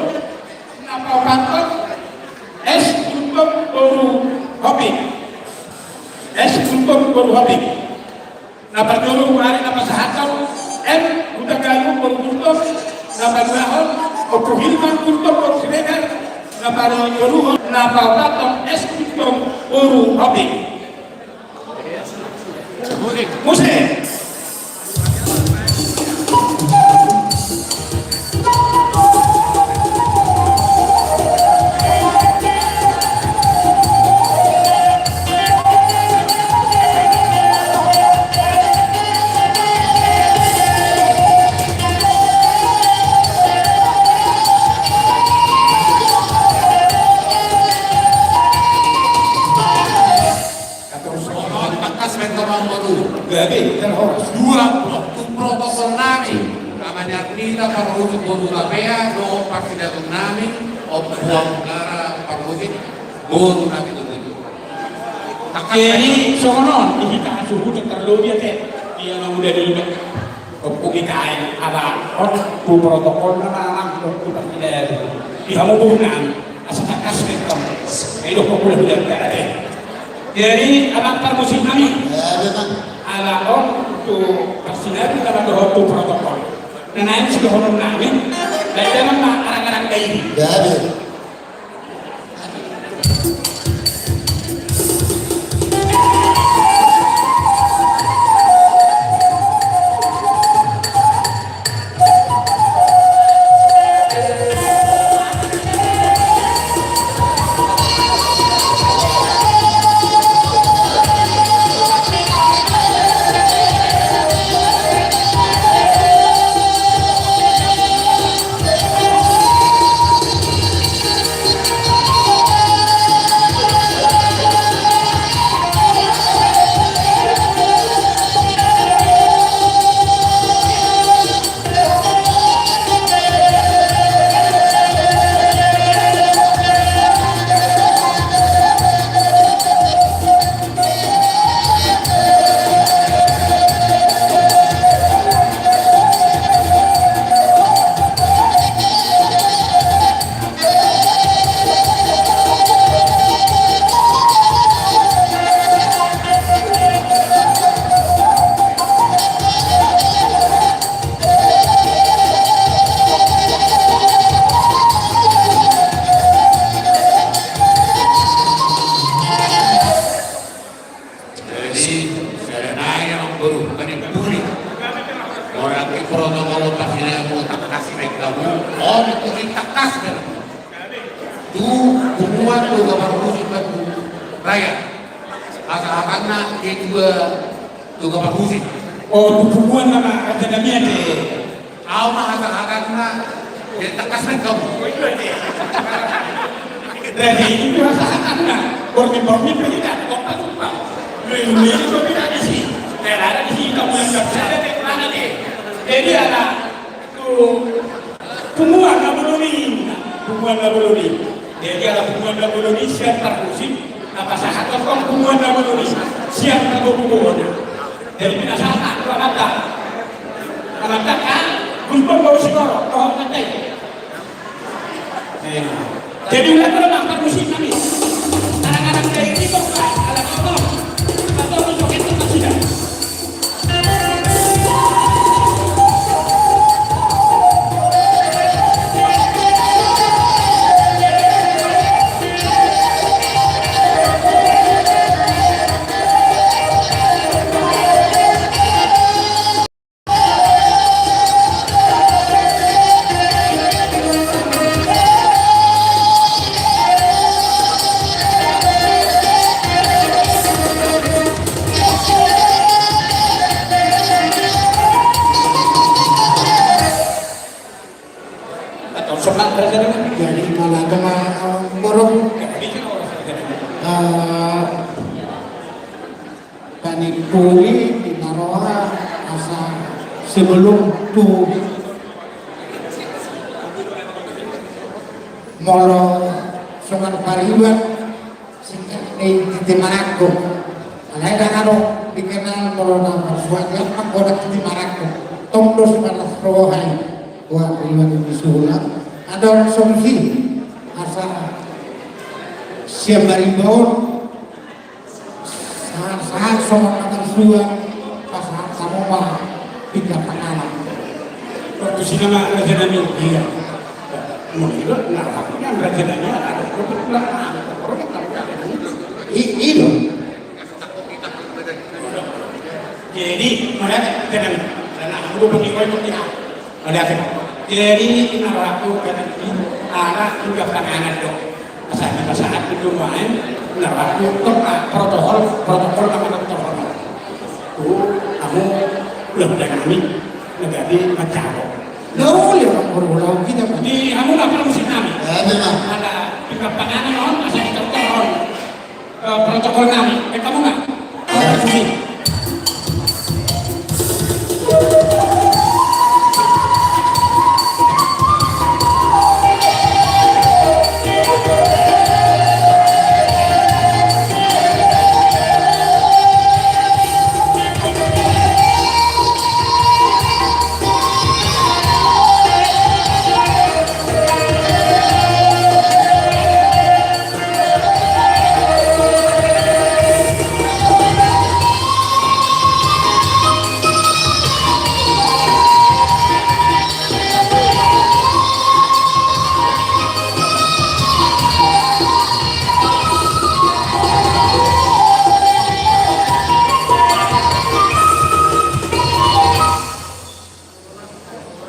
Na paopathon, S Gultom boru Hopik. S Gultom boru Hopik. Na parjolo, ari na pasahathon, M Hutagalung boru Gultom. Na paduahon, Ompu Hilman Gultom boru Siregar. Na patoluhon, na paopathon, S Gultom boru Hopik. Musik. Tangkas ma antong, amang boru. Gabe, jala horas. Dua, tu protokol nami. Ama ni Arnita parhusip boru Tapea, dohot parsidaton nami, Ompu Anggara parhusip boru nami tutu. Tangkas. Jadi, songon on, di hita suhut terlebih ate. Ia mau udah di Ompu Mikael, ala on tu protokol na manang tu parsidaton. Di hamu boru nami, asa tangkas ma antong. Ai do populer udah berada. Jadi, amang parmusik nami. Ala on tu parsidaton na manang dohot tu protokol. Na naeng sidohonon nami. Baen damang ma arang-arang dairi. Orang ke protokol pasti dia mau tangkas mereka bu. Oh, itu tangkas kan. Tu punguan Toga Parhusip Bandung Raya. Asa-asana dia juga Toga Parhusip. Oh, tu punguan nama raja nami ate. Au ma asa-asana dia tangkas mereka bu. Jadi itu asa-asana. Borngin-borngin pe tidak, kok tak lupa. Minggu-minggu pe tidak di sini. Tidak ada di sini, kamu yang tidak ada, tidak ada deh. Jadi ada tu punguan na bolon i, punguan na bolon i. Jadi ala punguan na bolon i sian Parhusip, na pasahathon punguan na bolon i sian pargogoon. Jadi pinasahat tu amanta. Amanta kan, gurbon bau singorok, tohot nanti. Jadi ulang ulang Parhusip nami. Anak-anak dari itu, Pak, anak itu. Atau untuk itu, Pak, sudah. Jadi, mauliate ma, eh, borok. Eh, panimpuli di na roha asa sebelum tu molo songon pariban. Singkat ni titi marangkup. Alai dang adong dikenal molo na marsuat i, manggoda titi marangkup. Tong do sipalas roha i. Buat riwayat di sulang. Adong solusi. Asa siap baribaon. Sahat-sahat songon na marsuat. Pasahat samo ma. Pindah panganan. Waktu sinama raja nami. Iya. Mungkin na raja nami ada. I-, itu. Jadi, mana tenang. Karena aku lupa di kau itu tidak. Ada apa? Jadi, na rapu kan ini, ala pindah panganan do. Asa di pasahat itu main, na rapu tong, ah, protokol, protokol apa protokol. Tu, hamu, ulang ulang nami, na gabe mancaro. Lalu, ya, orang baru ulang kita, Pak. Di, hamu na Parhusip nami. Eh, memang. Ala pindah panganan on, asa di protokol. Eh, protokol nami, eh, kamu nggak? Eh, sini.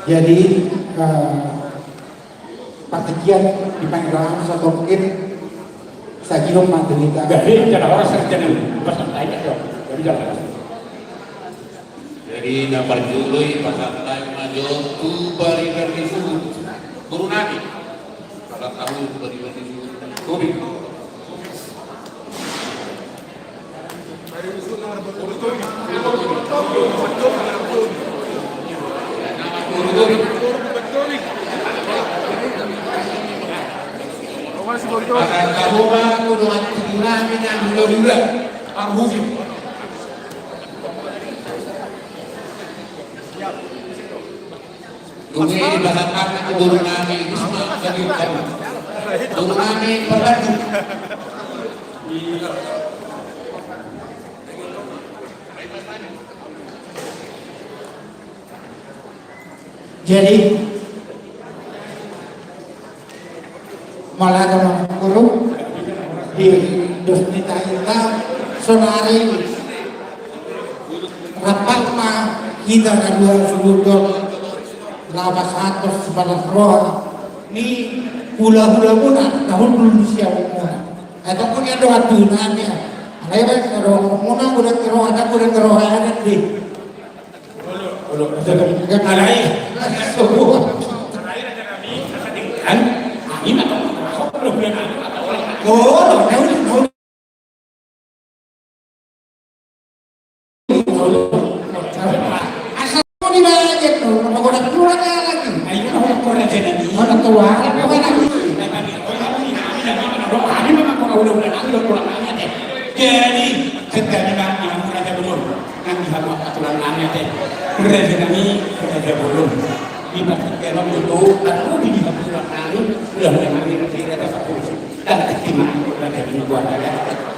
Jadi, eh, partingkian di Pangrango satongkin sagido ma tu hita. Jadi, jangan orang serjana pasang tanya dong. Jadi, jangan. Jadi, na parjolo i pasahat ma jo tu pariban ni suhut. Boru nami. Pasahat ma jo tu pariban ni suhut. Tobing. Dung i pasahat ma tu boru nami Isma Salim Tabu. Boru nami Parbandung. Jadi, mauliate ma guru di dos ni tahi ta, sonari rap ma Hita na dua suhut on, laho pasahathon sipalas roha ni hulahulamuna na hundul di siamunmuna. Ai tong do nian dongan tubu nami. Alai baen na dongan muna godang ni roha, godang ni roha adat dei. Olo, olo, alai. Olo, olo, olo. Asa mau dibagian tuh, mau godang tulang ya lagi. Ayo, mau godang tulang ya lagi. Mau godang tulang ya lagi. Jadi, setiap memang yang raja belum, nanti hamba aturan nanya teh. Raja nami, raja belum. Di partingkian itu, lalu di hamba aturan nami, udah mulai nami, raja, raja, raja. Dan terima, raja, ini buat raja.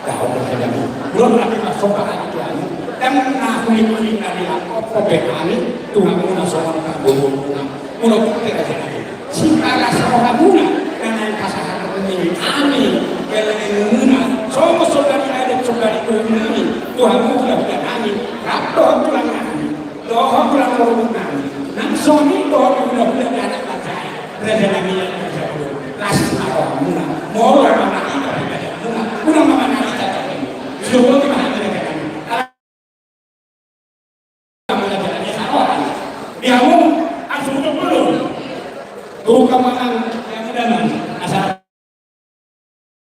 Tahu, raja, raja. Belum lagi masuk ke hati Tuhan. Dan aku itu, ini adalah apa, Tuhan, Tuhan, Tuhan, Tuhan, Tuhan, Tuhan, Molo tung pe raja nami, sipalas rohamuna na naeng pasahathon ni hami, hami, hami, songon sombari adat sombari uhum nami, tu hamu hulahula nami, rap dohot tulang nami, dohot tulang borngin nami, nang songon i dohot hulahula ni anak panjai, raja nami, raja nami, las ma rohamuna, molo manang ita pe raja muna, unang manang ita pe. Sudah boleh ma hami raja nami. Di hamu, asa ucok dulu. Tukang manang, yang udah nang, asa.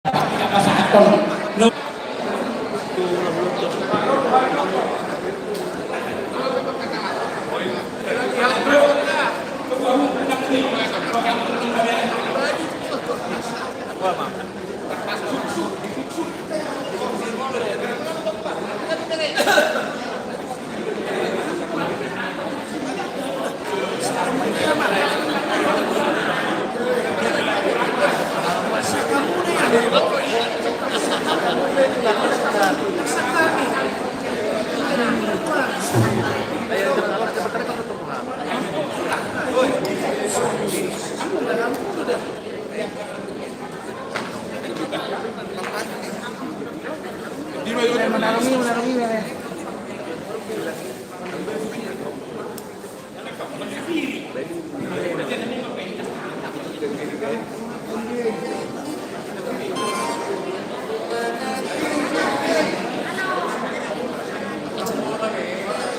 Tidak pasahathon. No.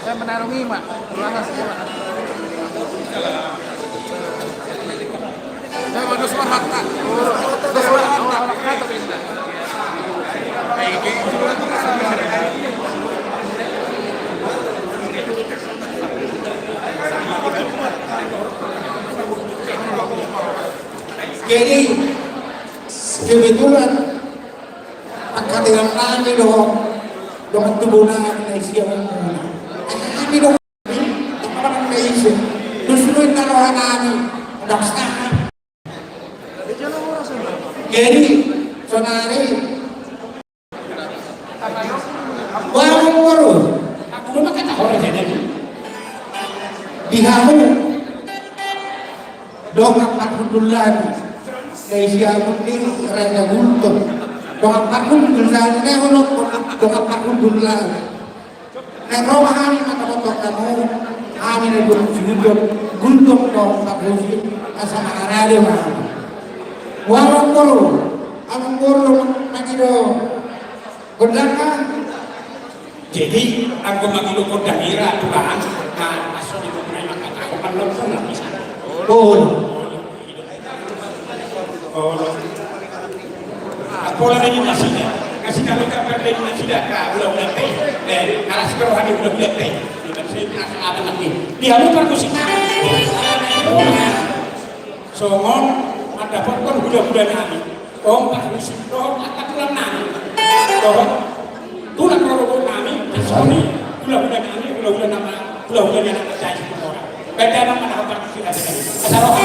Saya menarung lima, dua belas, dua. Jadi, kebetulan angka telang nami do, dongan tubu nami na isi on. Nami do. Justru inna roha nami, ndang sahat. Jadi, sonari. Baru, baru. Aku cuma kata orang jadi. Di hamu. Dongan parhundul nami. Dai siamun ni Raja Gultom. Dongan parhundul nami, dongan parhundul nami. Naeng ro ma hami mandapothon hamu, hami na dua suhut on, Gultom dohot Parhusip, asa mangarade ma hami. Wala boru, amang boru, mangido gondang ma. Jadi, anggo mangido gondang i ra, Tulang, na, maksud itu, na, maka, aku kan langsung lah, bisa. Oh. Pola na ninna nasida, nasida do gambar na ninna nasida, na hulahula pe, eh, na las roha ni hulahula pe. Di hamu parhusip. Songon mandapothon hulahula nami. Tong parhusip dohot angka tulang nami. Dohot tulang rorobot nami, songon i hulahula nami, hulahula nama, hulahula ni anak panjai Situmorang. Baen damang ma na hau parhusip nami. Asa roha.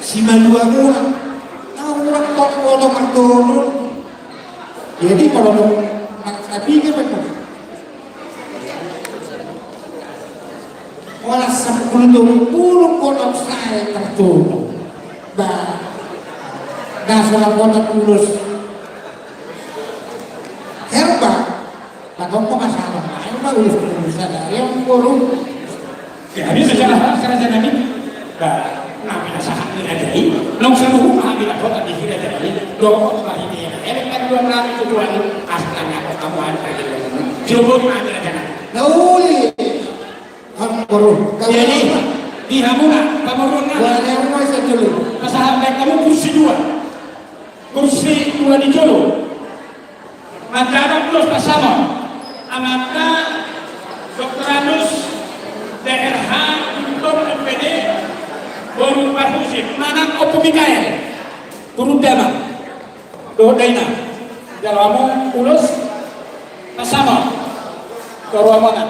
Simalua mura. Tahu mura kok foto kartun. Jadi kalau mau nak tapi kan betul. Olas sampulu tolu pulu kota sae tartubu. Ba, dasar kota tulus. Herba, na tongko masalah, herba ulus tulus ada yang boru. Ya, dia bicara bahasa raja nami. Ba, nami na sahat ni raja i, nong saluhut nami na kota di raja nami. Dong, ba, ini enak, enak kan dua nami tu tuan, asal nami aku kamu ada gitu. Jobo nami raja nami. Nauli. Jadi, di hamuna, pamoruon nami. Pasahat baen hamu kursi dua. Kursi dua di jolo. Mandalan ulos pasamot. Amanta Doktorandus D R H, Doktor M P D, boru Parhusip, manang Ompu Mikael. Turun damang. Dohot dainang. Jalo hamu ulos pasamot. Toru hamu na.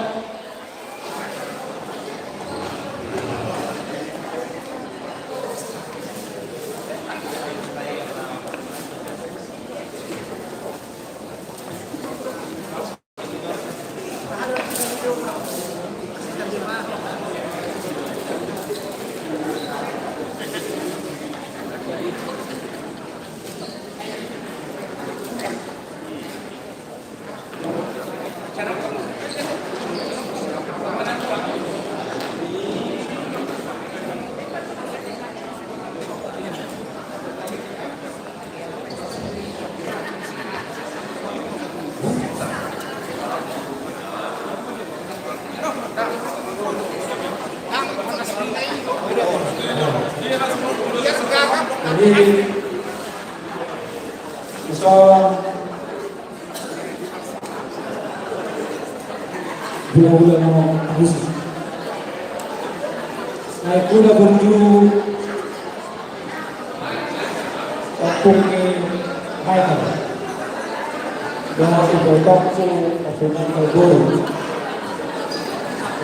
Hula-hula na tahusi. Naik kuda burju. Ompung ni Michael. Dohot ibotongku, ompung Michael Boru.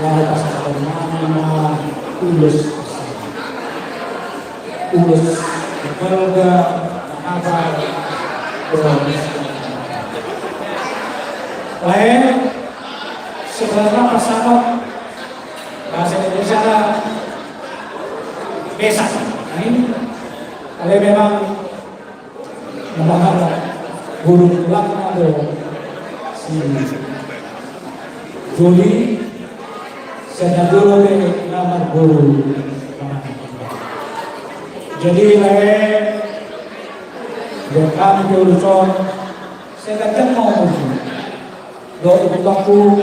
Laho pasahathon ma ulos. Ulos na balga, na haba. Lae, sebenarna pasahat bahasa Indonesia ada besak. Nah, ini kalau memang membahas burung tulang atau si Joli, saya dulu be nama guru. Jadi, lae, buat kami dulu, Con, saya datang mau. Dohot ibotongku,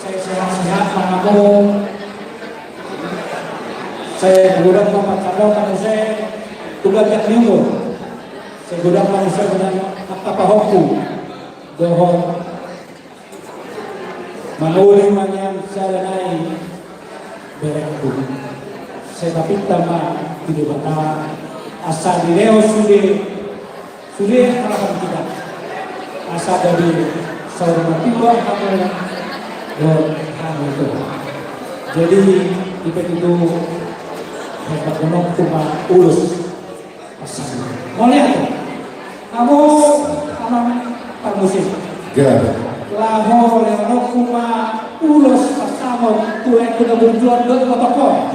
sai sehat-sehat ma hamu. Sai godang ma pansalongan muse tu ganjang ni umur. Sai godang ma muse godang angka pahompu. Dohot mangoli ma nian sada nai berengku. Sai tapinta ma tu Debata asa dilehon sude. Sude harapan kita. Asa jadi saur matua hamu dohot hamu tu. Jadi, di pe tutu, hebat gonong tu ma ulos. Pasan. Mauliate. Hamu amang parmusik. Laho lehononku ma ulos pasahat tu aek kuda burju dohot ibotongku.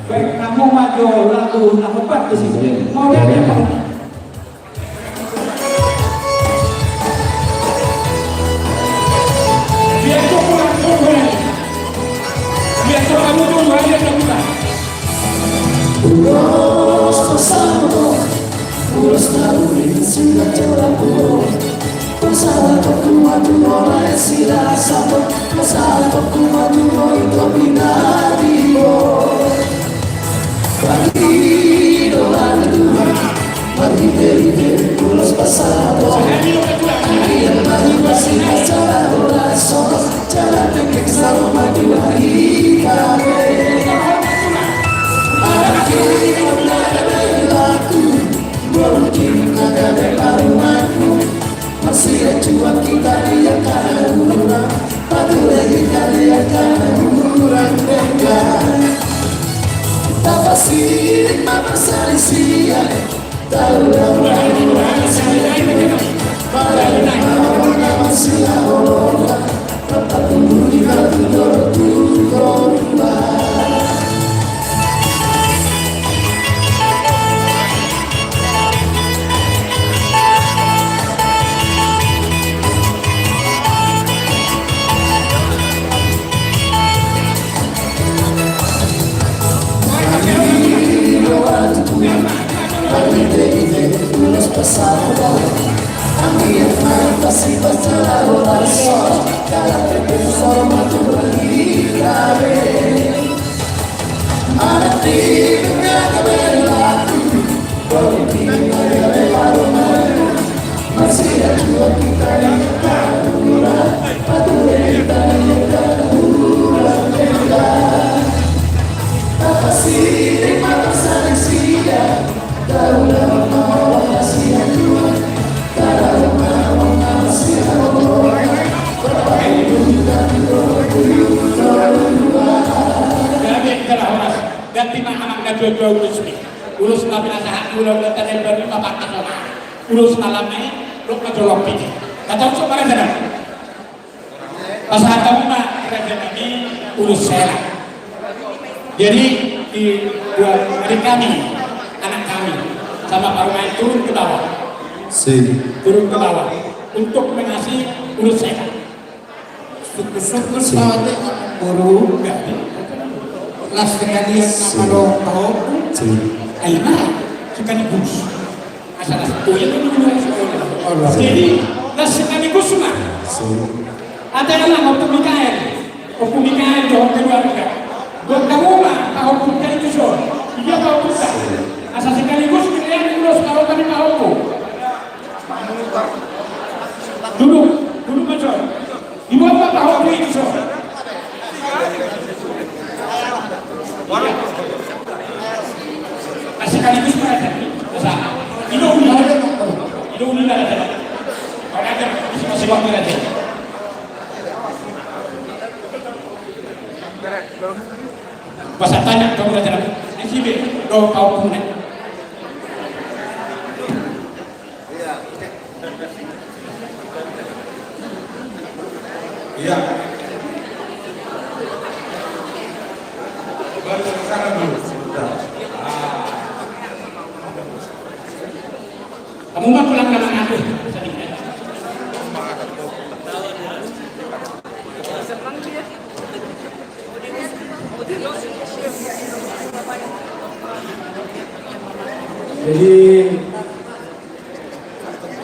Baen hamu ma jo lagu na hombar tusi. Mauliate. Ulos pasahat, ulos na uli, singkat jala ulos. Pasahatonku ma tu ho na silas, pasahatonku ma tu ho, ito pinadiho. Bagi dohot Tuhan, marhite-hite ulos pasahaton. Anggiat ma hita singkat jala horas, jala pengkeng saur matua hita be. Anak ni na gabe laku, boru ni na gabe parumaenku. Marsijuang hita di angka na hurang, pature hita di angka na hurang denggan. Tapasiring ma parsalisian, taula ma hurang sian, marale ma hurang na marsilaho-laho. Gabe jala horas, ganti ma amang na tua-tua ulos ni. Ulos na pinasahat ni hula-hula Tanaimbaru i ma pangkas on. Ulos na lam i, dok na jolop i. Kata ulos ma raja na. Pasahat hamu ma raja nami ulos sela. Jadi, di buat adik kami, anak kami, sama parumaen turun ke bawah. Turun ke bawah untuk mengasih ulos sela. Suku-suku si. Baru. Las sekalian nama dong tahu. Ayo, nah, sekaligus. Asal, oh iya, dulu, dulu. Jadi, las sekaligus ma. Ada yang Ompung Mikael. Ompung Mikael dohot keluarga. Buat kamu ma, Pak Ompung, kan itu so. Iya, Pak Ompung. Asal sekaligus, kalian dulu sekarang kami Pak Ompung. Dulu, dulu ma so. Dibuat ma Pak Ompung itu so. Sebab dia. Pasal tanya kamu raja. Ini sih be, do kau punya. Iya. Baru sekarang dulu. Sebentar. Ah. Kamu mah pulang ke mana tuh? Jadi,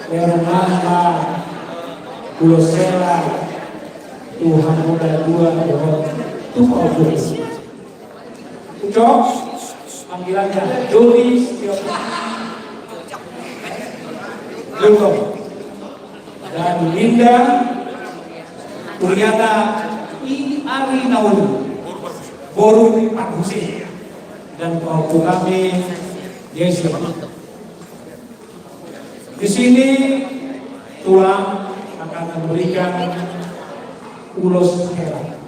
ya, rumah, ulos hela, Tuhan roda dua, dohot tu paukuku. Ucok, panggilannya Dodi Setiawan. Lulung. Dan Linda Kuriata i ari naulu. Boru Parhusip. Dan pauku kami Jesse. Di sini tulang akan memberikan ulos hela.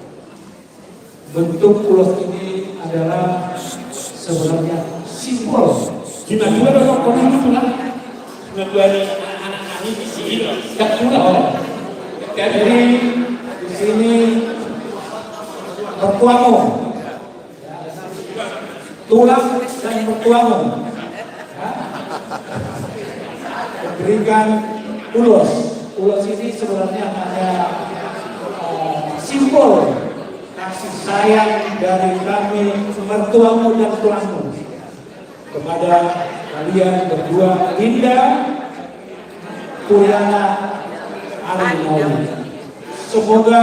Bentuk ulos ini adalah sebenarnya simbol. Di madua do kau pernah tulang? Madua ni anak kami di sini. Tak tulang, oh. Jadi di sini berkuamu. Tulang dan mertuamu, ya, memberikan ulos. Ulos ini sebenarnya hanya, eh, simbol kasih sayang dari kami, mertuamu dan tulangmu, kepada kalian berdua, Linda Kuriana Arnawi. Semoga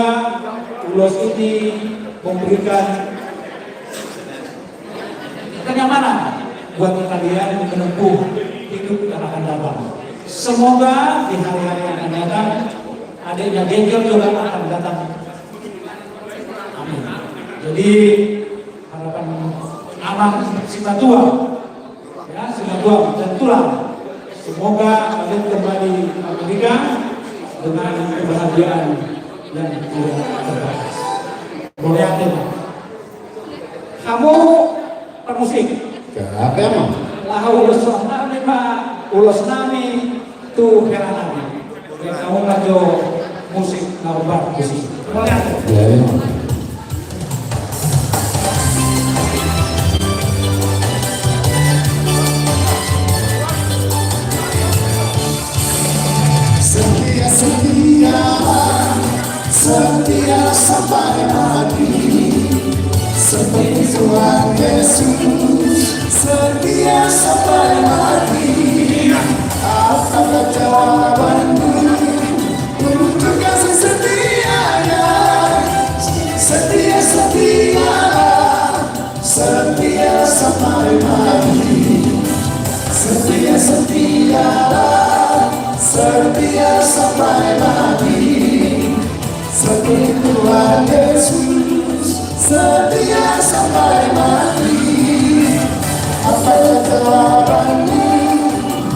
ulos ini memberikan kenyamanan buat kalian menempuh hidup yang akan datang. Semoga di hari-hari yang akan datang, adiknya Genjel juga akan datang. Amin. Jadi, harapan amang simatua, ya, simatua dan tulang. Semoga kalian kembali Amerika dengan kebahagiaan yang tidak terbatas. Boleh, akhirnya. Hamu parmusik. Kenapa emang? Laho ulos nami ma, ulos nami tu hela nami. Ia, kamu maju musik na bagus. Boleh, akhirnya. Ya, ya. Setia, setia, setia sampai mati. Seperti Tuhan Yesus, setia sampai mati. Apalah jawabanmu untuk kasih setianya? Setia, setia, setia sampai mati. Setia, setia, setia sampai mati. Seperti Tuhan Yesus, setia sampai mati. Apalah jawabanmu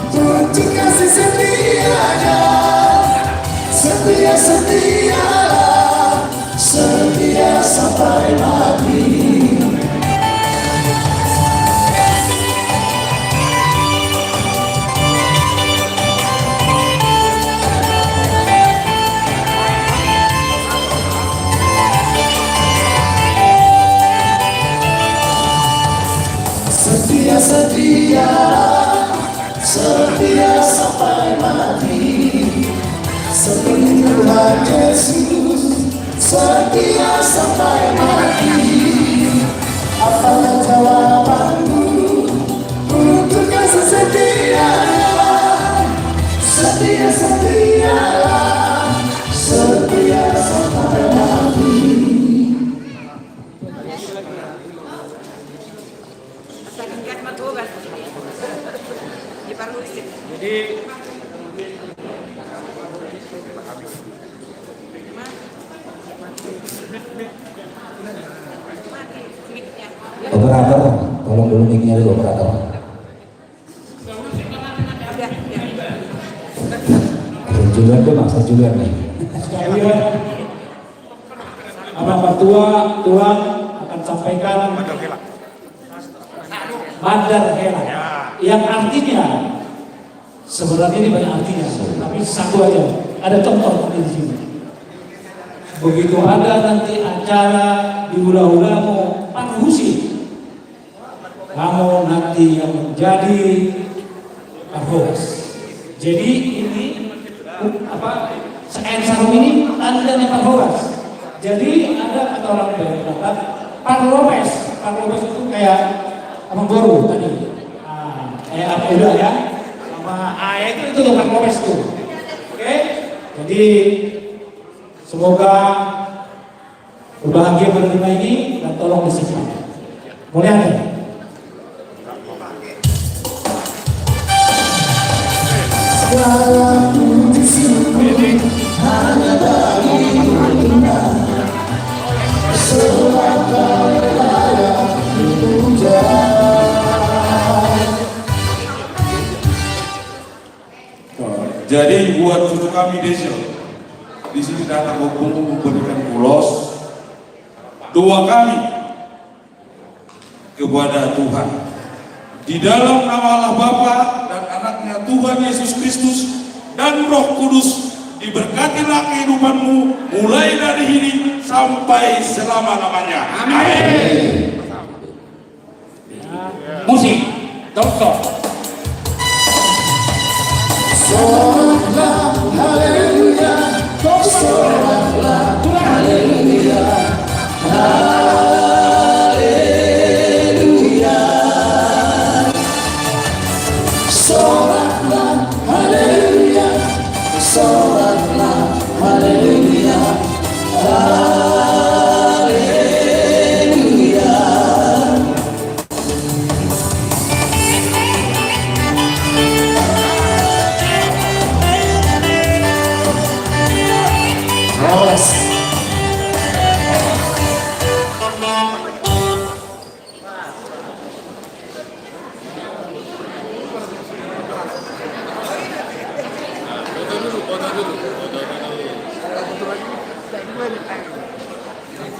untuk kasih setianya? Setia, setialah, setia sampai mati. Setia, setia, setia sampai mati. Seperti Tuhan Yesus, setia sampai mati. Apalah jawabanmu untuk kasih setianya? Setia, setialah, setia sampai mati. Jadi, operator, tolong dulu mic-nya dulu, operator. Ada juga Julian, dia bahasa Julian nih. Abang mertua, tulang akan sampaikan Mandar Hela. Yang artinya, sebenarnya ini banyak artinya, tapi satu aja. Ada contoh di sini. Begitu ada nanti acara di hula-hulamu, parhusi. Kamu nanti yang menjadi parhoras. Jadi ini, apa, saen sarung ini tandanya parhoras. Jadi ada kata orang Batak, parlopes. Parlopes itu kayak abang boru tadi. Ah, kayak apa udah ya? Sama, ah, ya itu, itu tuh parlopes tuh. Oke? Jadi semoga berbahagia menerima ini dan tolong disimpan. Mulian. Jadi buat cucu kami Desi, di sini datang untuk memberikan ulos doa kami kepada Tuhan. Di dalam nama Allah Bapa dan Anaknya Tuhan Yesus Kristus dan Roh Kudus, diberkatilah kehidupanmu mulai dari ini sampai selama-lamanya. Amin. Musik, doktor. Solatlah, haleluya. Solatlah, haleluya. Haleluya. Solatlah, haleluya. Solatlah, haleluya. Haleluya.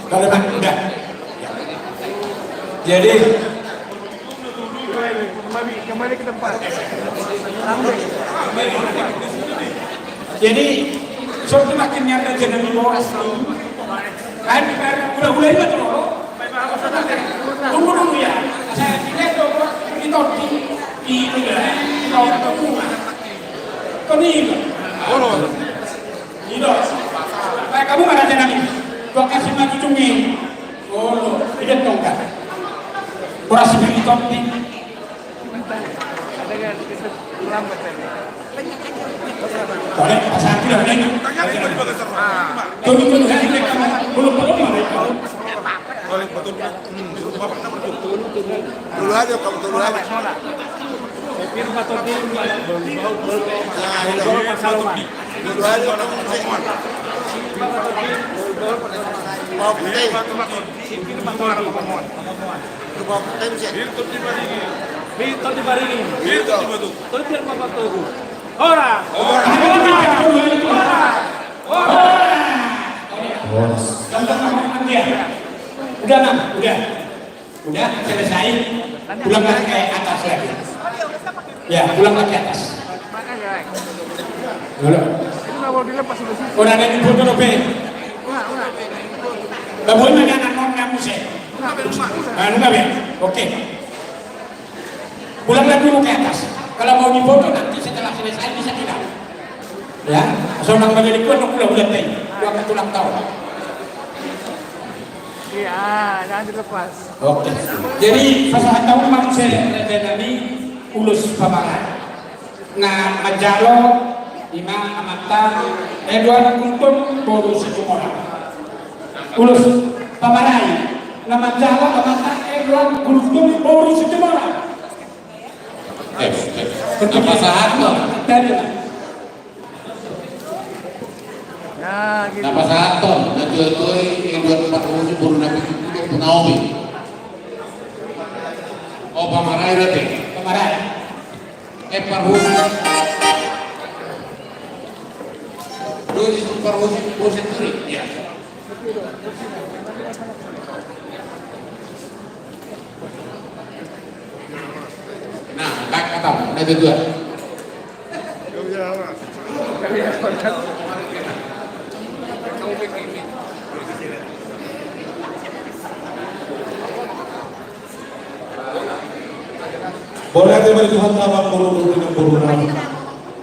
Kalau Bang, udah. Jadi, jadi, soalnya makin nyata jadi di bawah. Kan, kan, udah, udah, udah, tuh. Tunggu dulu ya. Saya tidak tahu, Pak. Ini topi. Ini, ini, ini, ini. Tony. Olo. Ido. Baik, kamu mana jenang ini? Gua kasih maju cumi. Olo, ido tongkat. Kurang sembilan ton nih. Boleh, pasang dulu, nih. Tunggu, tunggu, nih, nih, kamu. Belum, belum, nih, kamu. Boleh, betul. Dulu aja, kamu dulu aja. Nah, iya. Dulu aja, kamu. Mau penting. Mau penting, sih. Horas. Horas. Horas. Udah, Nang, udah. Udah selesai, pulang lagi ke atas lagi. Ya, pulang lagi ke atas. Halo. Udah ada di foto, Be? Udah, udah. Gak boleh ada anak non kamu, sih. Nah, udah, Be. Oke. Pulang lagi dulu ke atas. Kalau mau difoto nanti setelah selesai bisa tidak. Ya, so nang menjadi kuat, nang udah, udah, teh. Gua ke tulang tahu. Iya, jangan dilepas. Oke. Jadi, pasahat hamu ma muse, raja nami, ulos pamarai. Na manjalo, ima amanta, Edward Gultom boru Situmorang. Ulos pamarai, na manjalo amanta Edward Gultom boru Situmorang. Eh, eh, apa saat lo? Tadi, Pak. Nah, gitu. Na pasahathon, na tuatui, Edward Parhusi, boru na pitu pulu, tu Naomi. O, pamarai berarti. Pamarai. Eh, Parhusi. Parhusip Senturi, ya. Nah, angka kata, nah, itu dua. Mauliate ma di Tuhanta, amang boru, boru, boru, boru.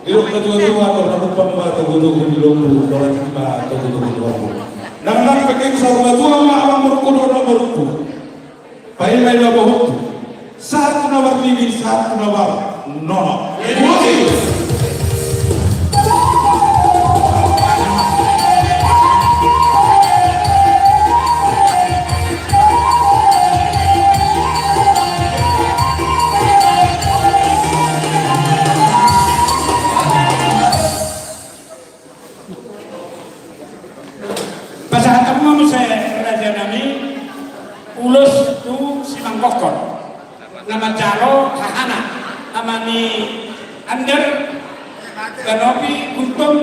Didok na tuatua, andor na tumpang ma togutogu ni lombu, mauliate ma togutogu ni lombu. Nang nang pe saur matua ma, amang boru, boru, boru. Paima i ma boru. Sahat tu na marnini, sahat tu na mar nono. Pasahat hamu ma muse, raja nami, ulos tu Simanggongkon. Na manjalo hahana, ama ni Ander, Ganopi, Gultom,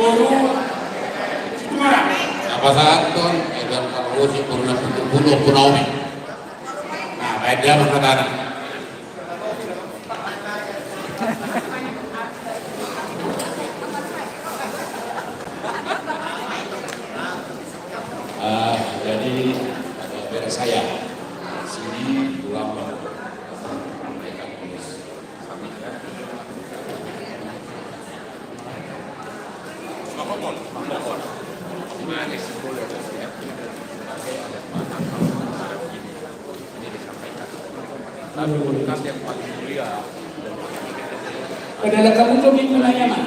boru Situmorang. Na pasahathon, edan parhusip boru na putupulu, boru Naomi. Nah, baen dia ma hatana. Ah, jadi, eh, beres saya. Sini, tulang, Padahal kamu tuh minggu nanya mah.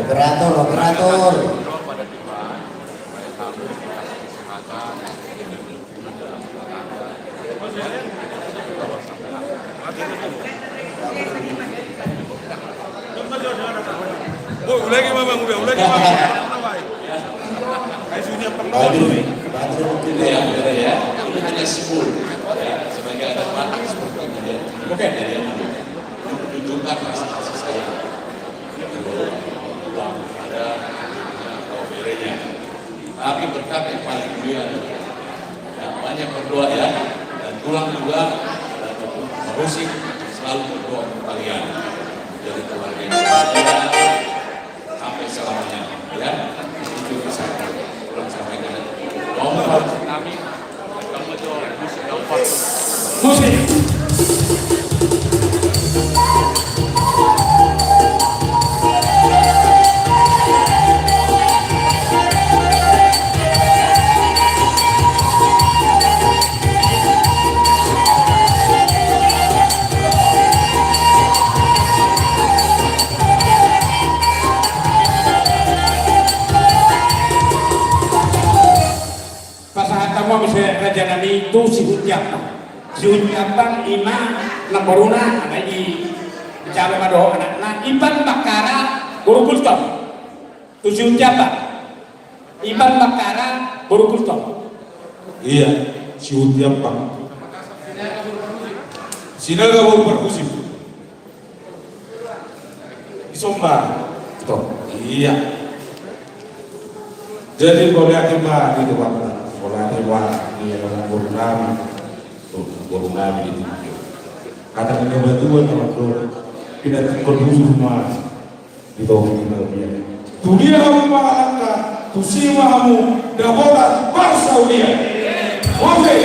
Operator, operator. Oh, ulangi, Bang, udah, ulangi, Bang. Ayo, sunyi apa? Batur, batur, ya, ya. Ini hanya simbol, ya, sebagai adat Batak seperti ini, ya. Oke. Jadi, menunjukkan rasa kasih sayang. Ada, ada, ada. Tapi berkat yang paling mulia adalah, ya, banyak berdoa, ya, dan tulang juga, dan musik selalu berdoa untuk kalian. Jadi keluarga yang bahagia sampai selamanya, ya. Itu pesan tulang sampaikan. Mau kami Musik. Pasahat hamu ma muse, raja nami, tu si Hutiampang. Si Hutiampang i ma namboruna, alai dijalo ma dohot anakna, Ipan Bakkara boru Gultom. Tu si Hutiampang. Ipan Bakkara boru Gultom. Iya, si Hutiampang. Sinaga boru Parhusip. Isomba. Toh, iya. Jadi, mauliate ma di Tuhanta. Mauliate ma di boru nami. Tuh, boru nami di tingki. Hata ni na tuatua na mandok, pinantikhon hujur ma di topi ni topi. Tudia hamu mangalangka, tusi ma hamu dapotan parsaulian. Oke.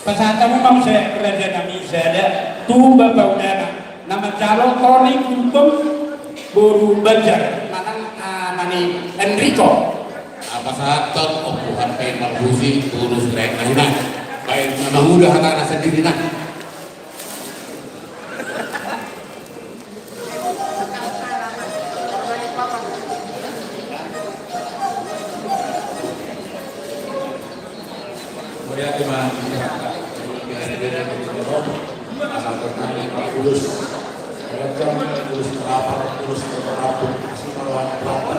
Pasahat hamu ma muse, raja nami, sada tu bapa udana na manjalo Tony Gultom boru Banjar manang, ah, ama ni Enrico. Pasahathon, ompuhan pe marhusip, tulus rek na huna. Baen na mahuda hatana sandiri na. Terus, terus terapar, terus terapar, terus terapar.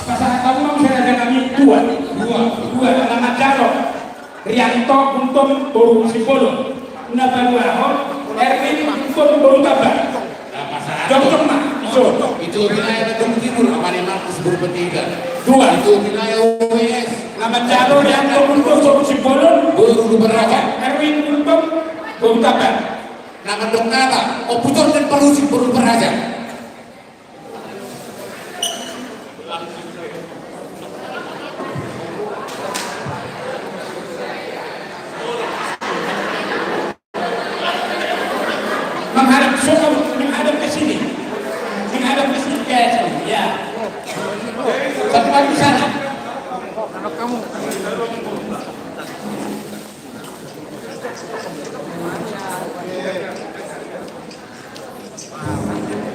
Pasahat hamu ma muse raja nami. Dua. Dua. Dua. Nama jalo. Rianto Gultom boru Simbolon. Na paduahon Erwin Gultom boru Tambar. Jongjong ma, iso. Itu wilayah Gultom Timur, apa ni Markus boru Petiga. Dua. Itu wilayah U W S. Na manjalo Rianto Gultom boru Simbolon. Boru Lumban Raja. Erwin Gultom boru Tambar. Na mandok hata, Ompu Jordan Parhusip boru Lumban Raja. Menghadap, menghadap ke sini. Menghadap ke sini, ke sini, ya. Satu lagi sana.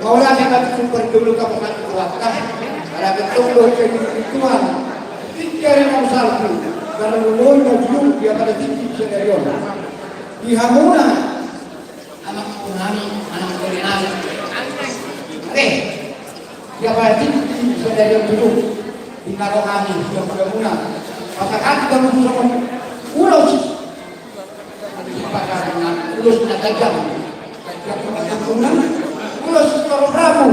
Mauliate ma di sumber dulu kapasan kuatkah. Ada ketuk doh jadi ritual. Tinggi ari na salpu. Karena luloi na julung dia pada tinggi bisa dari on. Di hamuna. Anak kunami, anak kunami. Oke. Dia pada tinggi bisa dari on julung. Di karo kami, dia pada muna. Pasahat kita lupa sama ulos. Ulos na tajam. Ulos toro rabu.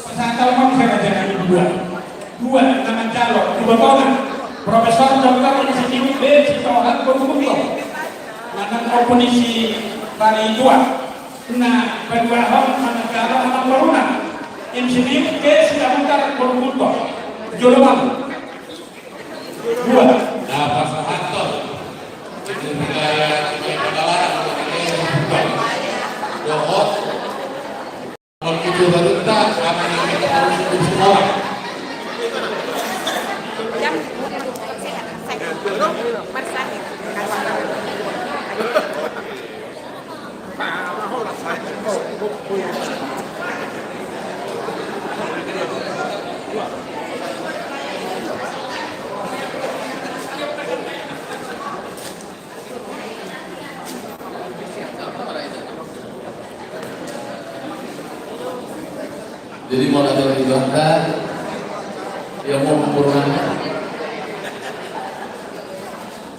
Pasahat hamu ma muse raja nami. Dua. Dua, na manjalo, Ibu Tona, Profesor Doktor Insinyur B. Sitohang boru Gultom. Manang Ompu ni si Paritua. Na paduahon na manjalo anak boruna, Insinyur K. Siabutar boru Gultom. Jolo ma. Dua. Na pasahathon. Ini wilayah, wilayah Padalarang, wilayah Gultom. Dohot. Kalau itu baru tak, apa namanya, kita harus hidup semua. Jadi, molo adong di Bangka, ia mau mempermana.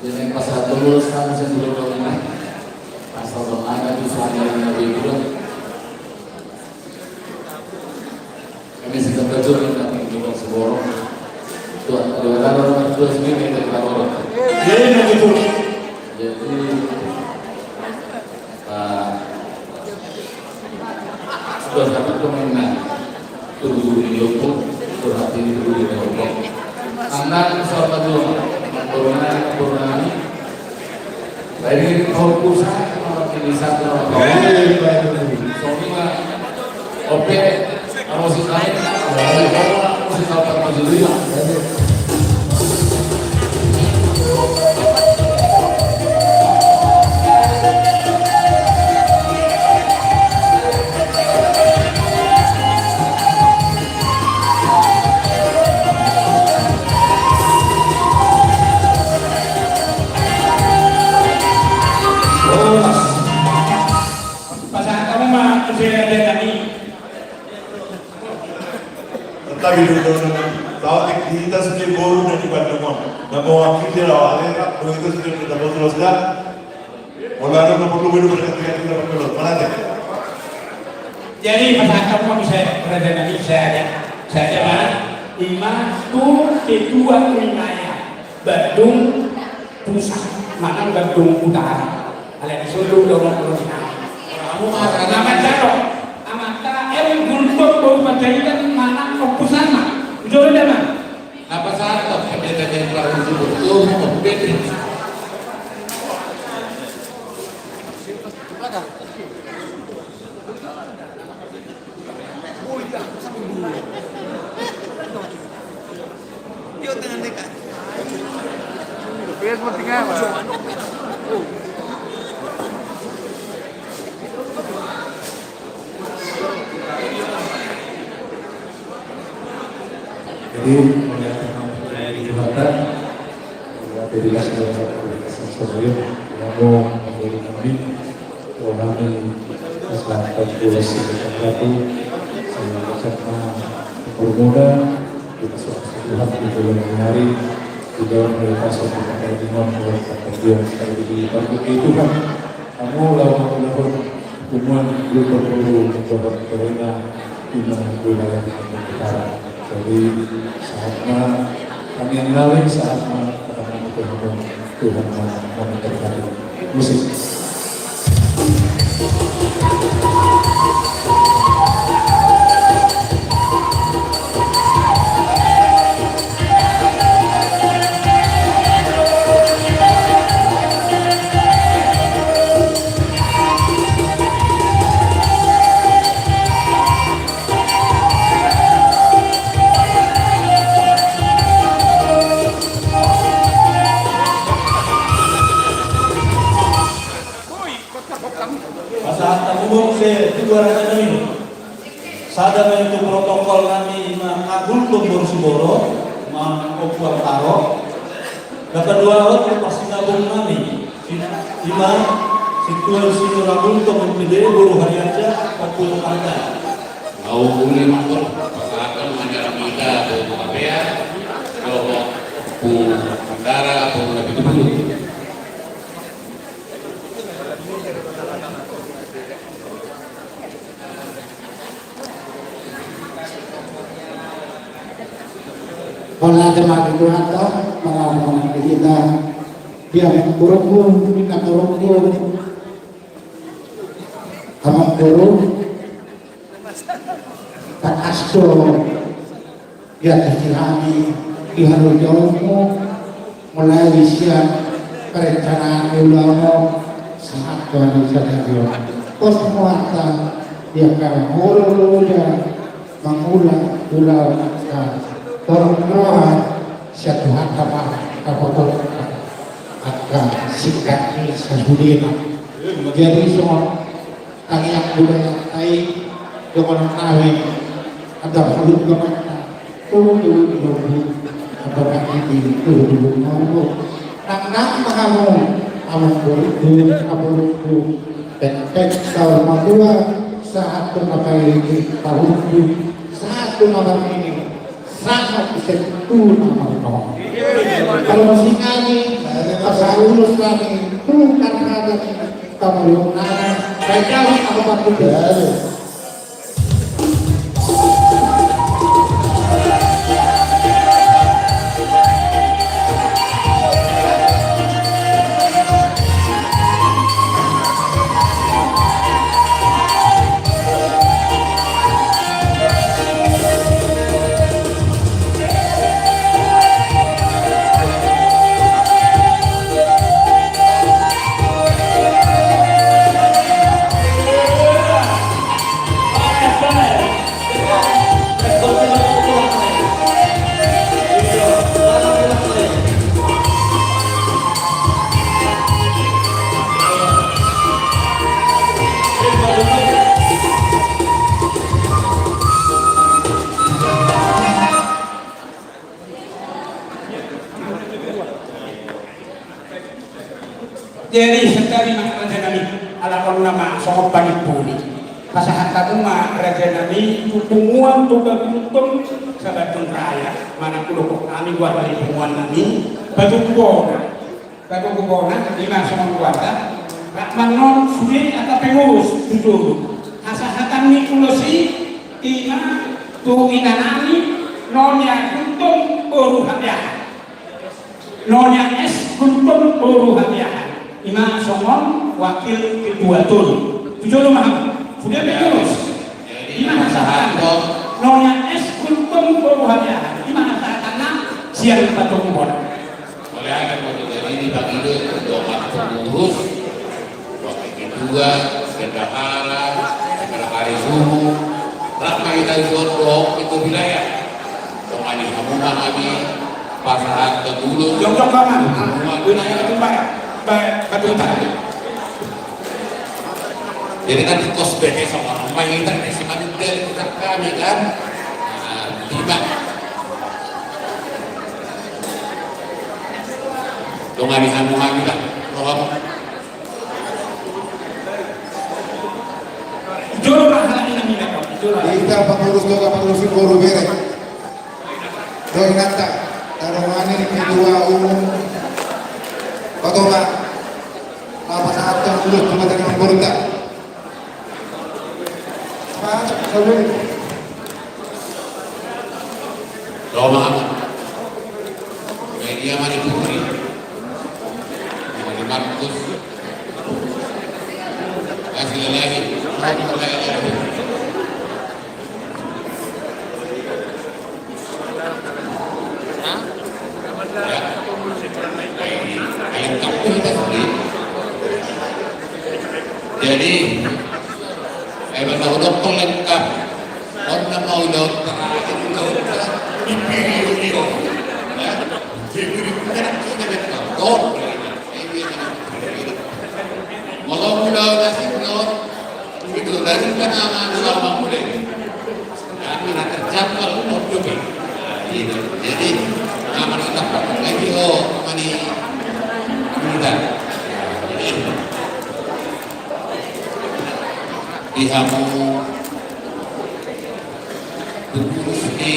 Jadi, pas satu lulus kan, saya belum tahu mana. Asal belum ada tuh, soalnya yang lebih kurang. Kami sedang belajar tentang kehidupan seborong. Tuhan, ada orang, orang tua sendiri yang kita orang. Iya, iya, betul. Jadi, ah, sudah dapat pemainnya. Tunggu di Lombok, berarti tunggu di Lombok. Anak sama dua, corona, corona ini. Baik, ini kau pulsa, sama ini satu, sama kau. Baik, baik, baik. Soalnya, oke, kamu sih lain, kamu sih tahu apa maksudnya? Tahu di kita sudah boru dan di Bandung. Nama wakil dia lah, ada tak? Begitu sudah kita boru sudah. Olahraga perlu minum berkali-kali kita perlu. Mana deh? Jadi, pasahat hamu ma, bisa, raja nami, saya aja. Saya aja, Mas. Ima tu ketua wilayah Bandung Pusat, manang Bandung Utara. Alai di Solo, Jawa Timur. Hamu ma, na manjalo. Amanta, eh, Gultom, Boru Panjaitan, manang Ompu Salma. Jolo, Damang. Apa salah kau? Ada, ada yang kurang bersyukur. Tuh, mau kompeten. Jadi, melihat di Jakarta, ya, jadi kasih Tuhan, kasih Tuhan, ya, mau menjadi kami, Tuhan kami, kesehatan, tulus, kesehatan, karena bermuda, kita semua sehat di bulan Januari, di dalam melintasi kita di nomor, kita berjuang sekali di Tuhan. Hamu laho mangulahon punguan Gultom Boru Jawa Tengah, ima wilayah Utara. Jadi, sahat ma, kami yang lain, sahat ma, kata kami, Tuhan, Tuhan ma memberkati. Musik. Pasahat hamu muse tu raja nami. Sada ma i tu protokol nami, ima Gultom Boru Siboro, ima Ompu Antaro. Na paduahon tu parsinabung nami, ima Sintua Sinura Gultom M P D Boru Harianja, Ompu Antaro. Au uli mangkol, pasahaton manjara mangga, Ompu Kapea, dohot Ompu Antaro, Ompu Nabi Tubulu. Holan jamaah di Tuhan, manang manang di kita, dia amangborungku, minta borungku, amangboru, tak asto. Ia, hami di halojaonmu, mulai sian perencanaan ulaonmu, sahat tu hami sadari on. Pos muata, ia, angka hololoja mangula ulaon angka torop roha, sian Tuhanta ma dapoton angka singkat ni sasudena. Jadi songon tangiang budaya tai, dongan nami, ada perlu kemana, tuhu tuhu tuhu, ada bagi di tuhu tuhu tuhu. Nang nang ma hamu, amangborungku, amangborungku, pengpeng saur matua, sahat tu na pailiki, tahunku, sahat tu na marnini. Sahat tu sahat tu na marnono. Kalau masih kami, pasahat ulos kami, tukar kami, kita mau nana, baik kami apa waktu. Jadi, sadari ma raja nami, ala on nama songon pangimbuli. Pasahat hamu ma raja nami, tu punguan Toga Gultom, Sabaton raya, manang kulo hami goar ni punguan nami, patogu bona. Patogu bona, ima songon goarna. Rap manang sude angka pengurus, tutu. Hasahatan ni ulos i, ima tu ina nami, Nonia Gultom boru Habeahan. Nonia S Gultom boru Habeahan. Ima songon wakil ketua tolu. Tu jolo ma hamu. Sude pe terus. Ima hasahatan. Nonia S Gultom boru Habeahan. Ima hasahatan na sian patogu bona. Oleh ada mau jadi di pagi itu, dua pengurus. Wakil ketua, bendahara, sekretaris umum, rap ma hita di son dohot ketua wilayah. Dongani hamu ma hami pasahat tu ulos. Jongkok ma. Hamu ma. Wilayah itu, Pak. Pak, Pak Tuta. Jadi kan di kos bete sama rumah kita, ini si manusia itu kan kami kan. Nah, tiba. Dongani hamu hami lah. Roham. Jolo ma halak i nang ina, jolo. Hita pengurus dohot pengurus i boru bere. Dohot inanta, tadongani ni ketua umum. Patoba. Apa saat yang ulos cuma dari memborita. Pak, saudari. Roma. Media mani putri. Mani Markus. Kasih lagi. Kasih lagi. Jadi, eh, bahasa hudok tu lengkap. On na mau ulaon terakhir, ulaon terakhir. Di video ini, ya. Di video ini, kita lengkap. Molo ulaon asing, ulaon. Itu dari kan aman selama mulai. Kami nak terjangkau untuk juga. Nah, gitu. Jadi, aman kita pakai lagi, oh, mani kita. Jadi, di hamu, pengurus di,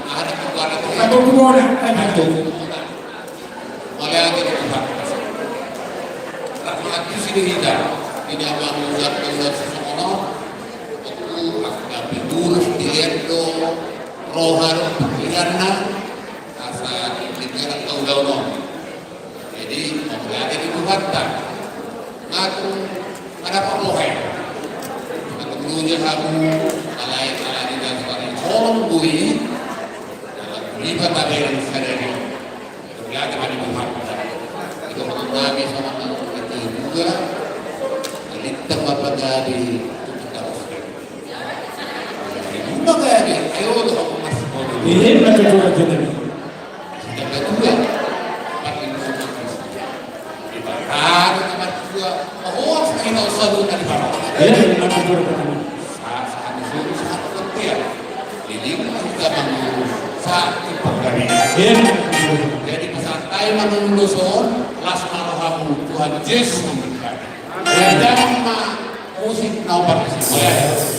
ada kepada kita. Satu kepada, satu. Mauliate di Tuhan. Rahmat tu si hita. Ini abang ujar ujar sesono. Waktu aku dapat urus di endo roha roh pikiranna. Asa pikiran kau dauno. Jadi mauliate di Tuhan ta. Aku ada apa rohe. Aku dulunya kamu alai alai di dalam kolom bui. Dalam lima tadi yang sadari. Ternyata ada Tuhan. Itu mengalami sama itu juga. Lintang bapak tadi itu kita harus. Lima kali, ayo lu aku masih mau dulu. Ini macam curhat juga nih. Sudah kedua, empat lima masih. Di barat, nomor dua. Oh, saya nggak usah lu dari barat. Ini macam curhat juga nih. Sa-, sa-, sa-, sa-, sa-, ya. Jadi, kita mengurus satu penggaringan. Iya. Jadi, pesan saya mengurus on, las marohamu Tuhan Yesus memberkati. Ya, jangan ma-, musik nomor sembilan.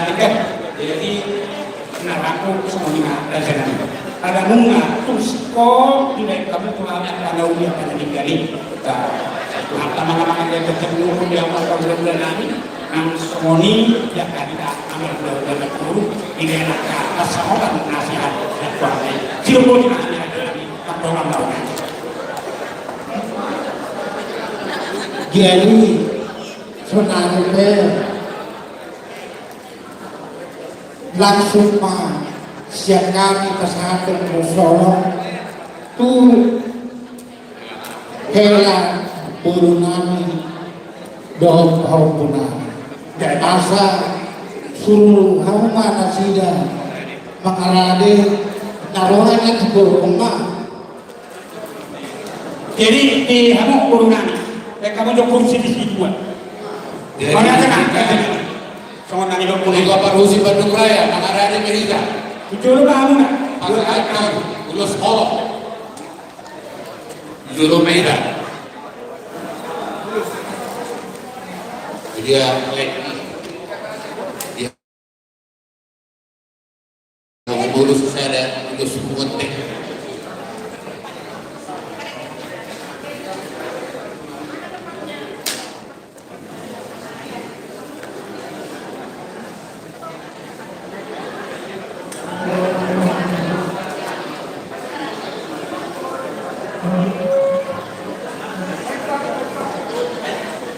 Jadi, na rangkup songon i ma raja nami. Pada nunga tung singkop dibaen hamu tu hami angka na uli angka na denggan i. Tuhan ta mangamangan dia bertemu dia angka hula-hula nami. Nang songon i dia angka hita angka hula-hula na turu. Dibaen angka pasahotan nasihat. Jadi, saonari pe langsung ma sian hami pasahathon muse tu hela boru nami dohot pahompu nami. Asa suru hamu ma nasida mangarade na ro nai tu gorong ma. Jadi di hamu boru nami, baen hamu jo kursi di si dua. Jadi, mana tengah? Songon nami dok mulai. Bapak Rusi Bandung Raya, mangarade ma hita. Jolo ma hamu na. Pasahathon ulos holong. Jolo ma hita. Dia, eh, dia. Ulos sada, ulos suku penting.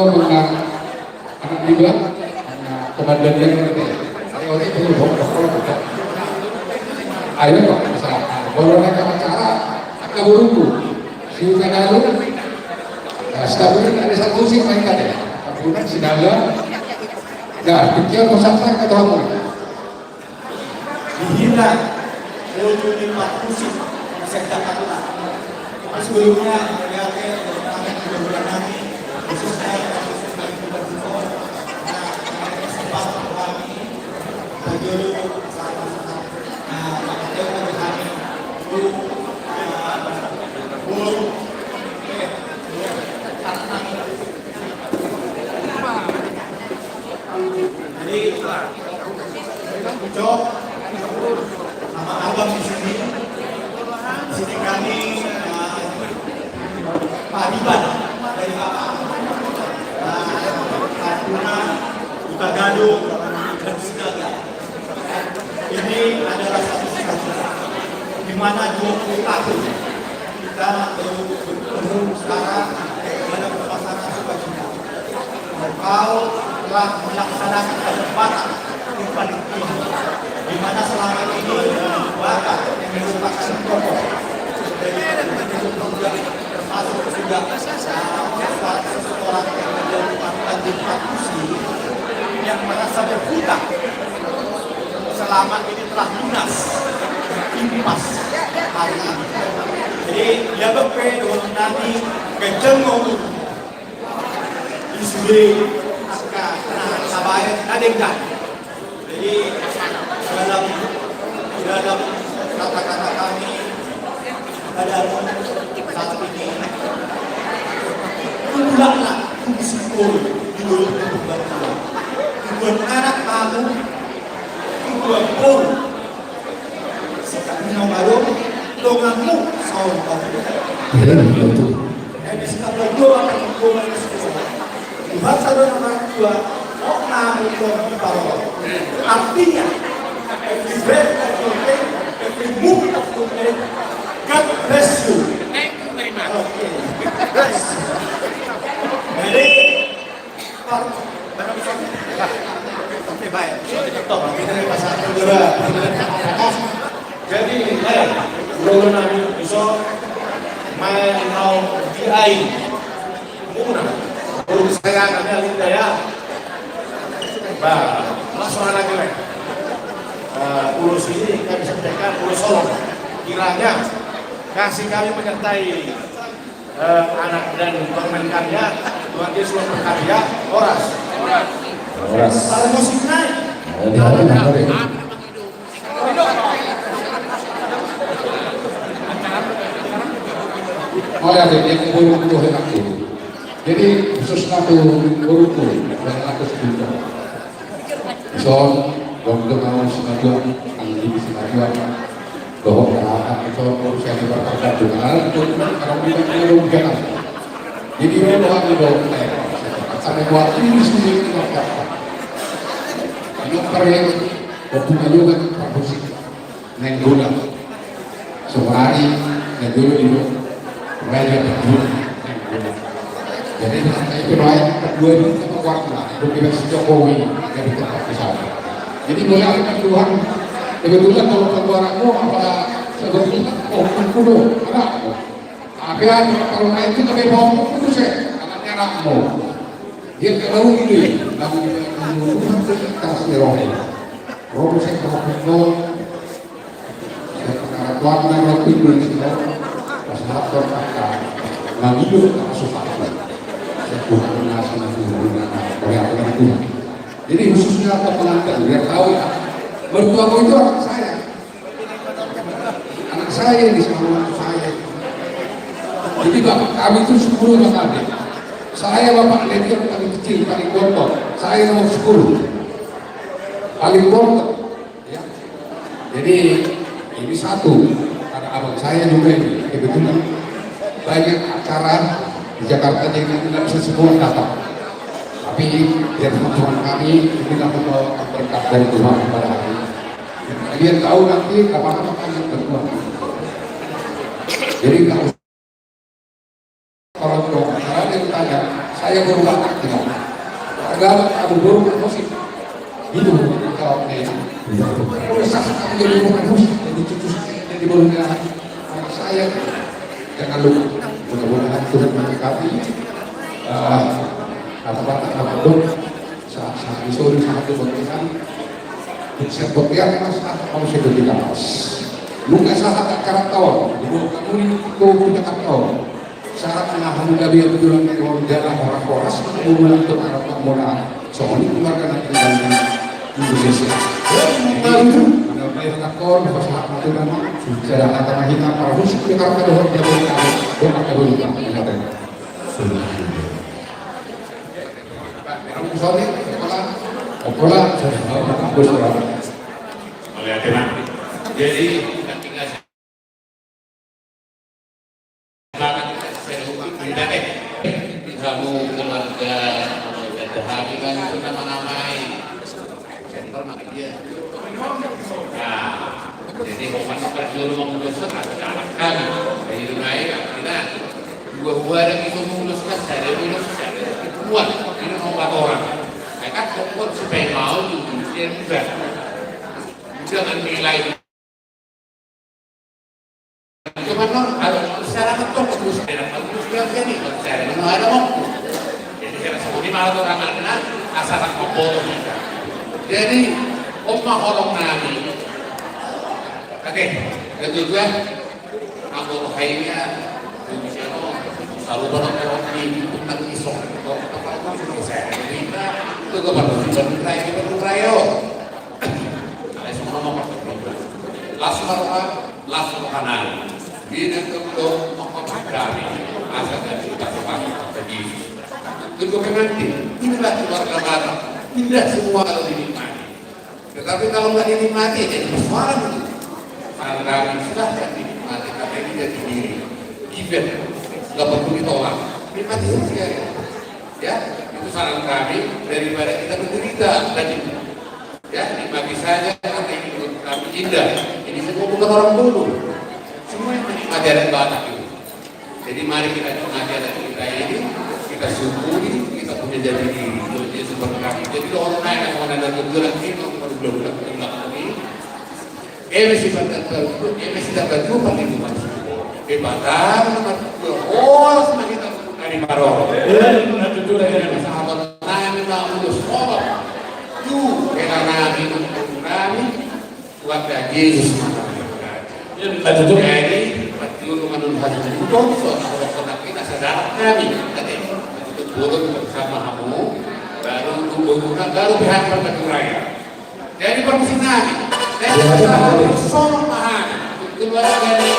Olo, menang. Anak juga, komandan yang ngerti. Ayo, itu dulu, bok, bok, bok, bok. Ayo, bok, bisa. Kalau naik acara, angka burungku. Si Uta Dalu. Nah, setaburi ada satu si main tadi. Kemudian si Dalu. Nah, pikir kau sampai ke tamu. Dihina, ujung di empat musim, bisa dikatakan. Tapi sebelumnya, ya, oke, kami juga bulan nanti, khususnya, nah, sempat kami, nah, dulu, nah, pakai kami, lu, nah, belum, oke, jadi, Cok, sama abang di sini. Sini kami, eh, pariban dari Bapak. Nah, Arjuna, Uta Galuh, dan Sinaga. Ini adalah satu satu. Di mana dua puluh tahun kita baru bertemu sekarang dalam suasana sukacita. Kau telah melaksanakan kesempatan yang paling tinggi, di mana selama ini Bapak yang merupakan tokoh dari pemuda, termasuk juga, uh, seorang yang menjadi mantan Bupati yang merasa berhutang selama ini telah lunas, impas hari ini. Jadi, ya, bepe, doang nami, kenceng ngomong. Di sude angka na tabaen na denggan. Jadi, Dalam, dalam kata-kata kami padamu saat ini, tulaklah fungsi boru di Dolok Ketumbar Tua. Tujuan anak kamu, tujuan boru. Sekarang mau baru, donganmu, saur baru. Iya, betul. Tuhan satu nama dua. Artinya, every breath of your life, every move of your life, God bless you. Thank you very much. Oke. Jadi, Pak, barang bisa. Oke, baik. Jadi, eh, ulolo nami, iso, main mau di air. Muna, urus saya kami alinda ya. Bah, langsung anak ini. Eh, urus ini kami sampaikan, urus Solong. Kiranya kasih kami menyertai, eh, anak dan permen kami ya. Tuhan Yesus memberkati ya. Horas. Horas. Kalau musik naik. Ada di mana, Pak? Mauliate, dia kumpul-kumpul enak tu. Jadi, khususna tu boruku, dan aku sejuta. Ison, dong tu mau sinajuan, anggi sinajuan. Dohot kata, ison, baru saya diperkata juga. Kalau bukan dia, dong jangan. Jadi, dia doang di bawah, eh, sampai buat ini sendiri, tidak apa-apa. Ini keren, waktu juga, bagus sih. Nainggolan. Soari, nainggolan i do. Raja Perjuangan, Nainggolan. Jadi, nanti itu lain kedua ini sama warna. Itu kita si Jokowi, jadi tetap di sana. Jadi, boleh apa Tuhan? Kebetulan kalau ketua anakmu, apa sebetulnya, oh, kudu, anakmu. Tapi ada kalau naik itu lebih bawah kudu sih, anaknya anakmu. Dia kalau ini, namun Tuhan itu kasih roh. Roh saya kalau Saya pengarakuan dan waktu itu di sini, pas lapor kakak, mangido kakak suka. Saya kurang ngasih nasi dulu, nah, oleh apa itu. Jadi khususnya apa pengantin, biar tahu ya. Mertuaku itu anak saya. Anak saya ini sama anak saya. Jadi bapak kami itu sepuluh kakak adik. Saya bapak Lady yang paling kecil, paling gondrong. Saya nomor sepuluh. Paling gondrong. Ya. Jadi, ini satu, ada abang saya juga ini, kebetulan banyak acara di Jakarta, jadi tidak bisa semua datang. Tapi, biar teman-teman kami, ini dapat membawa berkat dari Tuhan kepada kami. Kalian tahu nanti kapan-kapan kalian berdoa. Jadi, nggak usah Orang tua, karena dia bertanya, saya baru datang, tidak. Warga Abu Boru kan musik. Gitu, jawabnya ya. Kalau sah, kamu jadi rumah musik, jadi cucu saya, jadi baru dia. Anak saya, jangan lupa. Mudah-mudahan Tuhan memberkati. Eh, kata-kata, kata-kata, Sa-, sa-, sorry, sahat tu bangkisan. Siap bangkisan, mas, ah, kamu sudah tidak, mas. Lu nggak sahat, tak karat tahun. Dua kamu ini, itu punya karat tahun. Sahat, nah, kamu nggak biar betulan dari orang jalan, orang koras, kamu menentu arah tak murah. Soalnya keluarga nanti dari Indonesia. Jadi, mana bayar karat tahun, pas sahat mati kan, sudah ada tanah hitam, para khusus di Jakarta, doang, dia boleh tahu. Doang, dia boleh tahu. Ingat ya. Sudah. Jadi, kamu keluarga, keluarga hami kan itu nama-namai. Nah, jadi, pokoknya perjuangan mengurus anak-anak kan, dari rumah ya, kita dua-dua ada itu mengurus kan, saya mengurus, saya kuat, ini mau empat orang. Saya kan kuat supaya mau juga, dia juga. Jangan nilai. Cuma non, ada masyarakat tuh, terus ada manusia jadi, percaya dengan ada waktu. Jadi, saya sebut ini malah orang karena asal tak mau bodoh kita. Jadi, oma horong nami. Oke, yang kedua, aku rohainya, bisa no, selalu barang orang di tentang isok, kalau tempat itu saya cerita, itu kepada kita, kita, kita, kita, roha, las rohanami. Di na tongtong mangkotop hami, asa gabe pasu-pasu Tuhan Yesus. Tunggu pengantin, inilah keluarga Batak, indah semua kalau dinikmati. Tetapi kalau nggak dinikmati, jadi persoalan itu. Saran kami, silahkan dinikmati, karena ini jati diri. Given, nggak perlu ditolak. Nikmati saja. Ya, itu saran kami daripada kita menderita tadi. Ya, nikmati saja karena ini menurut kami indah. Ini semua bukan orang bodoh. Semua yang menikmati adat Batak ini. Jadi mari kita nikmati adat kita ini, kita syukuri, kita punya jati diri. Itu seperti kami. Jadi dohononnami, nang songon na tujuan kita, kita udah, udah, udah ini. Eme sifat dan tertutup, eme sifat dan tertutup, eme sifat dan tertutup, eme sifat dan tertutup, horas ma hita dari paroro. Iya, benar, betul, ya. Sahabat nami, ma ulos kolom. Tu, hela nami, nami, Tuhan dan Yesus, maka. Iya, benar, betul. Jadi, pasti untuk menurut hasil itu, so, kalau kita sadar nami, tadi, untuk turun bersama kamu, baru, baru, baru pihak berpatu raya. Jadi permisi nami. Jadi, jadi, jadi. Solo mahal. Keluarga ni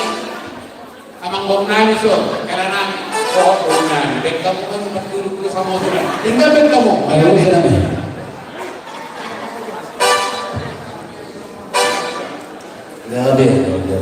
amang boru nami, so, hela nami. So, boru nami. Baen hamu kan tempat duduk dulu sama orang. Tinggal baen hamu. Ayo, hela nami. Gabe, gabe.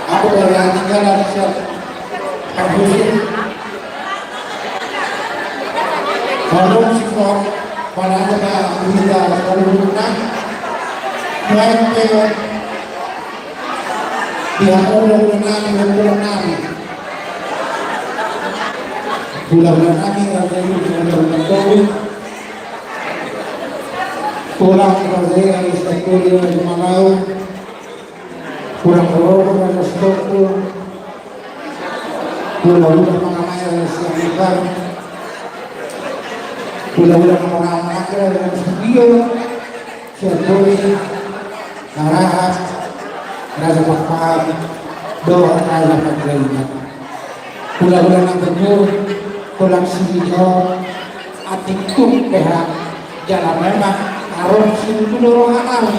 Aku dari Andika dan siap. Permisi. Kalau si kau pada ada tak berita kalau nak. Baik, baik. Pihak orang mengenali, orang mengenali. Bulan lagi ada yang mengenali. Tulang raja yang sakuri di Malau. Tulang rorobot raja Sitompul. Hula-hula mangalai raja Sianipar. Hula-hula mangalai raja Sitio. Sianipar. Narahat. Raja Pakpahan. Dohot raja Panjaitan. Hula-hula na bujur, tulang sitio, atik tung pehak, jala memang arom sinuju do roha nami,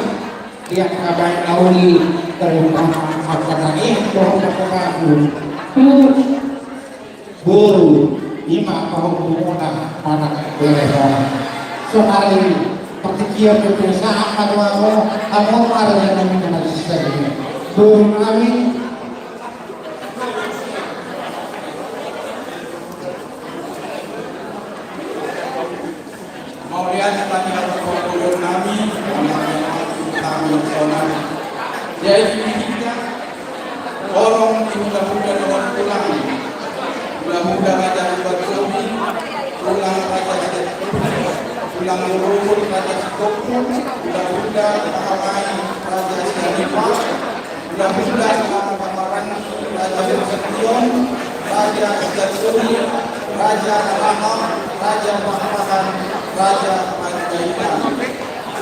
di angka baen na uli, dari paham angka tani, dohot angka babu. Boru, ima pahompu muna, panak bere ho. Sonari, partingkian do pesa, angka dua ho, amo mara yang nami na sisa ini. Boru nami, Mauliate ma di hamu boru nami, mauliate ma di hamu boru nami. Jadi di hita, horong di hula-hula dohot tulang. Hula-hula Raja Umbarsoni, tulang Raja Sianipar, tulang rorobot Raja Sitompul, hula-hula mangalai raja Sianipar, hula-hula selama pamaranggi, raja Nasution, raja Sianipar, raja Naraha, raja Pakpahan, raja Panjaitan.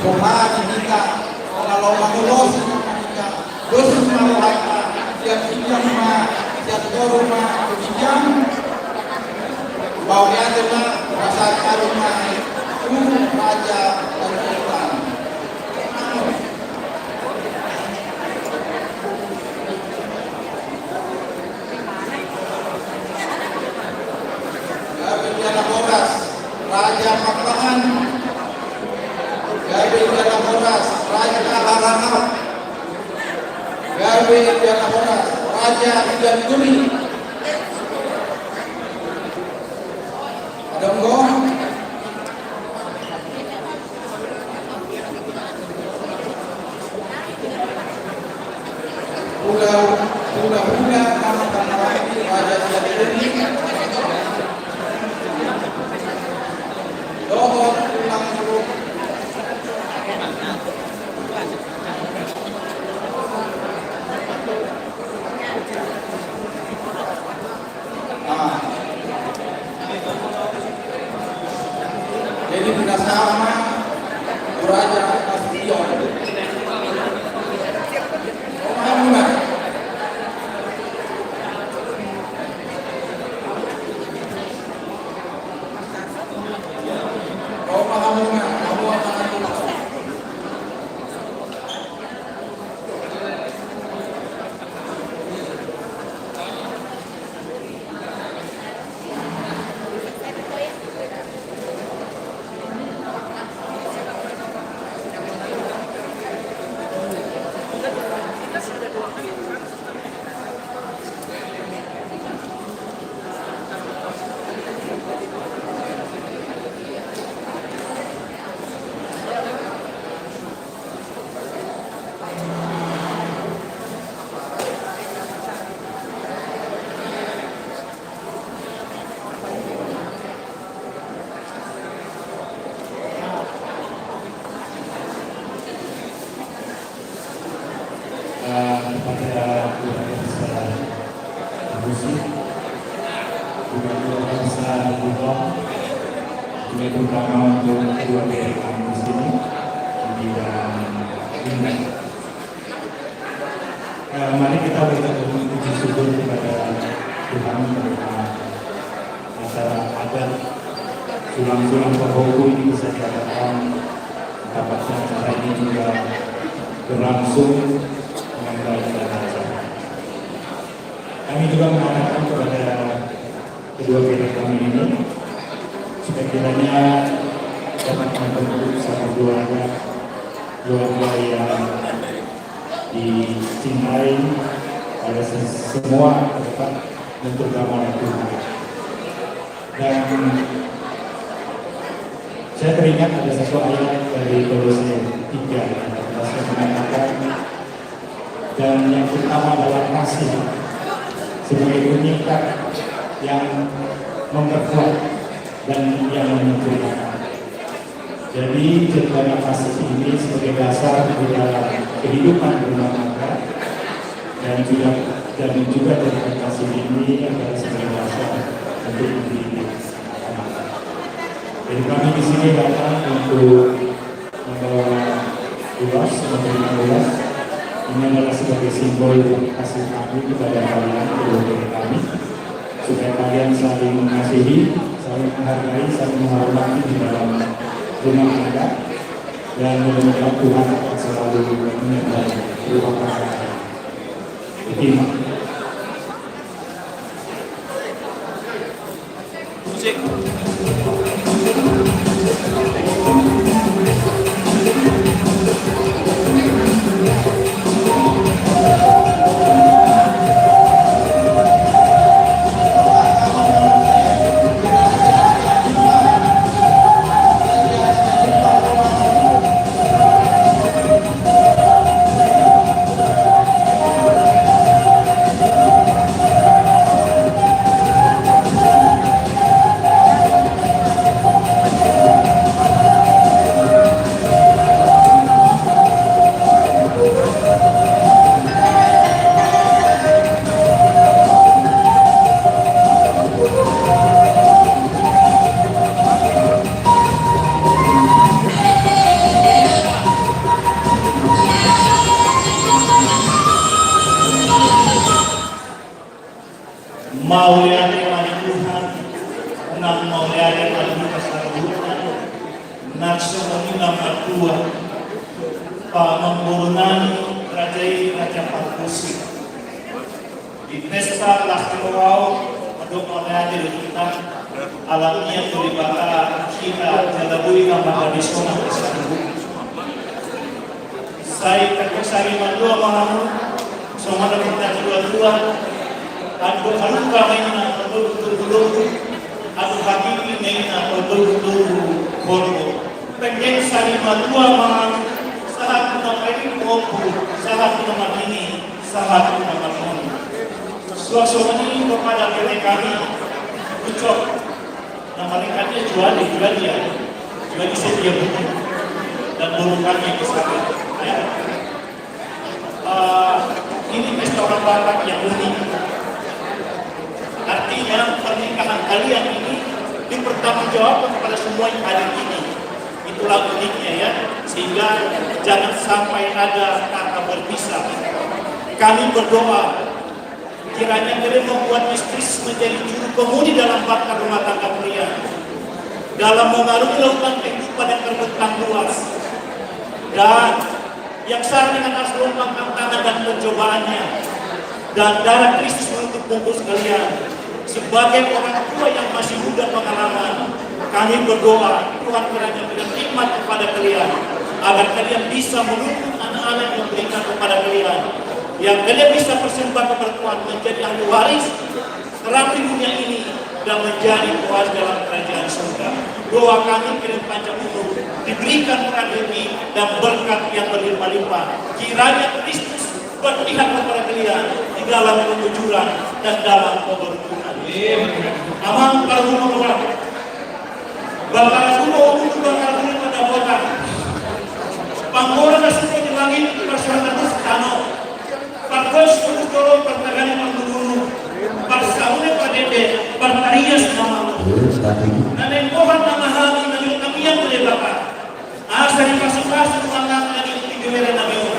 Songon i hita, na laho mangulosi hita, dos ma rohanta, sian ginjang ma, sian toru ma tu ginjang. Mauliate ma, pasahat hamu ma tu raja Panjaitan. Raja Pakpahan, gabe jala horas, Raja Harahap, gabe jala horas, Raja Sianturi. Adong do? Hula, hula-hula, nama-nama lagi, Raja Sianturi. Dohot tulang suruh. Ah. Jadi, tidak sama, Raja Nasution. Oh, paham, Bunda? Oh, paham, Bunda? Kamu apa lagi? Eh, kepada keluarga besar Agusi, juga keluarga besar Gultom, juga terutama untuk keluarga yang di sini, Edi dan Indah. Eh, mari kita ucapkan puji syukur kepada Tuhan karena acara adat sulang-sulang pahoku ini bisa diadakan, dapatnya acara ini juga berlangsung dengan baik dan lancar. Kami juga mengharapkan kepada kedua bere kami ini, supaya kiranya dapat membentuk satu keluarga, keluarga yang dicintai oleh se-, semua, dan terutama oleh Tuhan. Dan saya teringat ada satu ayat dari Kolose tiga ayat empat belas yang mengatakan, dan yang utama adalah kasih sebagai pengikat yang memperkuat dan yang menyempurnakan. Jadi, ceritanya kasih ini sebagai dasar di dalam kehidupan berumah tangga, dan juga, dan juga ceritanya kasih ini adalah sebagai dasar untuk mendidik anak. Jadi, kami di sini datang untuk membawa ulos, memberikan ulos. Ini adalah sebagai simbol kasih kami kepada kalian, keluarga kami, supaya kalian saling mengasihi, saling menghargai, saling menghormati di dalam rumah tangga. Dan mudah-mudahan Tuhan akan selalu menyertai rumah tangga kalian. Itu. Mauliate ma di Tuhan, nang mauliate ma di Tuhan saluhutna, nang songon i ma tutu pamangboru nami raja i, Raja Parhusip. Di pesta las ni roha on, mandok mauliate do hita. Alani i do Debata hita jala boi ma marhabis sonang i. Sai tangkas sari matua ma hamu, songon na hata ni natua-tua, andor halumpang ma inna, andor togu-togu, andor hatiti ma inna, andor togu-togu horbo. Pengge sari matua ma hamu, sahat tu na marhite ompu, sahat tu na marhite, sahat tu na marnono. Suang songon i kepada P T kami, Ucok. Nama lengkapnya Juwadi, Juwadi ya. Juwadi Setia Budi. Dan boru kami di sana. Ya. Eh, ini pesta orang Batak yang unik. Artinya pernikahan kalian ini dipertanggungjawabkan kepada semua yang hadir ini. Itulah uniknya ya. Sehingga jangan sampai ada kata berpisah. Kami berdoa Kiranya kalian membuat istri menjadi juru kemudi dalam bahtera rumah tangga pria, dalam mengarungi lautan kehidupan yang terbentang luas, dan yang syarat dengan alas gelombang tantangan dan pencobaannya, dan darah Kristus menutup bungkus kalian. Sebagai orang tua yang masih muda pengalaman, kami berdoa, Tuhan kiranya berikan hikmat kepada kalian, agar kalian bisa menuntun anak-anak yang diberikan kepada kalian, yang kalian bisa persembahkan kepada Tuhan, menjadi ahli waris terang di dunia ini dan menjadi pewaris dalam kerajaan surga. Doa kami, kalian panjang umur, diberikan rezeki dan berkat yang berlimpah-limpah. Kiranya Kristus berpihak kepada kalian di dalam kejujuran dan dalam keberuntungan. Amang parhundul, Bapa, Tuhan, Bapa, Tuhan, pada kota. Panggora na sumurung di langit, parsahatan di tano. Pargonsi tu jolo, partagana parguru. Parsahatan pardede, partarias na malo. Na naeng boha ma hami, na naeng hami, Bapa. Asa dipasupasu tu tangan na di geberan nami on.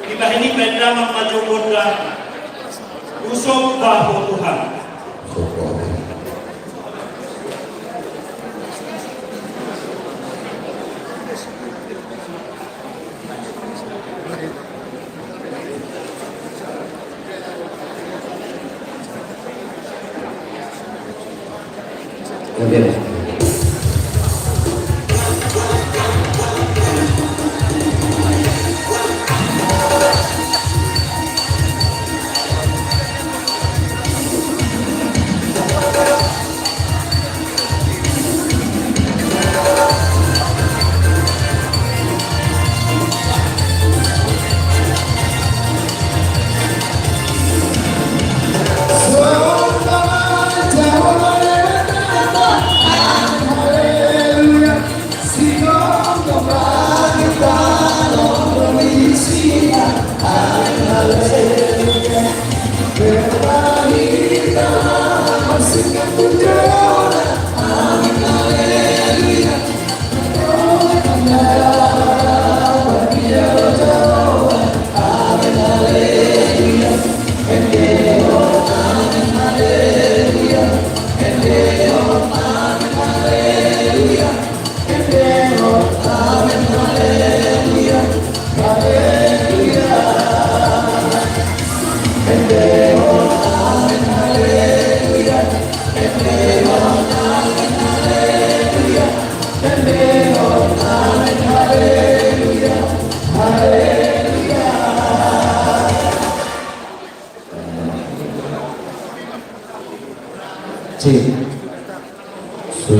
Dibahen i bahen damang ma jolo da. Husomba Ho Tuhan. Sì. Sì.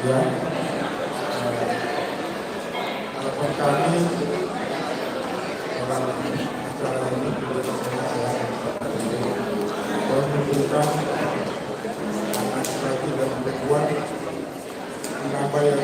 Ya. Harapan kami dalam acara ini, dan memberikan Jadi,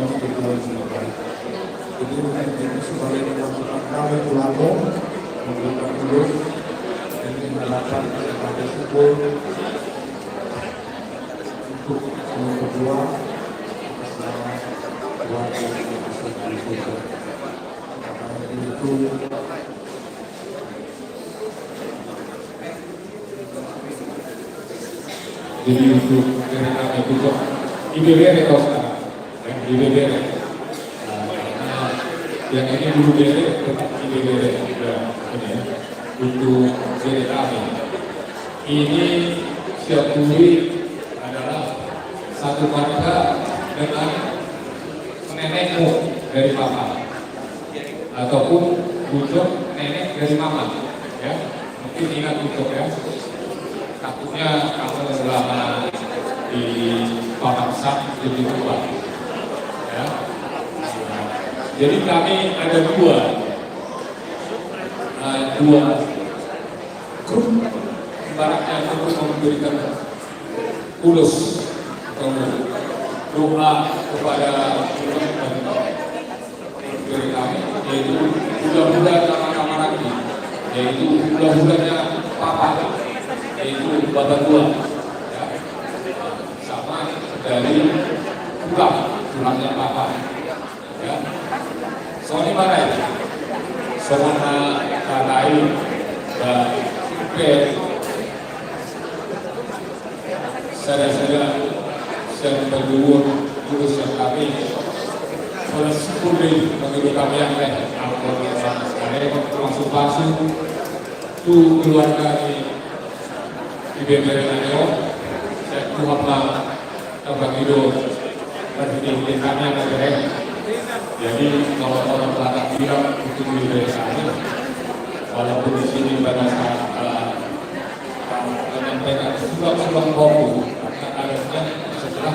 untuk itu, sebagai penutupan kami, Purwanto, membuka dulu, dan mengharapkan kepada syukur untuk yang kedua, selamat keluarga yang bersyukur. Itu Jadi untuk dari kami juga, ibebere kau sekarang, ya, ibebere. Nah, karena yang ini dulu bere, tetap ibebere juga, ini ya, untuk bere kami. Ini Sianturi adalah satu marga dengan nenekmu dari papa. Ataupun Ucok nenek dari mama, ya. Mungkin ingat Ucok, ya. Takutnya kamu lama di Pamaksa, jadi lupa. Ya. Jadi kami ada dua, eh, dua grup, ibaratnya, untuk memberikan ulos atau doa kepada dari kami, yaitu hula-hula Tama Tamaranggi, yaitu hula-hulanya papa, yaitu Bapak Tua, ya, sama dari tulang, tulangnya papa, ya. Songon i ma i, songon na tahe, ba, pe, sada-sada sian pandohan, terus sian kami. Pada simpul di, bagi kami yang teh, ampun, pasu-pasu tu keluarga ni ibebere nami on. Sian Tuhan ma tapangido, marhite-hite kami yang teh. Jadi, kalau orang Batak bilang, itu ibebere kami, walaupun di sini pada saat, eh, menyampaikan surat-surat baku, karena adatnya setelah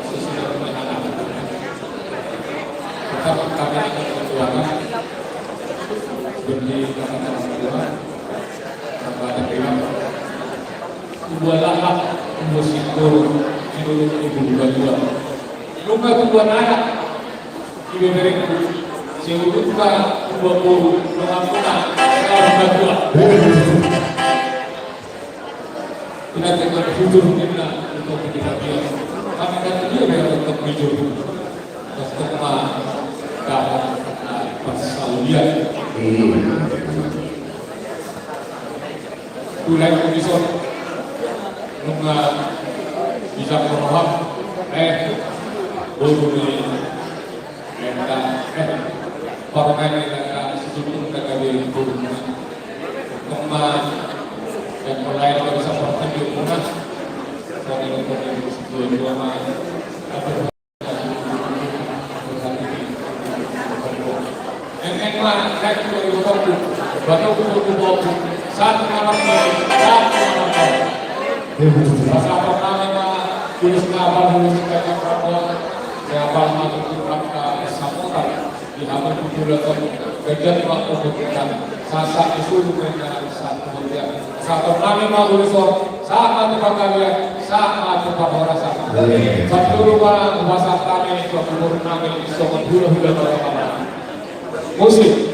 sesudah pernikahan. Tetap kami akan perjuangan seperti kata orang tua, kepada kita. Tubuan lahat, tubuan singkor, tubuan ibu, tubuan dua. Nunga tubuan anak, ibeberengku, siulutna tubuan boru, nunga muna, tubuan dua. Pinantikan hujur ninna untuk kita dia. Kami kan dia yang untuk hujur. Untuk ma dapat, ah, persaulian. Tulang komison. Nunga bisa paham. Eh, boru ni. Enta, eh, parumaen ni angka situtu na gabe turun. Nunga, dan mulai dari saporta di rumah, dari rumah yang dua-dua ma, Eng, eng ma, eng tu ibu toku, batu kuku tu boku, satu kamar ni, satu kamar ni. Pasahaton nami ma, tulis na abal, tulis na abal, tulis na abal, tulis na abal, di hamu tu pula tu, gajian ma untuk kita, sasak di sulu kena satu dia. Sahat nami ma ulos on, sahat ma tu panggabean, sahat ma tu parhorasan. Amin. Sanduru ma hupasahat nami tu guru nami songon hula-hula parhorasan. Musik.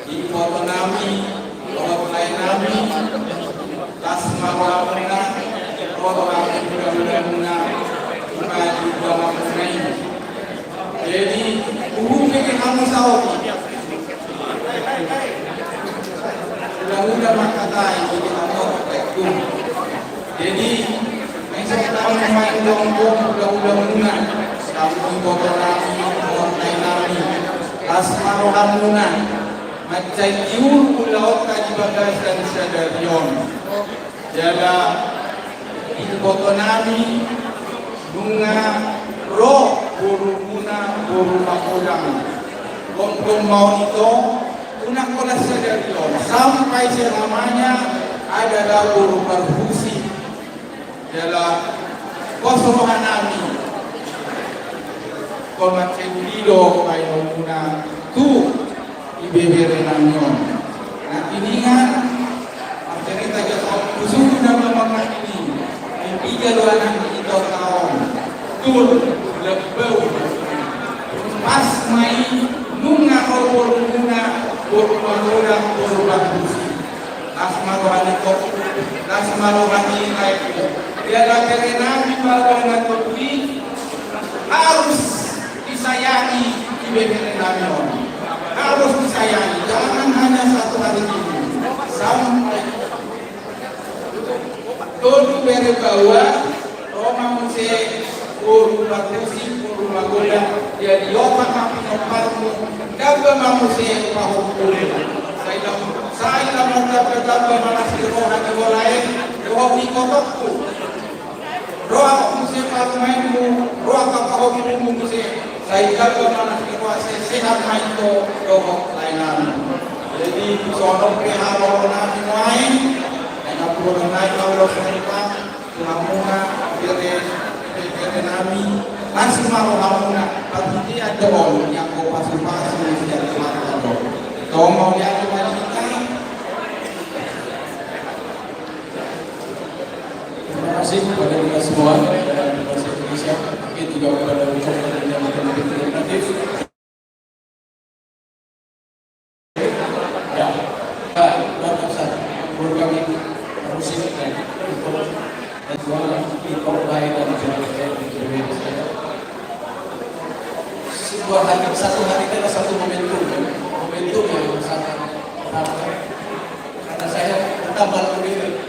Iboto nami, dohot lae nami, las ma rohamuna, ro do hami hulahula muna, di bagasan muna i. Jadi, huhut pe hamu saotik. Hulahula mangkatai di hamu saotik. Jadi, masa tahu main dongkong hulahula muna, hamu iboto nami, dohot lae nami, las ma rohamuna, mansai tiur ulaonta di bagasan sadari on. Jala iboto nami nunga ro borumuna boru Magodang. Gomgom ma on ito, unang holan sadari on, sampai selamanya adalah boru parhusip. Jala pos roha nami, holan mansai uli do baenonmuna tu ibebere nami on. Nangkiningan, marcarita jo songon na mamangkini, di piga do anak ni ito taon, tur lambau. Pas ma i nunga ro borumuna boru Magodang boru Parhusip. Las ma roha ni ito, las ma roha ni laengku. Jala bere nami, baoa na togu i harus disayangi ibebere nami on. Harus disayangi, jangan hanya satu hari ini. Sampai tolu bere baoa, ro ma muse boru Parhusip, boru Magodang, jadi opat ma pinomparmu, tamba ma muse pahompu. Sai lam-, sai lam-, tamba-tamba ma las ni roha ni ho lae, dohot ni itongku. Ro angka muse parumaenmu, ro angka pahompumu muse, sai tamba ma las ni roha, sai sehat ma ito dohot lae nami. Jadi, songon on pe haroronami nuaeng, ai na pura nai maulos nai pa, tu hamuna, bere, bere nami, las ma rohamuna, parhitean do on, nian do pasu-pasu, sian Tuhanta do. Tong mauliate ma di hita. Terima kasih kepada kita semua, dan bahasa Indonesia, tapi juga kepada Ucok dan teman-teman kreatif. Ya, ya, mantap, Sar. Menurut kami, musik dan untuk, dan juga untuk lain dan juga sebuah hari, satu hari itu adalah satu momentum, ya. Momentum yang sangat, karena saya tetap malam ini.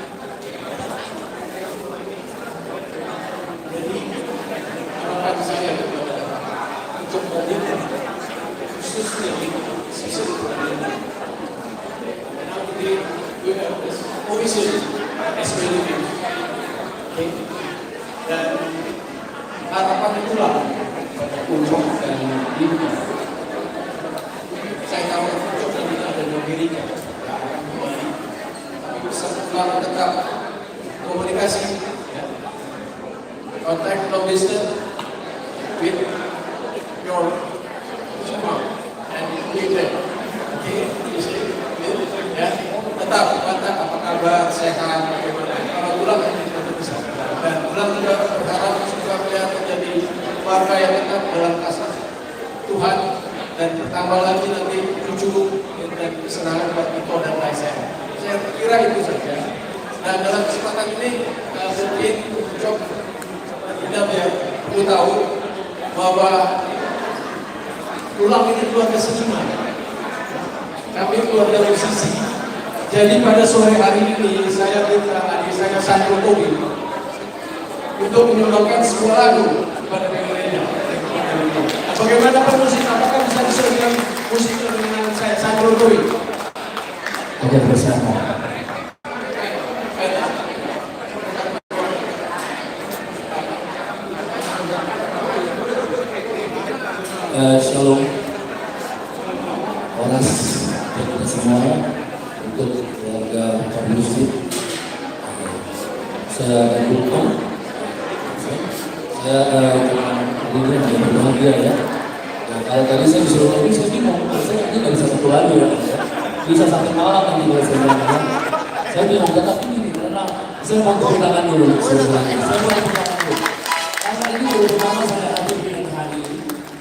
Jadi, harapan saya untuk momen khusus dari sisi official S P D P. Oke. Dan harapan itulah untuk dan dirinya. Saya tahu untuk dan ada di Amerika. Tapi bisa tetap komunikasi, ya. Contact long distance with your, semua, and with them. Oke, you see, ya. Tetap, tetap, apa kabar, sehat, bagaimana? Kalau tulang, kita tetap bisa. Dan tulang juga berharap juga melihat menjadi warga yang tetap dalam kasih Tuhan, dan bertambah lagi nanti cucu dan kesenangan buat Ito dan Raisa. Saya kira itu saja. Nah, dalam kesempatan ini, eh, mungkin Ucok tidak ya, perlu tahu bahwa tulang ini keluarga seniman. Kami keluarga musisi. Jadi pada sore hari ini saya minta adik saya Sandro Tobing untuk menyumbangkan sebuah lagu kepada gereja. Bagaimana Pak Musik? Apakah bisa disuruhkan musik dengan saya, Sandro Tobing? Oke, bersama. Eh, shalom. Horas untuk kita semua, untuk keluarga Pak Musik. Saya dukung. Saya, eh, jujur, hanya berbahagia, ya. Ya, kalau tadi saya disuruh lagi, saya bingung. Saya ini nggak bisa satu lagu, ya, Mas, ya. Bisa satu malam nanti kalau saya bilang, ya. Saya bingung, tetapi ini karena saya mau tepuk tangan dulu, saudara. Saya mau tepuk tangan dulu. Karena ini baru pertama saya hadir di hari ini.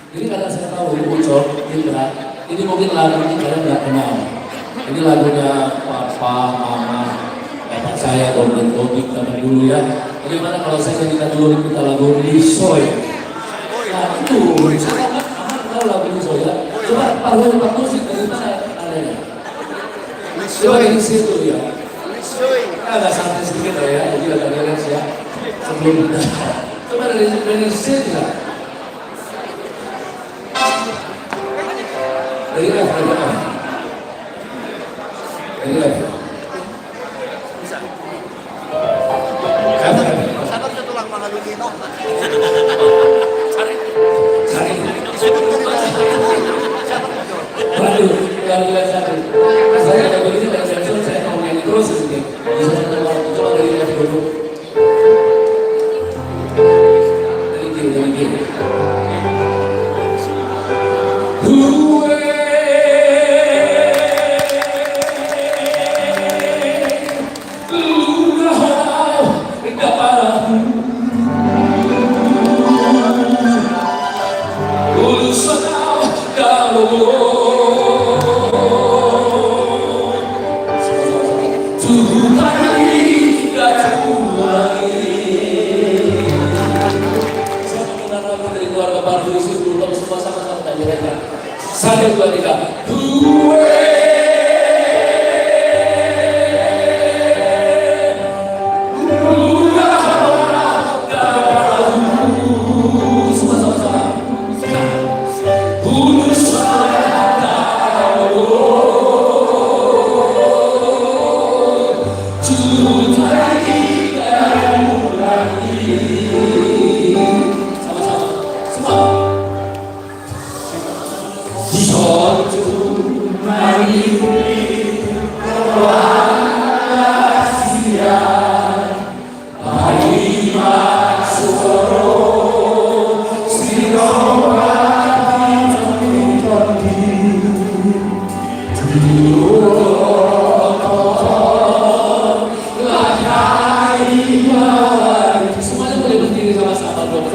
Jadi karena saya tahu, Ucok, Indra, Ini mungkin lagu ini kalian nggak kenal. Ini lagunya papa, mama, bapak saya, Om dan Tobik zaman dulu ya. Bagaimana kalau saya nyanyikan dulu kita lagu Lisoy? Nah, itu, saya kan aman tahu lagu Lisoy ya. Coba Pak Boy, Pak Musik, dari mana kalian? Coba dari situ ya. Kita agak santai sedikit lah ya, jadi agak relax ya. Sebelum kita, coba dari, dari situ ya. Dari F, dari F. Dari F. F, F. Sabar, tulang mangaluti, no? Cari. Waduh, luar biasa tuh. Saya ada begini, saya, saya, saya mau nyanyi terus ini. Bisa, coba dari F dulu. Satu, dua, tiga. Semuanya boleh berdiri sama-sama dong.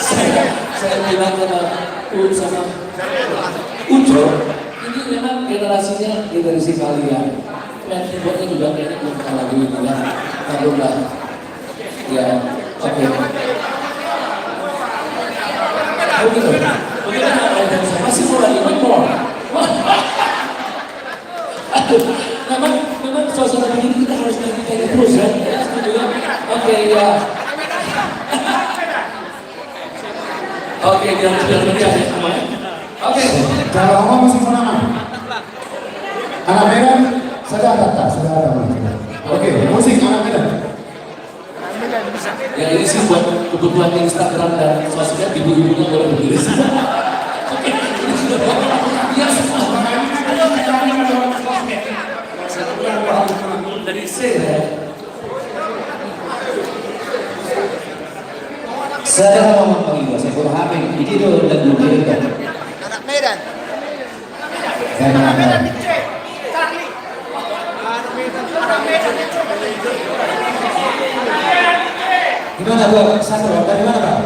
Saya, saya bilang sama Ucup, ini memang generasinya generasi kalian. Main keyboardnya juga kayaknya belum pernah lagu ini ya. Maklum lah. Ya, oke. Oh gitu. Bagaimana? Masih mau lagi? Mau? Aduh, memang, memang suasana begini kita harus nyanyi, nyanyi terus ya. Ya, setuju ya? Oke, ya. Oke, biar, biar meriah ya semua ya. Oke. Kalau ngomong musik mana? Anak Medan, saya datang, saya datang. Oke, musik anak Medan. Ya, ini sih buat kebutuhan Instagram dan sosmed, ibu-ibunya boleh berdiri. Oke, ini sudah bawa. Iya, semua. Dari saya. Saya mau panggil, saya kurang H P. Ini dulu dan dulu. Anak Medan. Gimana, Bang? Satu, dari mana, Bang?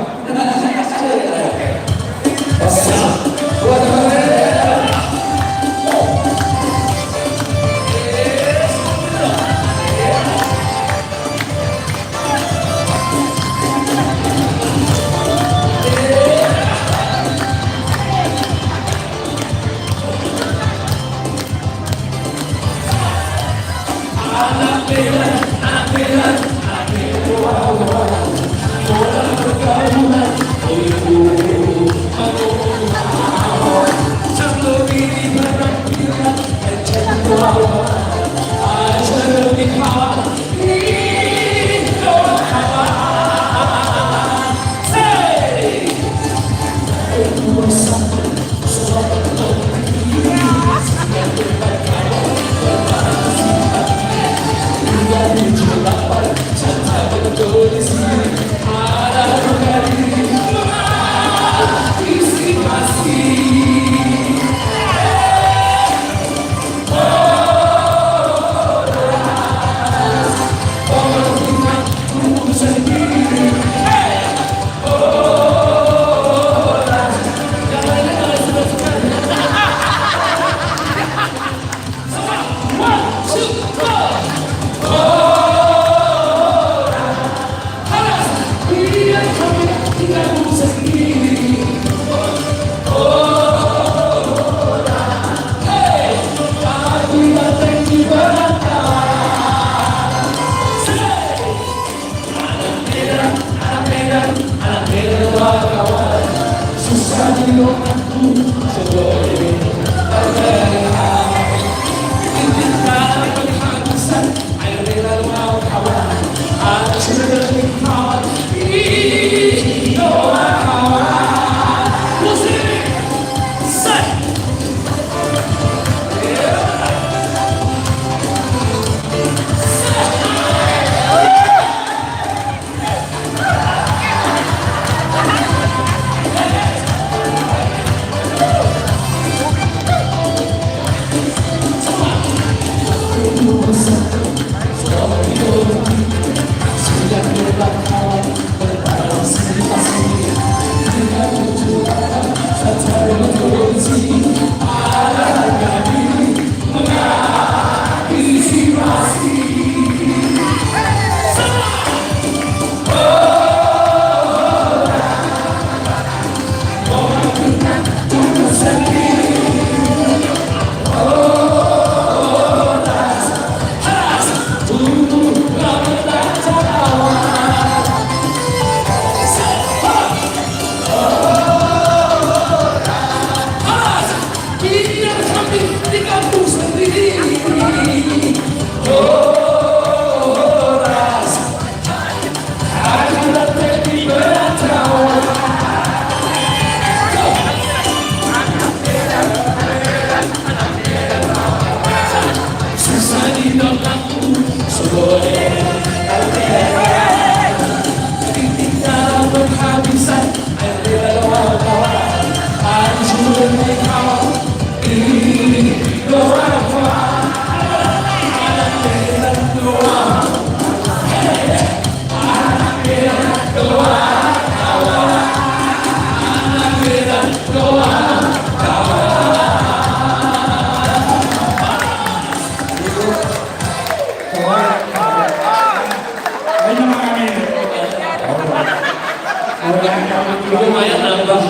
Lumayan nambah.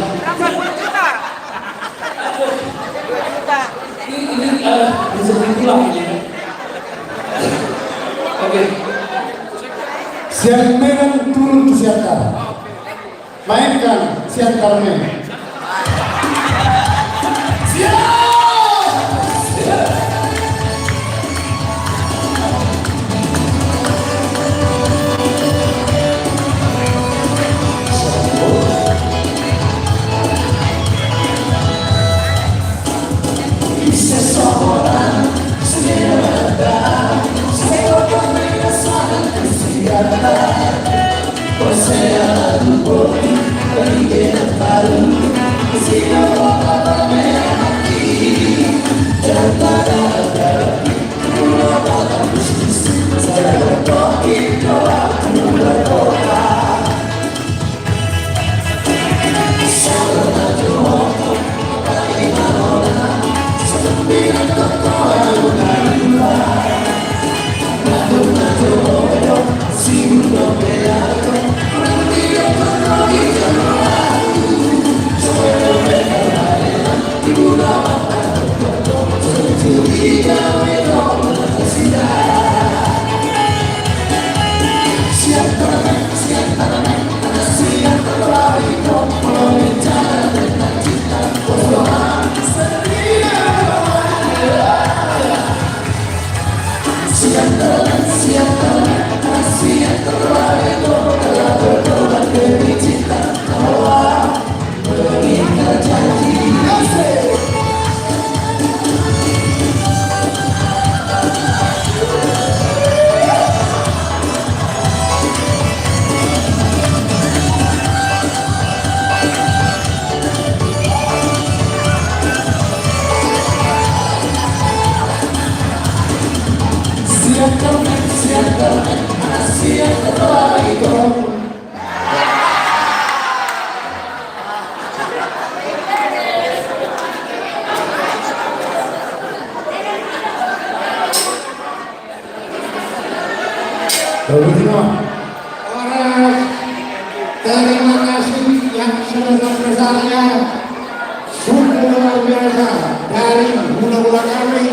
Ini, ini, eh, bisa diulang ini. Oke. Siantar Medan turun ke Siantar. Mainkan Siantar Medan. Siap! Siap! Horas. Terima kasih yang sebesar-besarnya. Sungguh luar biasa dari hulahula kami,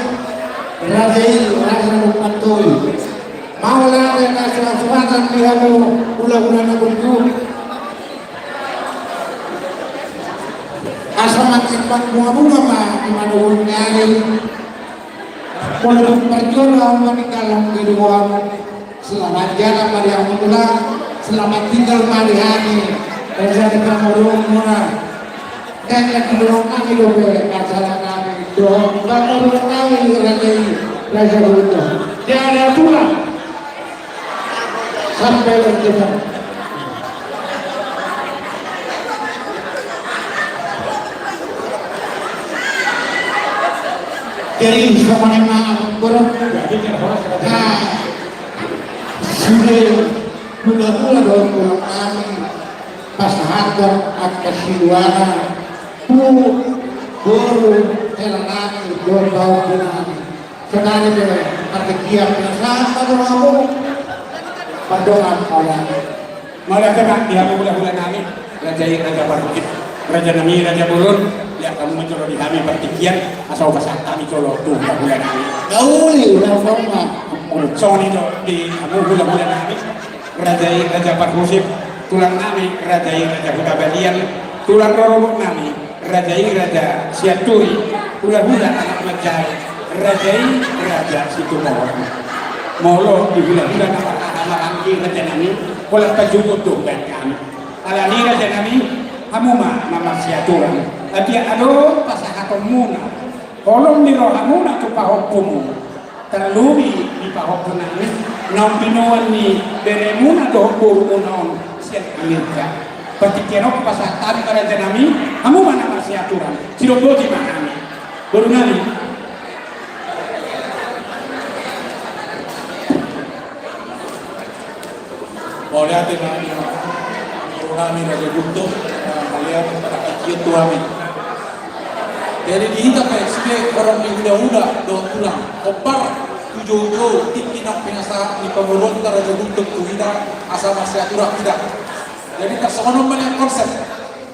Raja i, Raja Lukman Toyo. Mauliate na so hasuhuton di hamu hulahula na burju. Asa mansai marbungabunga ma di manogot ni ari. Molo dung parjolo hamu maninggal, hamu gabe boan. Selamat jalan ma di hamu tulang. Selamat tinggal ma di hami. Raja ni pangurung muna. Dan yang di dorong nami dope, masalah nami dohot pangurung nami, raja i, raja Gultom. Jadi tulang. Sampai berjumpa. Jadi sama nama guru. Nah, sude hulahula dohot tulang nami pasahathon angka siluana tu boru hela nami dohot pahompu nami. Sonari pe martingkian pinasahat ma tu hamu. Pardongan ma. Mauliate ma di hamu hulahula nami, raja i raja Parhusip, raja nami raja Bolon. Ia hamu ma jolo di hami partingkian, asa hupasahat hami jolo tu hulahula nami. Nauli, ulang forma. Songon i do di hamu hulahula nami. Raja i raja Parhusip, tulang nami raja i raja Hutabalian, tulang rorobot nami raja i raja Sianturi, hulahula anak manjae, raja i raja Situmorang. Molo di hulahula na marhahamaranggi raja nami, holan pajumut do umbahen hami. Alani raja nami, hamu ma na marsiaturan. Adia adong pasahatonmuna, holong ni rohamuna tu pahompumu. Tarlumobi di pahompu nami naung binoan ni beremuna dohot borumuna on sian Amerika. Partingkian on hupasahat hami ma raja nami, hamu ma na marsiaturan. Sidok boti ma hami. Boru nami. Mauliate ma di hamu, boru nami raja Gultom, mauliate pada kajian tu hami. Jadi di hita pe sude horong ni hulahula dohot tulang, hombar tu joujou tingki nang pinasahat ni pamoruonta raja Gultom tu hita asa marsiaturan hita. Jadi tarsongon on ma nian konsep.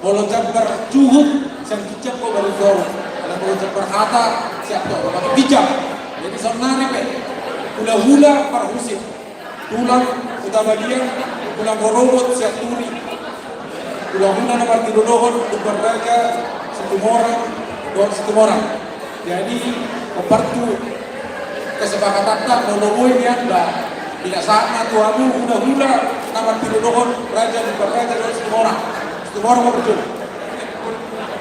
Molo jambar juhut sian ginjang do baru toru. Alai molo jambar hata sian toru ma tu ginjang. Jadi saonari pe hulahula parhusip, tulang Hutabalian, tulang rorobot sian Turi, hulahula na martinodohon Lumban Raja Situmorang dohot Situmorang. Jadi, hombar tu kesepakatanta, molo boi nian ba, pinasahatna tu hamu hulahula na martinodohon Raja Lumban Raja dohot Situmorang. Situmorang ma parjolo.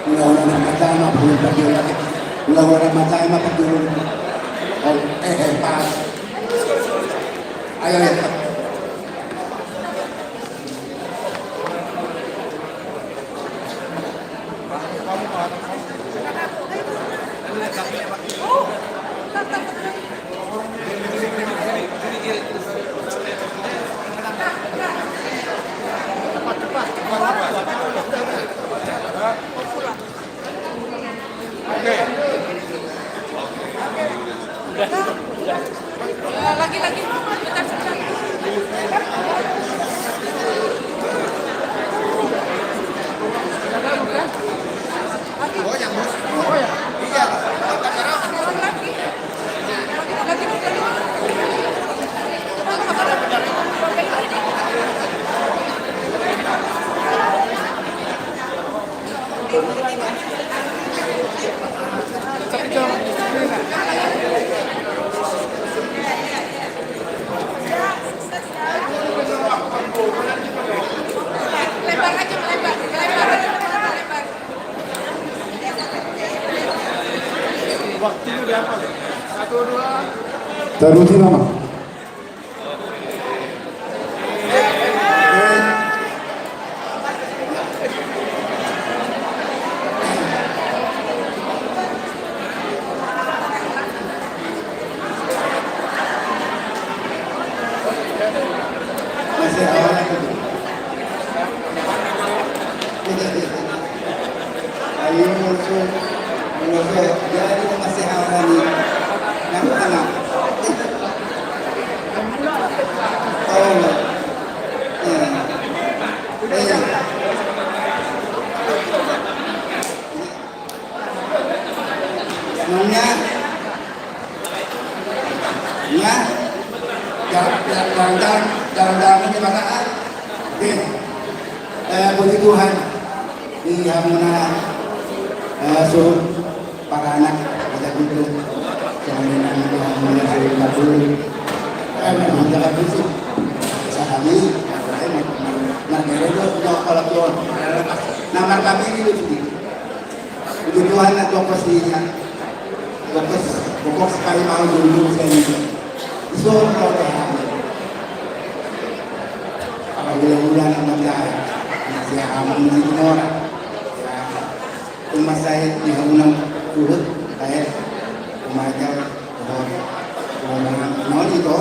Hulahula na marjama, hulahula na marjama, hulahula na marjama, hulahula. Oh, eh, eh, pas. Ayo, ayo. Lagi, lagi. Sebentar, sebentar. Taruti nama. Masih awal lagi. Ayo, musuh. Musuh. Jadi, masih awal lagi. Yang mana? Oh, iya. Iya. Nunga. Nunga. Jalan, jalan, jalan, jalan, jalan, jalan, jalan, jalan. Oke. Eh, puji Tuhan. Di hamuna, eh, suhut paranak, ada gitu. Jaminan di hamuna suhut kabul. Eh, hamuna kabul sih. Sahami, eh, mar-, mar-, margere do, do, kalau tuh. Nah, markabiri do sini. Puji Tuhan, na tokos i, tokos, tokos paima au dulu, saya ini. Iso, kalau tahan. Apabila bulan amat ya, masih aman di Timor. Ya. Cuma saya di Hamuna, Luhut, saya, Lumajang, Timor. Timor, Timor itu.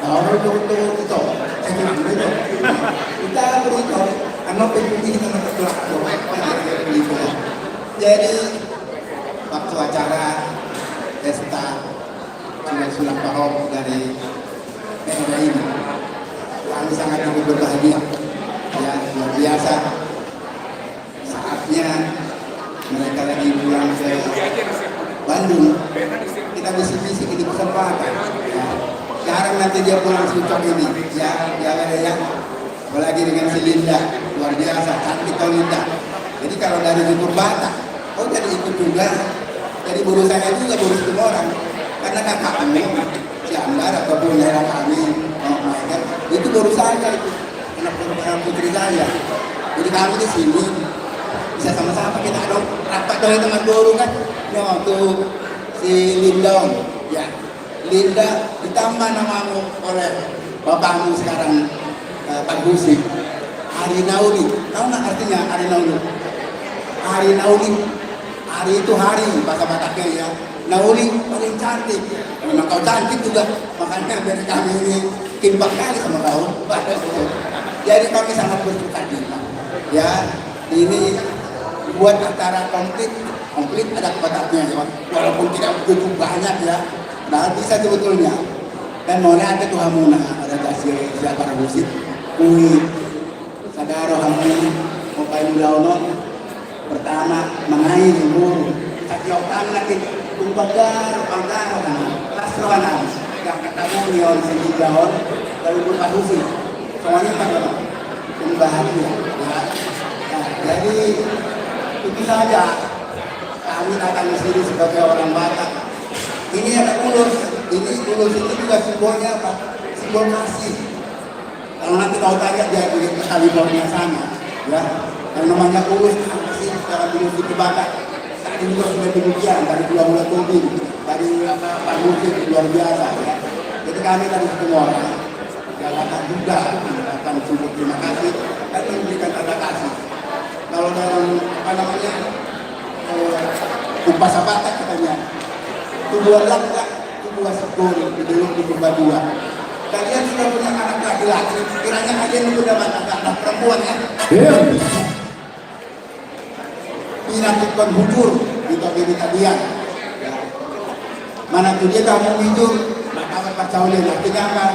Ora dohot, dohot ito. Ito nang do ito. Ita do ito. Ano pe putih ito na tertulak do. Jadi, waktu acara pesta sulang-sulang pahom dari P N B ini, kami sangat ikut berbahagia. Ya, luar biasa. Saatnya mereka lagi pulang ke Bandung, kita bisik-bisik ini kesempatan, ya. Jarang nanti dia pulang si Ucok ini, ya, ya, ya, ya. Apalagi dengan si Linda, luar biasa, cantik kau, Linda. Jadi kalau dari Jujur Batak, kau jadi ikut juga. Jadi boru saya juga, boru Situmorang. Karena kakakmu, si Ambar ataupun daerah kami, oh, Michael, itu boru saya itu. Anak perempuan putri saya. Jadi kami di sini bisa sama-sama kita dong, rapat dong itu sama boru kan. No, tuh si Lindong, ya. Linda, ditambah namamu oleh bapakmu sekarang, eh, Pak Gusi. Ari na uli. Tahu nggak artinya ari na uli? Ari na uli. Ari itu hari, bahasa Bataknya ya. Na uli paling cantik. Memang kau cantik juga, makanya biar kami ini timpang kali sama kau. Jadi kami sangat bersuka cita. Ya, ini buat acara komplit, komplit adat Bataknya ya. Walaupun tidak begitu banyak ya. Nah, bisa sebetulnya. Dan mau ada tuh hamuna, ada kasih siapa musik. Kui. Sa Rohani, mambahen ulaon on, pertama, mangail umur, sakiok tangan lagi, tumpak garo, panggaro kan, las rohana, yang ketemu ni on, sehingga on, lalu berpahusi, soalnya kan, pembahagia, ya. Nah, jadi, itu saja, kami datang ke sini sebagai orang Batak. Ini ada ulos, ini ulos ini juga simbolnya apa? Simbol kasih. Kalau nanti mau tanya dia di California sana, ya, yang namanya ulos, apa sih, kalau di musik Batak, tadi juga sudah demikian, dari dua bulan Tobing, dari apa, Pak Musik, luar biasa, ya. Jadi kami dari Situmorang, ya, akan juga mengucapkan syukur terima kasih dan memberikan tanda kasih. Kalau dalam, apa namanya, eh, bahasa Batak katanya, tubuan langka, tubuan segori, di dalam di Purba dua. Kalian sudah punya anak laki-laki, kiranya kalian itu dapat anak, anak perempuan, ya? Iya. Pinantikan hujur, di topi di kalian. Mana tuh dia kamu hujur, maka percaulian, artinya apa?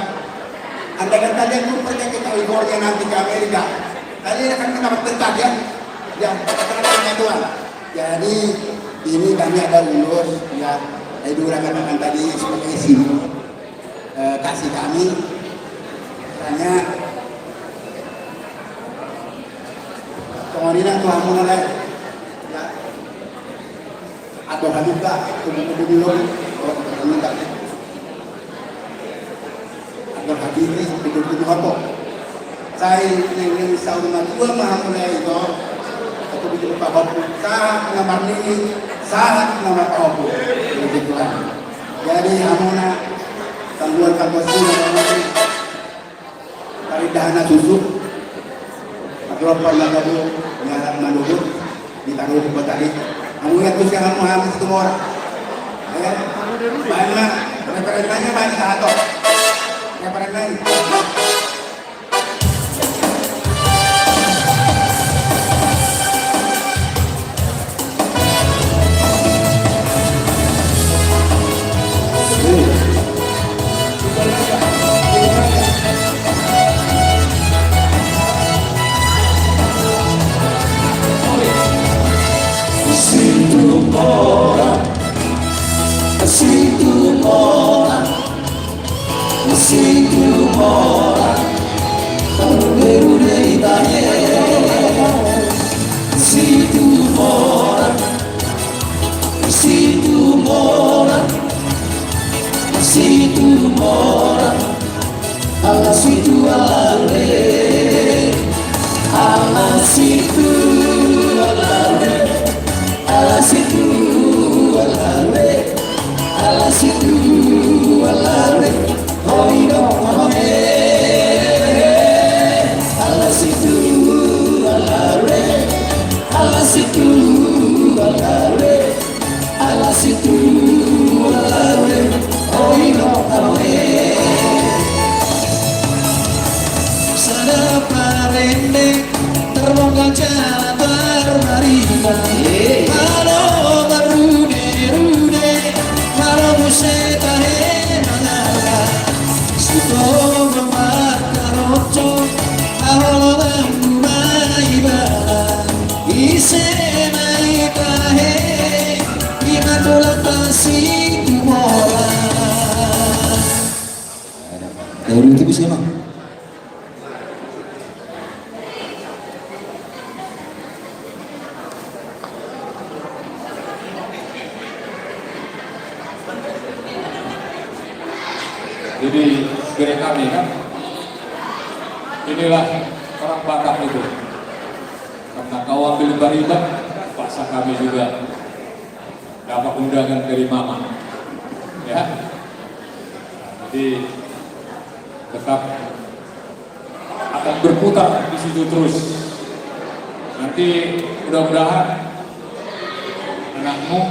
Andaikan kalian pun pergi ke California nanti ke Amerika, kalian akan mendapat berkat, ya? Ya, akan ada bantuan. Jadi, ini kami ada ulos, ya, saya dulu katakan tadi sebagai simbol, eh, kasih kami. Hanya, kemudian Tuhan mulai, ya, atau haduka, tubuh-tubuh dulu, oh, minta. Anggo habiri, pitu pulu opat. Sai neng saur matua ma hamu lae i, anggo pitu pulu opat. Sahat na marnini, sahat na marpaompung. Jadi hamuna tangguan tangguan sina, parindahan na susu. Paklopon na gabu, nyarak manubut, di taruh di kota di. Hamu ya, terus yang hamu, hamu Situmorang. Ya. Baik, Mak. Referensinya baik, satu. Referensinya. Situmorang, Situmorang, Situmorang, rude-rude i tahe. Situmorang, Situmorang, Situmorang. Ala situ ala re, ala situ ala re, ala situ ala re, ala situ ala re. Oi do, oi. Ala situ ala re, ala situ ala re. Ala situ ala re, oi do, oi. Sada parende tarbongkal jala tarbarita. Malo marrude-rude, malo muse tahe mangallang. Sitonggon markaroco, aholongan ma ibana. Ise ma i tahe, i ma tulang Situmorang. Daun itu bisa, Bang. Jadi, segera kami, kan? Inilah orang Batak itu. Karena kau ambil bariba, paksa kami juga dapat undangan dari Mama. Ya. Jadi, tetap akan berputar di situ terus. Nanti mudah-mudahan anakmu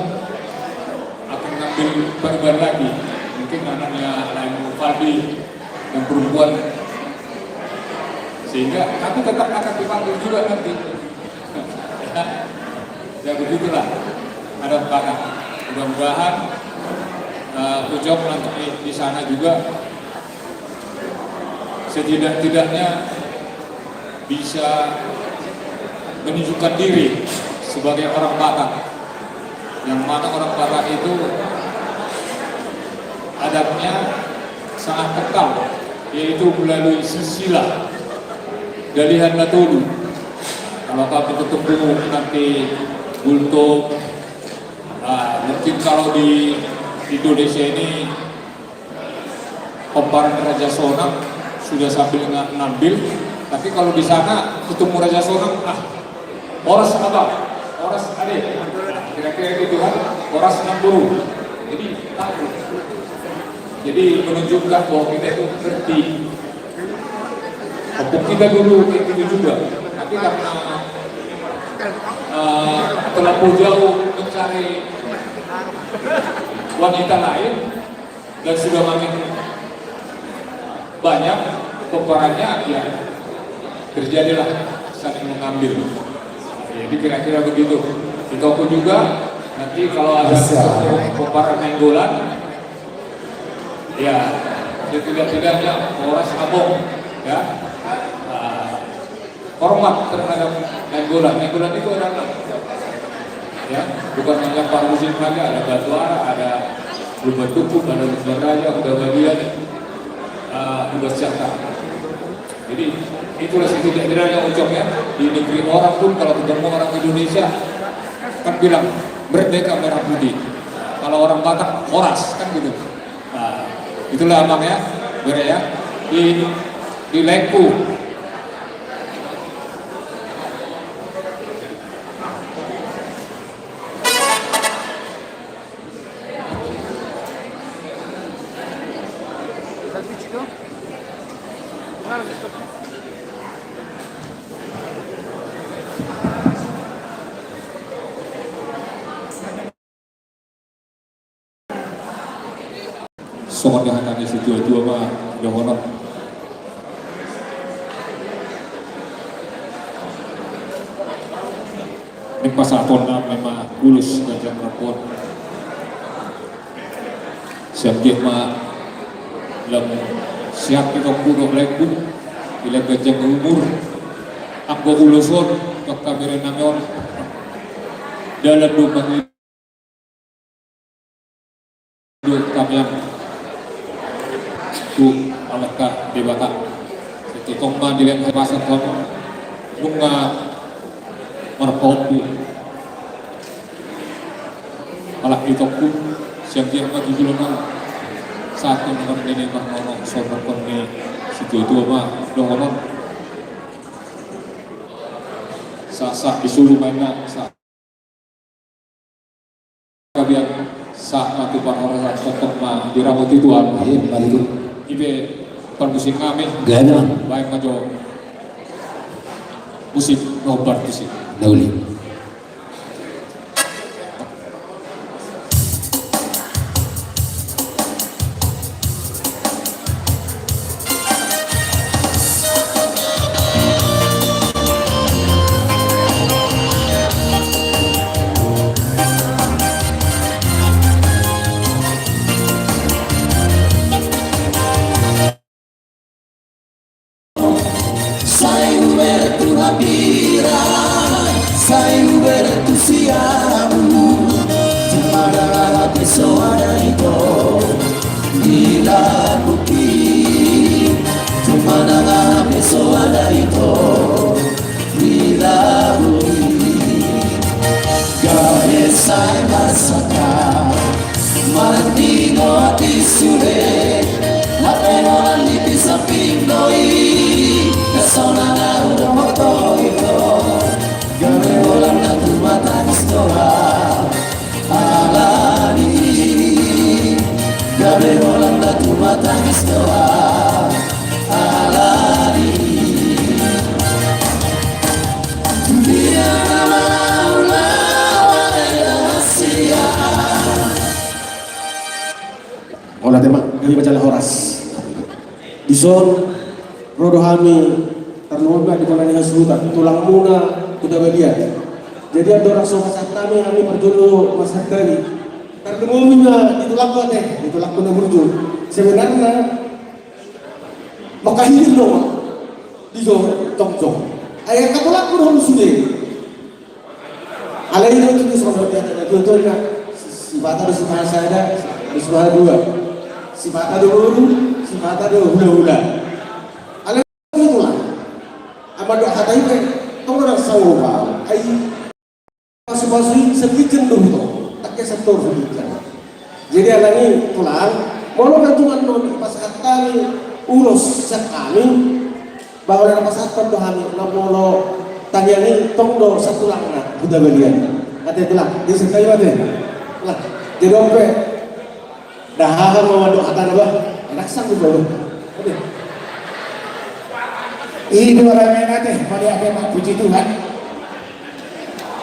akan ngambil pariban lagi. Mungkin anaknya lain, Faldi, yang perempuan. Sehingga kami tetap akan dipanggil juga nanti. Ya, begitulah adat Batak. Mudah-mudahan, eh, Ucok nanti di sana juga setidak-tidaknya bisa menunjukkan diri sebagai orang Batak. Yang mana orang Batak itu adatnya sangat kental, yaitu melalui silsilah Dalihan Na Tolu. Kalau kami ketemu nanti Gultom, ah, mungkin kalau di Indonesia ini pomparan Raja Sonang sudah sambil nga-, ngambil, tapi kalau di sana ketemu Raja Sonang, ah, horas abang, horas ade. Nah, kira-kira gitu kan, horas namburu. Jadi, takut. Jadi, menunjukkan bahwa kita itu ngerti. Kampung kita dulu kayak gitu juga. Tapi karena, eh, terlampau jauh mencari wanita lain, dan sudah makin banyak pomparannya, ya terjadilah saling mengambil. Jadi kira-kira begitu. Di toko juga, nanti kalau ada pomparan Nainggolan, ya, setidak-tidaknya horas abang, ya. Ah, hormat terhadap Nainggolan. Nainggolan itu ada enam. Ya, bukan hanya Parmusim saja, ada Batuara, ada Lumban Tungkup, ada Lumban Raja, Huta Babiat, eh, Lumban Siantar. Jadi, itulah setidak-tidaknya, Ucok, ya. Di negeri orang pun kalau ketemu orang Indonesia, kan bilang, "Merdeka merah putih." Kalau orang Batak, "Horas," kan gitu. Nah, itulah abang ya, bere ya. Di, di laengku. Songon na hata ni situa-tua ma dohonon. Naeng pasahatonna ma ulos ganjang rap on. Sian dia ma lam siap di tongku dohot laengku, di lam ganjang umur, anggo ulos on, tongka bere nami on. Dalan do mangi- Tamiang tu Amanta Debata. Sai tong ma dilehon hahipason tu hamu nunga marpaompu halak itongku, sian dia ma tu joloan on. Sahat tu nunga nini marnono, songon na ni situa-tua ma dohonon. Sahat-sahat di solu ma inna, sahat gabe, sahat ma tu parhorasan, tongtong ma diramoti Tuhan. Iya, baik itu. Ipe parmusik nami. Gana. Baik ma jo. Musik nomor musik. Nauli. Sai hubereng tu hambirang, sai hubereng tu siamun. Jumada hape so ada ito di lambungki. Jumada hape so ada ito di lambungki. Gabe sai marsangkap marningot i sude. Hape holan di samping do i. Na sonang ahu dohot ho ito. Gabe holan na tumatangis do ahu alani. Gabe holan na tumatangis do ahu alani. Dia na maulang-ulang adalah sia. Holan, tema, gabe ma jala horas. Dison ro do hami, tarlumobi ma di pola ni hasuhuton, tulangmuna Huta Babiat. Jadi andorang so pasahat hami, hami parjolo masahat hami. Tarlumobi ma di tulangku ate, di tulangku na burju. Sebenarna mangkahirim do ma. Di jo, jongjong. Ai angka tulangku do hamu sude. Alai do tu songon hata ni natuatua, sipata do sipaha sada, sipaha dua. Sipata do boru, sipata do hulahula. Alai do tulang. Amang do hata i pe, tong do na saopa. Ai pasupasu i sandiri do hutong, tangke santor sandiri. Jadi alani tulang, molo na tulang non dipasahat hami ulos sian hami, bahwa na pasahathon do hami, na molo tangiang i tong do satulangna huta balian. Ate tulang, di sian hami ate. Lah, jadi on pe. Dah aha ma mandok hata na bah. Enak sang tu bah. Oke. I do rame nate, mauliate ma, puji Tuhan.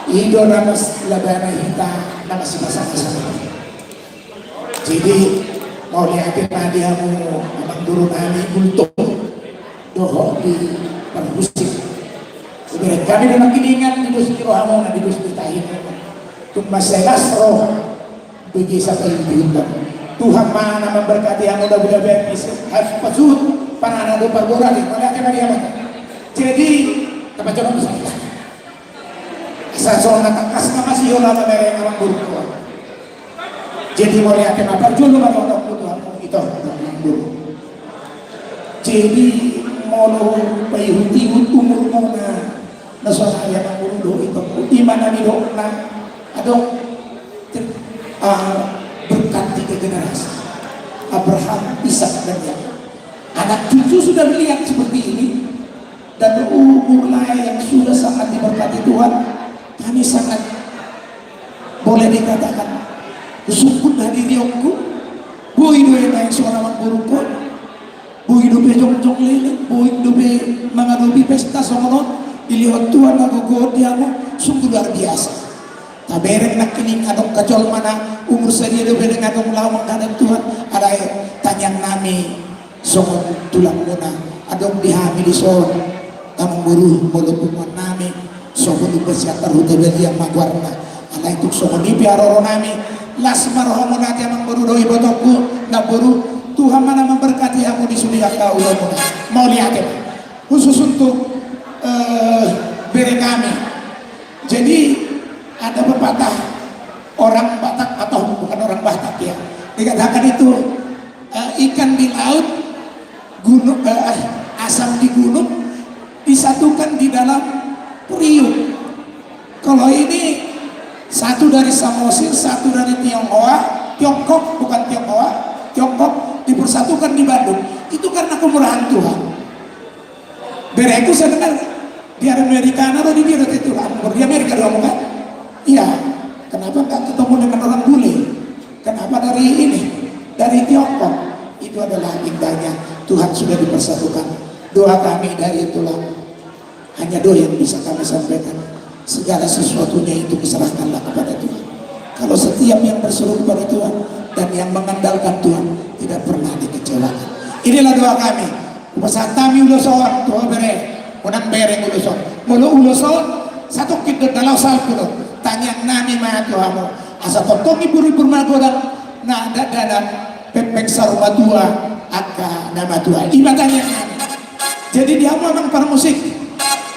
I do na mas labana hita na masipasama-sama. Jadi mauliate ma di hamu amang guru nami Gultom dohot di parmusik. Ibarat hami do nangkiningan di dos ni rohamuna, di dos ni tahi. Tung mansai las roha. Bege sapa i diundang. Tuhan ma na mamberkati hamu, na bula berpis, harus pasut, panana do pargora di, mauliate ma di hamu. Jadi, dapat coba bisa. Asa songon na tangkas na masihol na mereng amang guru. Jadi, mauliate ma, parjolo ma dohot hamu tu hamu ito, amang guru. Jadi, molo paihut-ihut umurmuna, na sonari amang guru dohot ito, ima na nidokna, adong, ah, berkat tiga generasi. Abraham, Ishak, dan Yakub. Anak cucu sudah melihat seperti ini, dan umur lae yang sudah sangat diberkati Tuhan, kami sangat, boleh dikatakan, husungkun hadirionku, boi do i naeng songon amang gurungkon. Boi dope jongjong leleng, boi dope mangadopi pesta songon on, dilehon Tuhan na gogo di hamu, sungguh luar biasa. Tabereng nangkining adong angka jolma na umur sadia dope, bereng adong laho mangkadang Tuhan, alai tangiang nami songon tulangmuna adong di hami dison. Amang guru, molo punguan nami, songon umbahen sian tarhuta balian ma goarna. Alai tung songon i pe haroro nami, las ma rohamuna ate amang boru dohot ibotongku, namboru, Tuhan ma na mamberkati hamu di sude angka ulaonmuna. Mauliate ma. Khusus untuk, eh, bere kami. Jadi ada pepatah orang Batak atau bukan orang Batak ya, dikatakan itu, eh, ikan di laut, gunung, eh, asam di gunung disatukan di dalam periuk. Kalau ini satu dari Samosir, satu dari Tionghoa, Tiongkok, bukan Tionghoa, Tiongkok, dipersatukan di Bandung. Itu karena kemurahan Tuhan. Bereku saya dengar di Amerika, na di dia itu, di Amerika doang kan? Iya. Kenapa nggak ketemu dengan orang bule? Kenapa dari ini? Dari Tiongkok. Itu adalah indahnya Tuhan sudah dipersatukan. Doa kami dari tulang, hanya doa yang bisa kami sampaikan. Segala sesuatunya itu serahkanlah kepada Tuhan. Kalau setiap yang berseru kepada Tuhan dan yang mengandalkan Tuhan, tidak pernah dikecewakan. Inilah doa kami. Hupasahat hami ulos on tu ho bere, unang bereng ulos on. Molo ulos on, satongkin do, na laho salpu do. Tangiang nami ma tu hamu, asa tongtong ibur-ibur magodang, na dakdanak, pengpeng saur matua angka na matua. Ima tangiang nami. Jadi di hamu amang parmusik,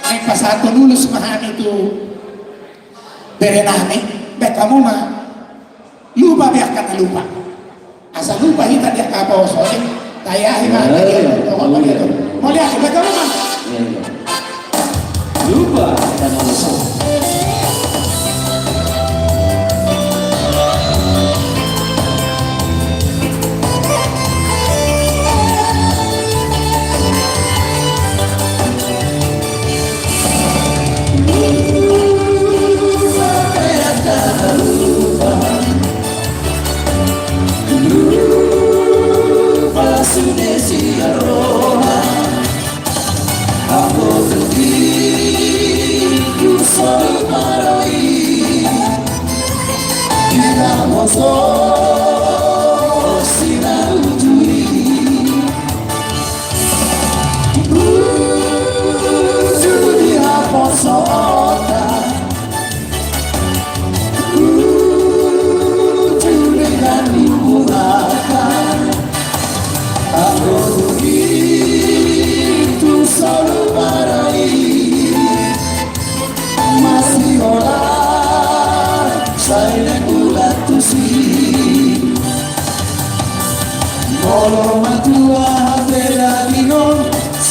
naeng pasahathon ulos ma hami tu bere nami, baen hamu ma. Lupa be angka na lupa. Asa lupa hita di angka poso i. Tayahi ma. Mauliate, baen hamu ma. Lupa angka na lupa.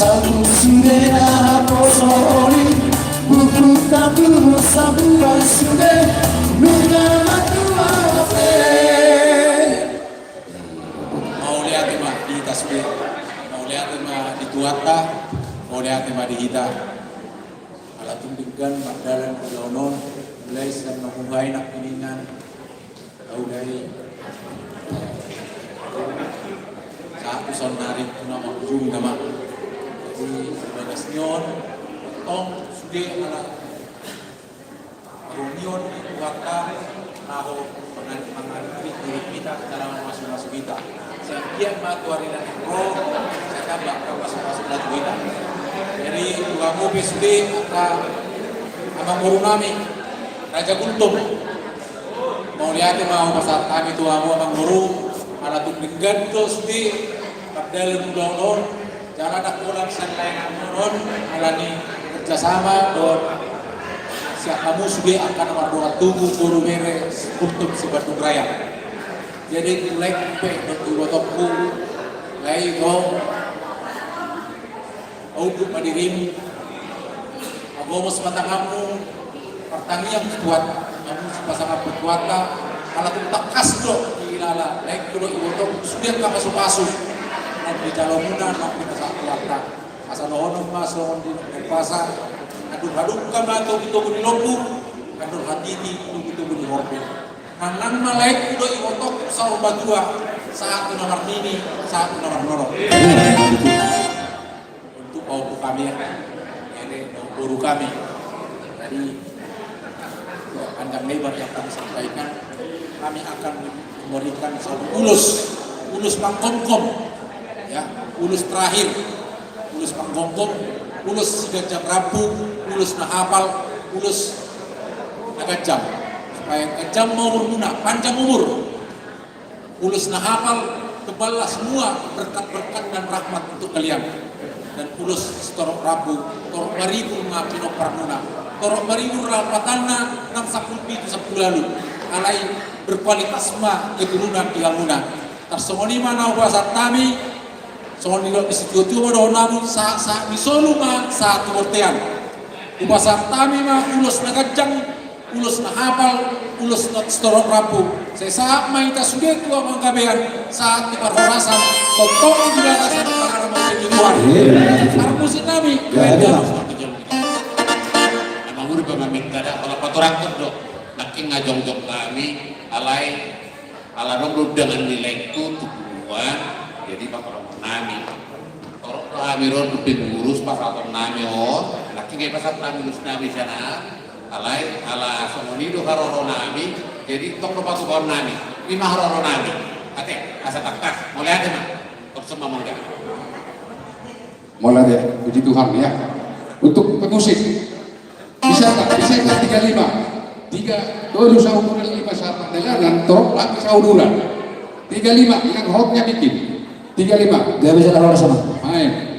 Ahu sude na poso oli, buku tabu sabuan sude, nunga matua pe. Mauliate ma di hita sude, mauliate ma di Tuhanta, mauliate ma di hita. Ala tung denggan mardalan ulaon on, mulai sian na muhai nangkiningan, Au dai. Sahat tu saonnari tu na mangujungi nama. Jadi di bagas ni on, tong sude ala parungion ni Tuhanta, na ho mangani mangani di hita, cara mamasu-masu hita. Sian dia ma tu ari na ro, saya tambah mamasu-masu na tu hita. Jadi tu hamu pe sude angka amangboru nami, Raja Gultom. Mauliate ma hupasahat hami tu hamu amangboru, ala tung denggan do sude mardalan ulaon on, jala ndang holan sian lae nami on, ala ni kerjasama dohot sian hamu sude angka na mardongan tubu boru bere Gultom se-Bandung Raya. Jadi mulai pe dohot ibotongku, lae, ho, unduk ma dirimu, pagomos ma tanganmu, martangiang tu Tuhanta, hamu sipasangap tu Tuhanta, ala tung tangkas do diilala, laengku dohot ibotongku, sude angka pasu-pasu naung dijalo muna, naung dipasahat Tuhanta. Asa dohonon ma songon di Umpasa, andor hadungka ma togu-togu ni lombu, andor hatiti togu-togu ni horbo. Nang ma laengku dohot ibotongku saur matua, sahat tu na marnini, sahat tu na marnono. Untuk pahompu hami, ya, ini boru hami. Jadi, tidak panjang lebar yang kami sampaikan, kami akan memberikan satu ulos, ulos panggomgom, ya, ulos terakhir, ulos panggomgom, ulos siganjang rambu, ulos na hapal, ulos na ganjang. Supaya ganjang ma umurmuna, panjang umur. Ulos na hapal, teballah semua berkat-berkat dan rahmat untuk kalian. Dan ulos sitorop rambu, torop baribu ma pinomparmuna, torop baribu rapatanna, nang sampulu pitu sampulu ualu. Alai berkualitas ma keturunan di hamuna. Tarsongon i ma na hupasahat hami, songon nidok ni situatua ma dohononmuna, sahat-sahat ni solu ma sahat tu bontean. Hupasahat hami ma ulos na ganjang, ulos na hapal, ulos na sitorop rambu. Sai sahat ma hita sude tu hamu angka bere, sahat tu parhorasan, tongtong di bagasan parhorasan ni Tuhan. Parmusik nami. Amangboru, paminta da, ala patorangkon do. Nangkin nga jongjong hami, alai ala adong do undangan ni laengku tu punguan, jadi patorangkon nami. Torop do hami ro tu pengurus, pasahaton nami on, nangkin nga dipasahat nami ulos nami sian an, alai ala songon i do haroro nami, jadi tong do patupaon nami, i ma haroro nami. Ate, asa tangkas, mauliate ma. Tong semua mangga. Mauliate, puji Tuhan ya. Untuk pemusik, bisa nggak? Bisa nggak tiga lima? Tiga, tolu saumuran, lima sahat dalanan, torop lagi sauduran. Tiga lima, yang hotnya bikin. Tiga lima. Nggak bisa taruh sama. Main.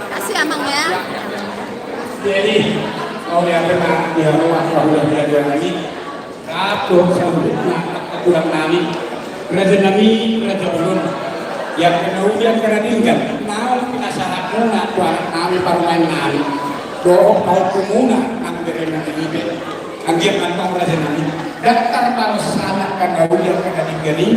Kasih, Amang, ya. Jadi, mau ya, kena, ya, rumah, kalau udah belajar lagi. Rap dohot saluhutna angka tulang nami, raja nami, raja bolon. Ia angka na uli, ia angka na denggan, naung pinasahatmuna tu anak nami, parumaen nami, dohot pahompu muna nang bere nami i pe. Anggiat ma antong, raja nami, ndang tarbalos hami angka na uli, angka na denggan i.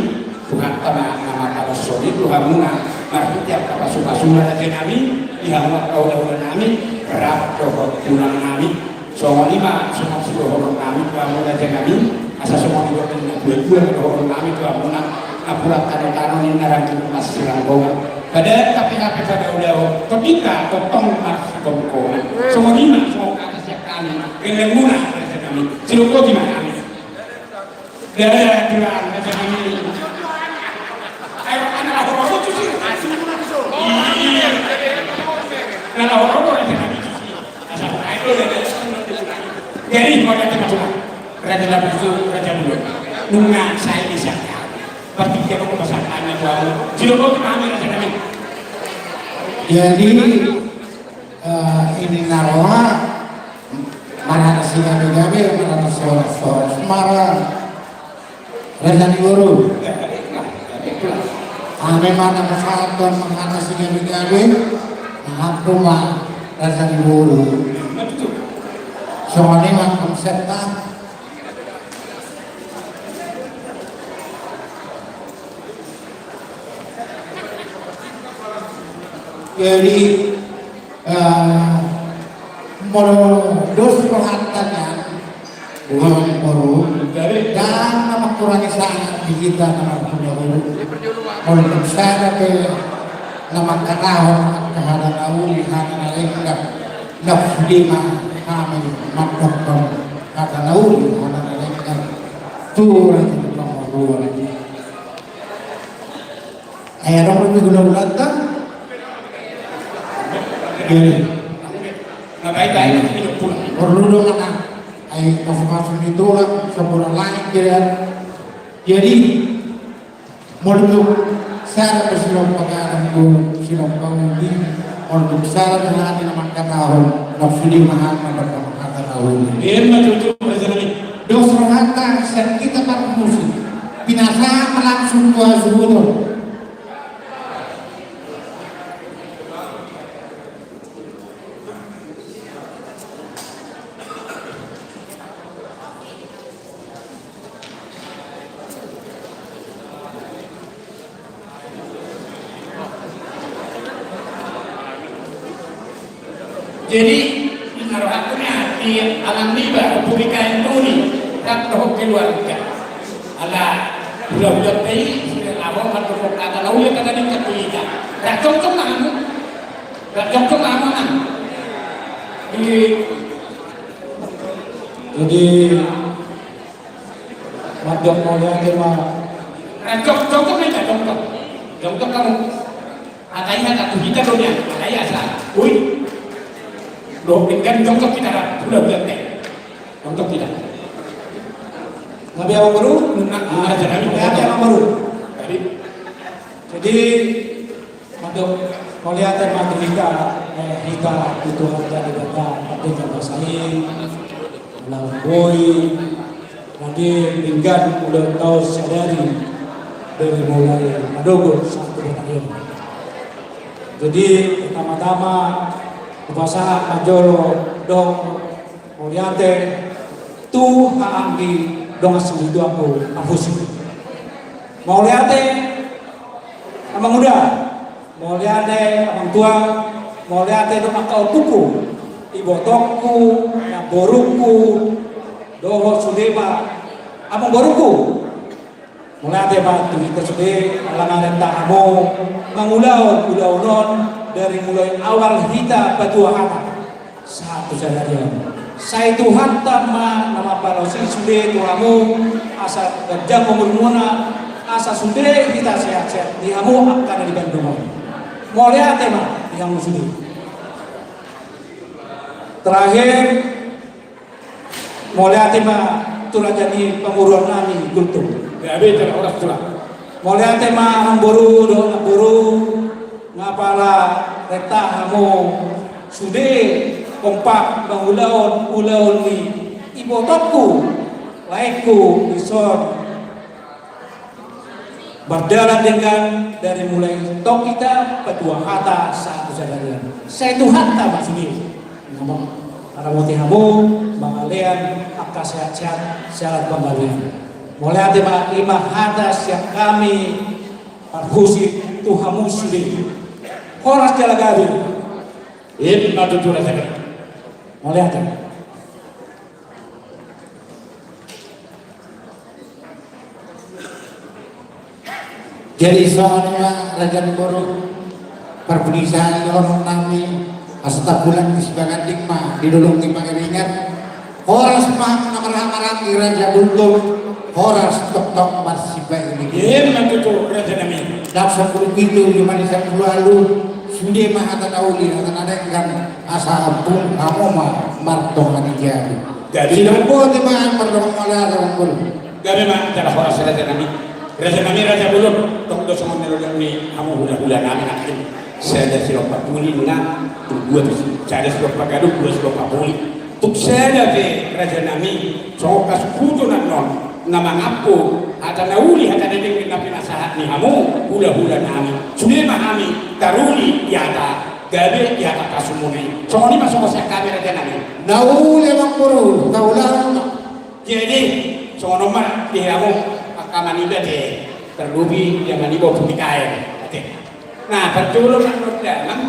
Tuhanta ma na mambaloshon i tu hamuna marhite angka pasupasuna, raja nami, di hamu angka hulahula nami rap dohot tulang nami. Songon i ma songon sidohonon nami tu hamu, raja nami, asa songon i do na tuatua ma dohonon nami tu hamuna, napuran tanotano ninna, rangging ma siranggongan. Pada tapi hape pada ulaon, topikta tongtong marsitongtongan. Songon i ma songon hata sian hami, gellengmuna, raja nami, sidok boti ma hami. Dada tulang, raja nami. Ayo, anak lahor, lahor, tusi. Iya. Anak lahor, lahor, raja nami, tusi. Asal, ayo, dada. Jadi, mau datang ke rumah. Raja nami, tusi, raja dulu. Nunga saya di sana. Berarti dia mau pasang tanya, tuan. Sidok boti ma hami, raja nami. Jadi, Eh, ini na roha, marhata sigabegabe, marhata siholasholas, marhata raja ni boru. Hami ma na pasahathon marhata sigabegabe, na hantu ma raja ni boru. Songon i ma konsepta. Jadi, Eh, molo dos rohanta nian, boru, ndang na mangkurangi sahat di hita na marhula-hula. Molo dung sada pe na mangkatahon angka hata na uli, hata na denggan, na sude ma hami mandokkon hata na uli, hata na denggan tu raja ni pamoruon. Ai adong do hulahulanta? Jadi, porlu do ngana ai pasupasu ni tulang, sampulu lain, ya. Jadi, molo dung sada pe silompa gadang, silompa uli, molo dung sada pe hami na mangkatahon, na sude ma hami mandokkon hata na uli. Ima tutu, raja nami. Dos rohanta sian hita parmusik, pinasahat ma langsung tu hasuhuton. Jadi, di narohakku na di alam liba, publika Antoni, rap dohot keluarga. Ala hulahulanta i, sudah lama mandokon kata na uli kata di kata ita. Rap congcong na hamu. Rap congcong na hamu, nah. Di Jadi, mandok mauliate ma. Eh, jong, jongkok ma hita, jongkok. Jongkok hamu. Hata i hata tu hita do nian, hata i asa. Ui. Dohot denggan jongkok hita ra, hulahulanta i. Jongkok hita. Gabe amangboru? Nah, ah, jadi amangboru. Jadi. Jadi, mandok mauliate ma tu hita, eh, hita tu Tuhanta Debata, pardenggan basa i, ulaon boi, nangkin denggan ulaon taon sadari, dari mulai mandohot sahat tu hita on. Jadi, pertama-tama, hupasahat ma jolo, dok, mauliate, tu haha anggi dongan sahituaku, Apusi. Mauliate, Amang Uda, mauliate amang tua, mauliate dohot angka ompuku, ibotongku, namborungku, dohot sude ma amangborungku. Mauliate ma tu hita sude, ala marenta hamu mangulahon ulaon on dari mulai awal hita patua hata. Sahat tu sadari on. Sai Tuhanta ma na mambalos i sude tu hamu, asa ganjang umurmuna, asa sude hita sehat-sehat, di hamu angka na di Bandung on. Mauliate ma di hamu sude. Terakhir, mauliate ma tu raja ni pamoruon nami, Gultom. Ya, beta na horas tulang. Mauliate ma amangboru dohot namboru, nga pola renta hamu sude kompak mangulahon ulaon ni ibotongku, laengku, dison. Mardalan denggan dari mulai tong hita patua hata sahat tu sadari on. Sai Tuhanta ma sude na mambahen hamu mangalean angka sehat-sehat, sehat panggabean. Mauliate ma, i ma hata sian hami parhusip tu hamu sude. Horas jala gabe. Ima tutu raja. Mauliate. Jadi songon i ma raja ni boru, parpudi sahali on nami, asa tapulak ni sibaganding ma di dolok ni Panggabean. Horas ma na marhahamaranggi Raja Gultom, horas tongtong marsipaihut. Ima tutu raja nami. Dang sampulu pitu, ima ni sampulu ualu, sude ma hata na uli, hata na denggan, asa ampung hamu ma martonga ni jabu. Jadi, sidang botima mardongan mauliate, Amang Boru. Gabe ma jala horas raja nami. Raja nami, raja bolon, tong do songon na nidok ni hamu hulahula nami nangkin. Sada silompa puli na, tung dua tu sada silompa gaduk, dua silompa puli. Tung sada pe raja nami, songon hasuhuton annon na mangampu hata na uli, hata na denggan na pinasahat ni hamu hulahula nami. Sude ma hami taruli di hata gabe, di hata pasumuna i. Songon i ma songon sian hami raja nami. Na uli, Amang Boru, na uli. Jadi songon on ma di hamu angka maniba te, tarlumobi di maniba pudi kae ate. Nah, parjolo ma nang damang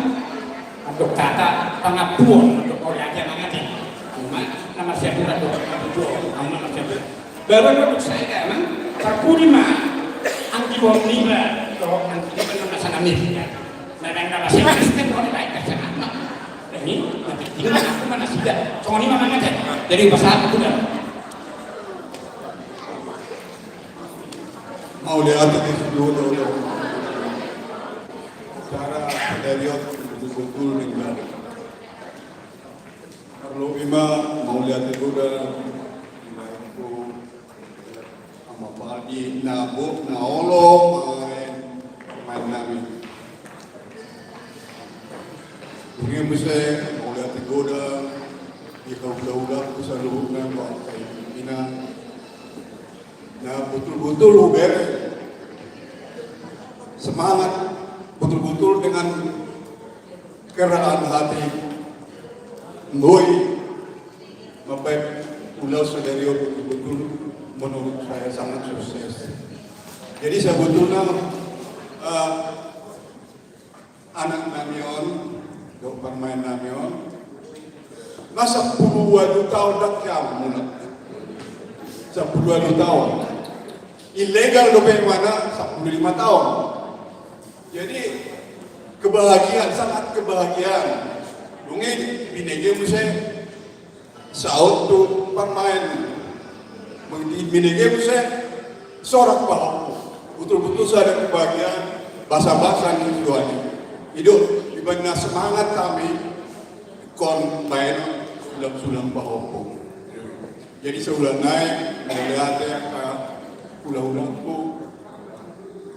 mandok hata pangampuon, mandok mauliate, Amang ate. Hamu ma na marsiapuran do, pangampuon, hamu ma na marsiapuran. Baru mandok sae damang, parpudi ma anggi boru niba, dohot anggi niba na masa na mirip. Memang na masa Kristen, dohot na baen Kristen, Amang. Ini na penting ma, aku ma nasida. Songon i ma, Amang ate. Jadi pasahat aku dah. Mauliate di sude, dohot acara sadari on, betul-betul denggan. Tarlobi ma mauliate do da, Amang Padi, na bo, na olo, maen, maen nami. Dungi muse mauliate do da di hulahulangku saluhutna, dohot angka inang. Na betul-betul hubege semangat, betul-betul dengan kerahan hati. Boi, mambaen ulaon sadari on betul-betul menurut saya sangat sukses. Jadi sebetulnya, eh, anak nami on, dohot parumaen nami on, Masa sampulu ualu taon dang hea muna. Sampulu ualu taon. Ilegal dope muna sampulu lima taon. Jadi kebahagiaan, sangat kebahagiaan. Dung i binege muse saut tu parmaen. Binege muse sorak pahompu. Betul-betul sada kebahagiaan, basa-basa ni Tuhan. Ido, ibana semangat kami kon baen sulang-sulang pahompu. Jadi saulana i, mauliate angka hulahulangku,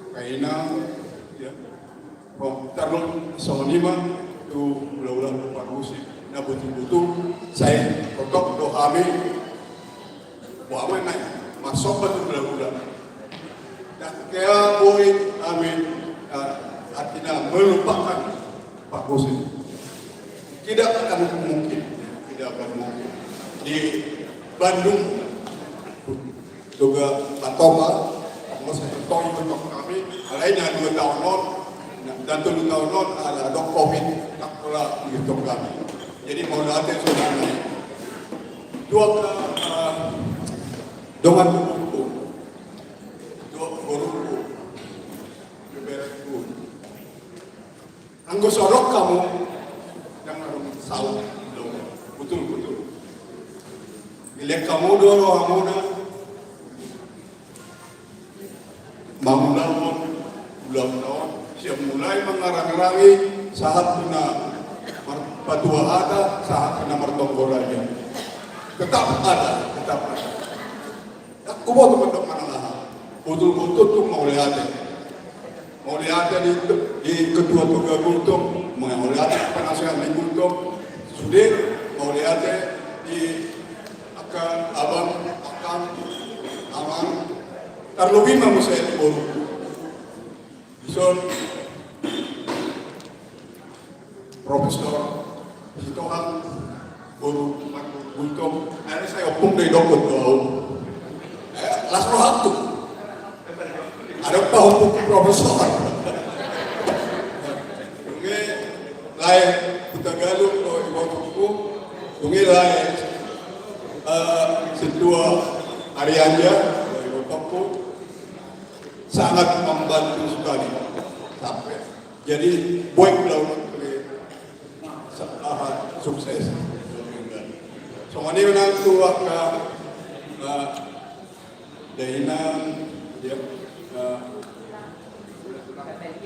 angka inang, ya. Tarlumobi songon i ma tu hulahulangku parmusik na botul-botul sai totop do hami. Boha ma na i, marsomba tu hulahula. Dang hea boi hami, ah, artina melupakan Pak Gosin. Tidak akan mungkin, tidak akan mungkin. Di Bandung juga Pak Toma, Pak Gosin, Pak Toma, Pak Toma kami, alai na dua taon on, na tolu taon on, ala adong covid, tak pola di kami. Jadi mauliate songon i. Dua ke, eh, dongan tubuku, dua boruku, beberangku. Anggo so adong hamu, dang adong saut, betul-betul. Dilehon hamu do rohamuna mangulahon ulaon on, sian mulai mangarang-arangi sahat tu na marpatua hata, sahat tu na martonggo raja. Tetap ada, tetap ada. Dang huboto mandok manang aha. Botul-botul tung mauliate. Mauliate di, di ketua Toga Gultom, mauliate panasehat ni Gultom. Sude mauliate di angka abang, akang, amang. Tarlobi ma muse di boru. Dison Profesor Sitohang, boru Gultom, akhirna sai ompung do i, didok do au. Eh, las rohangku. Adong pahompuku profesor. Dung i lae Hutagalung do ibotongku. Dung i lae, eh, Sintua Arianja do ibotongku. Sangat membantu sekali. Sampai. Jadi, buat lawan kali, aha, sukses. Songon i nang tu angka, eh, dainang, ya, eh,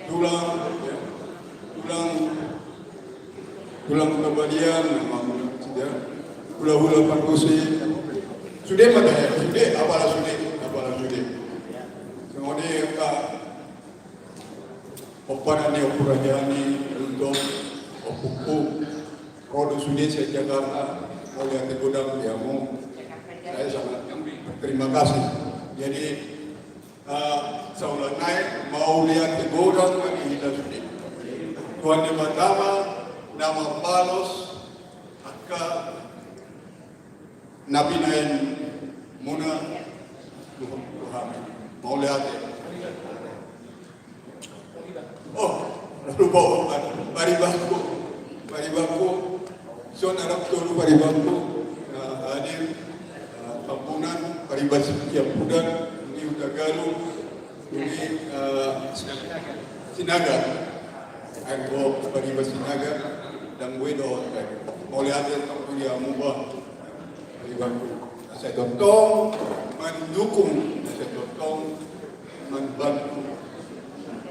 tulang, ya, tulang, tulang kabalian, memang, ya, hulahula parmusik. Sude ma da, sude, apala sude, apala sude. Songon i angka Ompung ni Ompu Rajani, Gultom, ompungku, ro do sude sian Jakarta, mauliate godang di hamu. Saya sangat terima kasih. Jadi, eh, saulana i, mauliate godang ma di hita sude. Tuhan Debata ma na mambalos angka na binaen muna tu hami. Mauliate. Oh, lupa, paribasku. Paribasku. Son anak tolu paribasku. Nah, hadir, eh, Tambunan, paribas Siampudan, di Hutagalung, di, eh, Sinaga. Anggo paribas Sinaga, dang boi do, eh, mauliate tong tu dia muba. Paribasku. Asa tongtong mandukung, asa tongtong mambantu.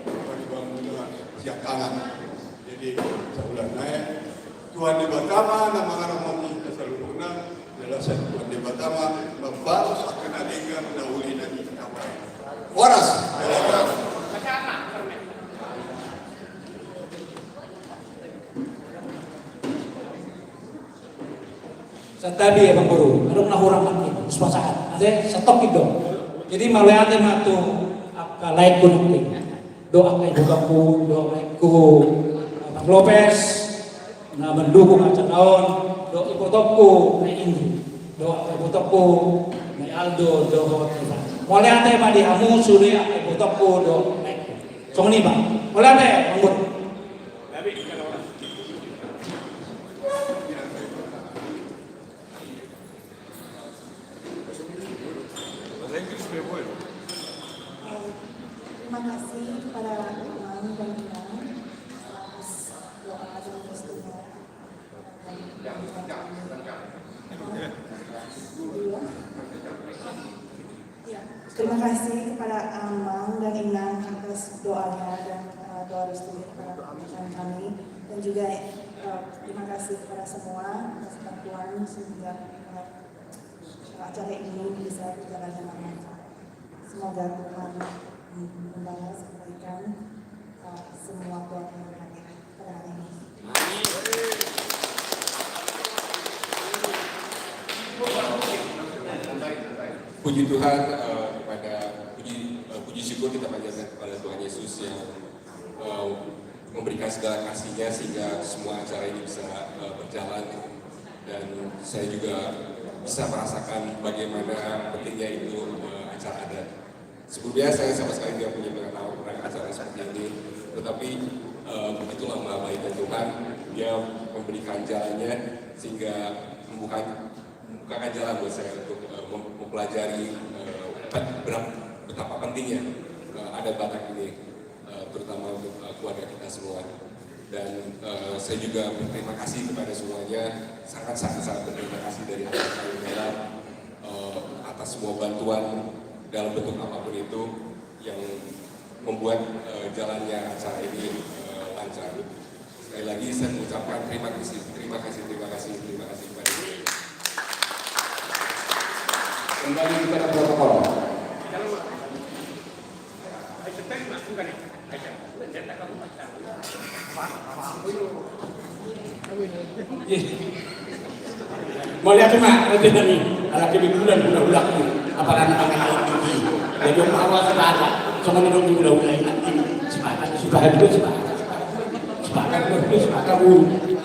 Paribasku na siakangan. Jadi, saulana i, Tuhan Debata ma na mangaramoti hita saluhutna, jala sai Tuhan Debata ma mambalos angka na denggan na uli na nitabaen. Horas. Santabi, amangboru, adong na hurang nangkin, so pasahat. Ate, satongkin do. Jadi, mauliate ma tu angka laengku nangkin. Dohot angka ibotongku, dohot laengku, Bang Lopes, na mandukung acara on, dohot ibotongku, Nai Indri, dohot angka ibotongku, Nai Aldo, dohot Ivan. Mauliate ma di hamu sude angka ibotongku, dohot laengku. Songon i ma. Mauliate, amangboru. Tapi, kalau orang. Kepada Amang dan Inang atas doa dan restunya. Ya, terima kasih kepada Amang dan Inang atas doanya dan, eh, doa restunya kepada pernikahan kami. Dan juga, eh, terima kasih kepada semua atas bantuan sehingga, eh, acara ini bisa berjalan dengan lancar. Semoga Tuhan, mm, membalas kebaikan, eh, semua keluarga yang hadir pada hari ini. Puji Tuhan, eh, kepada puji, eh, puji syukur kita panjatkan kepada Tuhan Yesus yang eh, memberikan segala kasihnya sehingga semua acara ini bisa, eh, berjalan, dan saya juga bisa merasakan bagaimana pentingnya itu, eh, acara adat. Sebelumnya saya sama sekali tidak punya pengetahuan tentang acara seperti ini, tetapi, eh, begitulah maha baiknya Tuhan, Dia memberikan jalannya sehingga membuka, membukakan jalan buat saya untuk, eh, mem-, mempelajari, eh, bet-, berap-, betapa pentingnya, eh, adat Batak ini, eh, terutama untuk, eh, keluarga kita semua. Dan, eh, saya juga berterima kasih kepada semuanya, sangat, sangat, sangat berterima kasih dari hati yang paling dalam, eh, atas semua bantuan dalam bentuk apapun itu yang membuat, eh, jalannya acara ini, eh, lancar. Sekali lagi saya mengucapkan terima kasih, terima kasih, terima kasih, terima kasih kepada semuanya. Kembali kepada protokol. Mauliate ma, raja nami, ala kebetulan hulahulangku, apala na mangan alam tinggi. Jadi, om awa sebata, songon nidok ni hulahula i nanti, sebata, sebata, sebata, sebata, sebata, sebata, bu.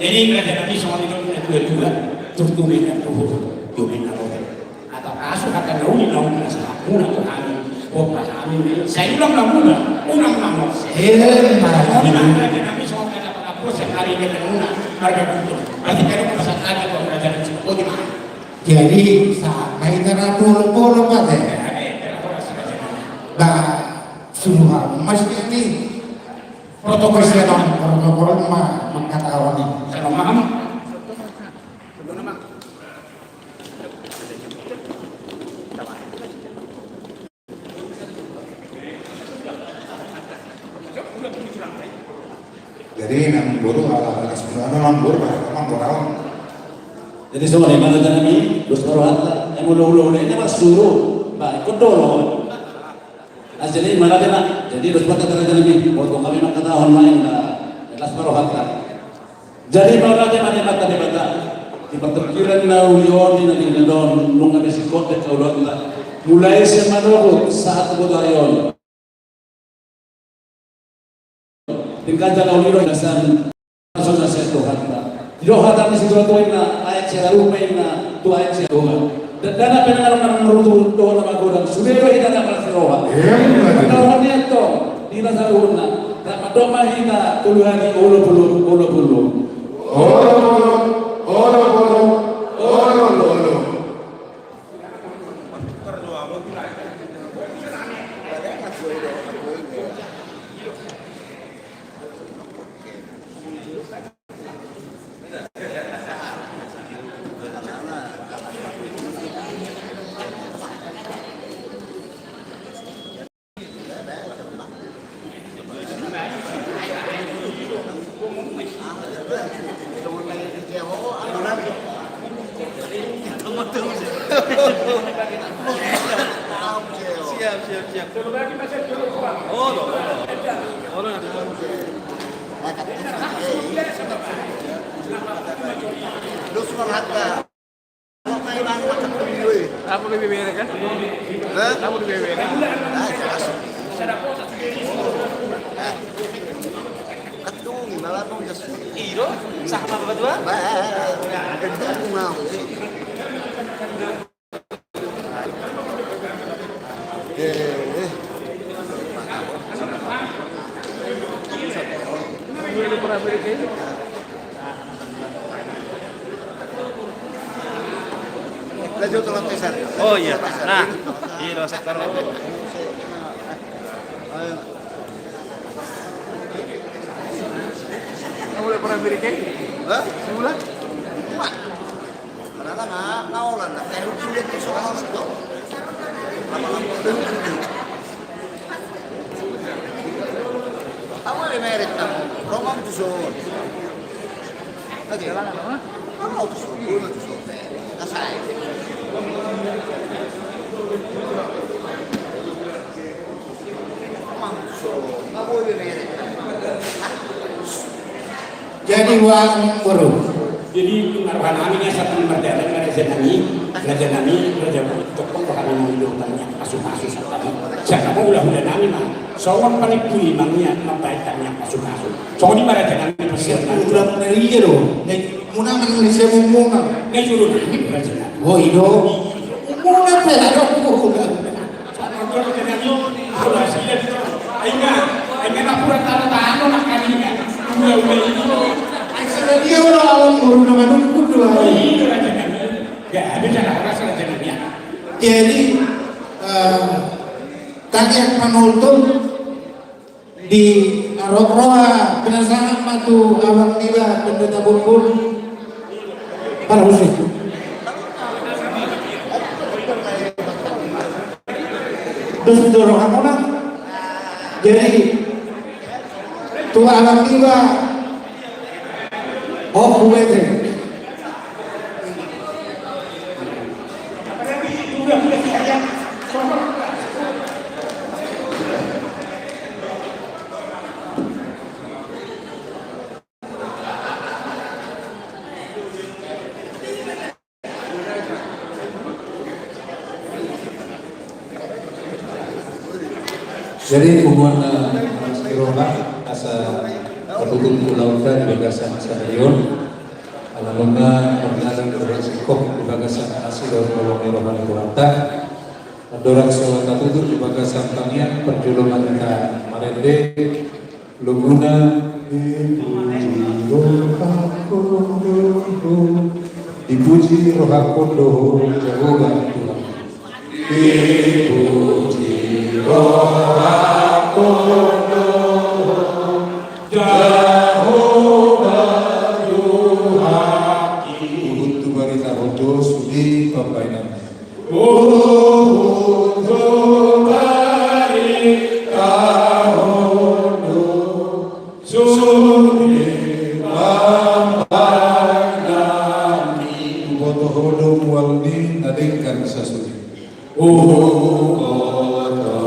Jadi, raja nami, songon nidok ni natuatua, turtu ma inna tuhur, tu ma inna roha. Atau kasu kata dauni naung na sahat muna tu hami. Bopa hami. Sai ulang na muna. Ulang na muna. Emma. Muna na kami soal kata pengakuan sehari ini muna. Marga Guntur. Berarti kami pesan lagi buat kerajaan Cipoko di mana? Jadi sama ini ratu lopolo kate. Nah, semua masih ini protokol, protokol ma mengetahui. Sama maham. Jadi nang boru ala ala sebenarnya nang boru pada nang boru. Jadi semua di mana tadi dos baru hata, yang ulo ulo ulo ini mas suruh, baik kedolo. Nah, jadi mana dia nak? Jadi dos baru hata tadi, mau kami nak kata online lah, jelas baru hata. Jadi, mauliate ma di Amanta Debata, di partingkian na uli on, di na denggan on, nunga disi kote kaulaonta. Mulai sian manogot sahat tu boto ari on. Tingkanta na uli on, gasan songon na sian Tuhanta. Didok hata ni situatua inna, aek sian harum ma inna, tu aek sian harum. Dangdang pe na ngarang na mangarutu dohot na magodang, sude do hita na marasi roha. Emma tutu. Dohot ni antong, di na saluhutna, rap mandok ma hita tolu hali, olo pulu, olo pulu. Olo pulu, olo pulu, olo pulu. Siap, siap, siap. Olo, olo. Olo, nanti. Apa di bibir kan? Hah? Apa di bibir? Ketungi malah mau jas. Iro, sah apa berdua? Bah, ketungi mau. Eh, eh. Oh iya, nah, iya, lo sektor. Ayo. Hah? Semula? Wah. Karena na, na holan na, kayak hukum dia tuh soal situ. Lama-lama udah hukum dia. Aku ada meret, Bang. Roman tuh, so. Oke. Roman tuh, so. Gue tuh, so. Kasai. Jadi, Bang Boru. Jadi, roha nami na sahat mardalan, raja nami, raja nami, raja nami, tongtong roha nami mangido tangiang pasupasu sahat nami. Sian hula-hula nami ma songon panimpuli mangido mambahen tangiang pasupasu. Songon i ma raja nami. Ulang dari dia do. Muna manang ni saya mumuna. Nai juru nami raja nami. Oh, i do. Muna pe, adong muna. Jadi, eh, tangiang panutup di roha, roha pinasahat ma tu abang niba Pendeta Bulbul. Parhusip. Dos do rohamuna. Jadi, tu abang niba. Oh, bete. Jadi, punguan na marlas ni roha, asa tatutup ulaonta di bagasan sadari on. Ala nunga mardalan do singkop di bagasan asi dohot holong ni roha ni Tuhanta. Andorang so tatutup di bagasan tangiang, parjolo ma hita marende. Loguna. Dipuji rohangkon do Ho, dipuji rohangkon do Ho, Jahowa Tuhan. Dipuji rohangkon do Ho, Jahowa Tuhan. Huhut tu barita hot do sude pambahenan. Huhut tu barita hot do sude pambahenan. Huboto Ho do mual ni na denggan sasude. Huboto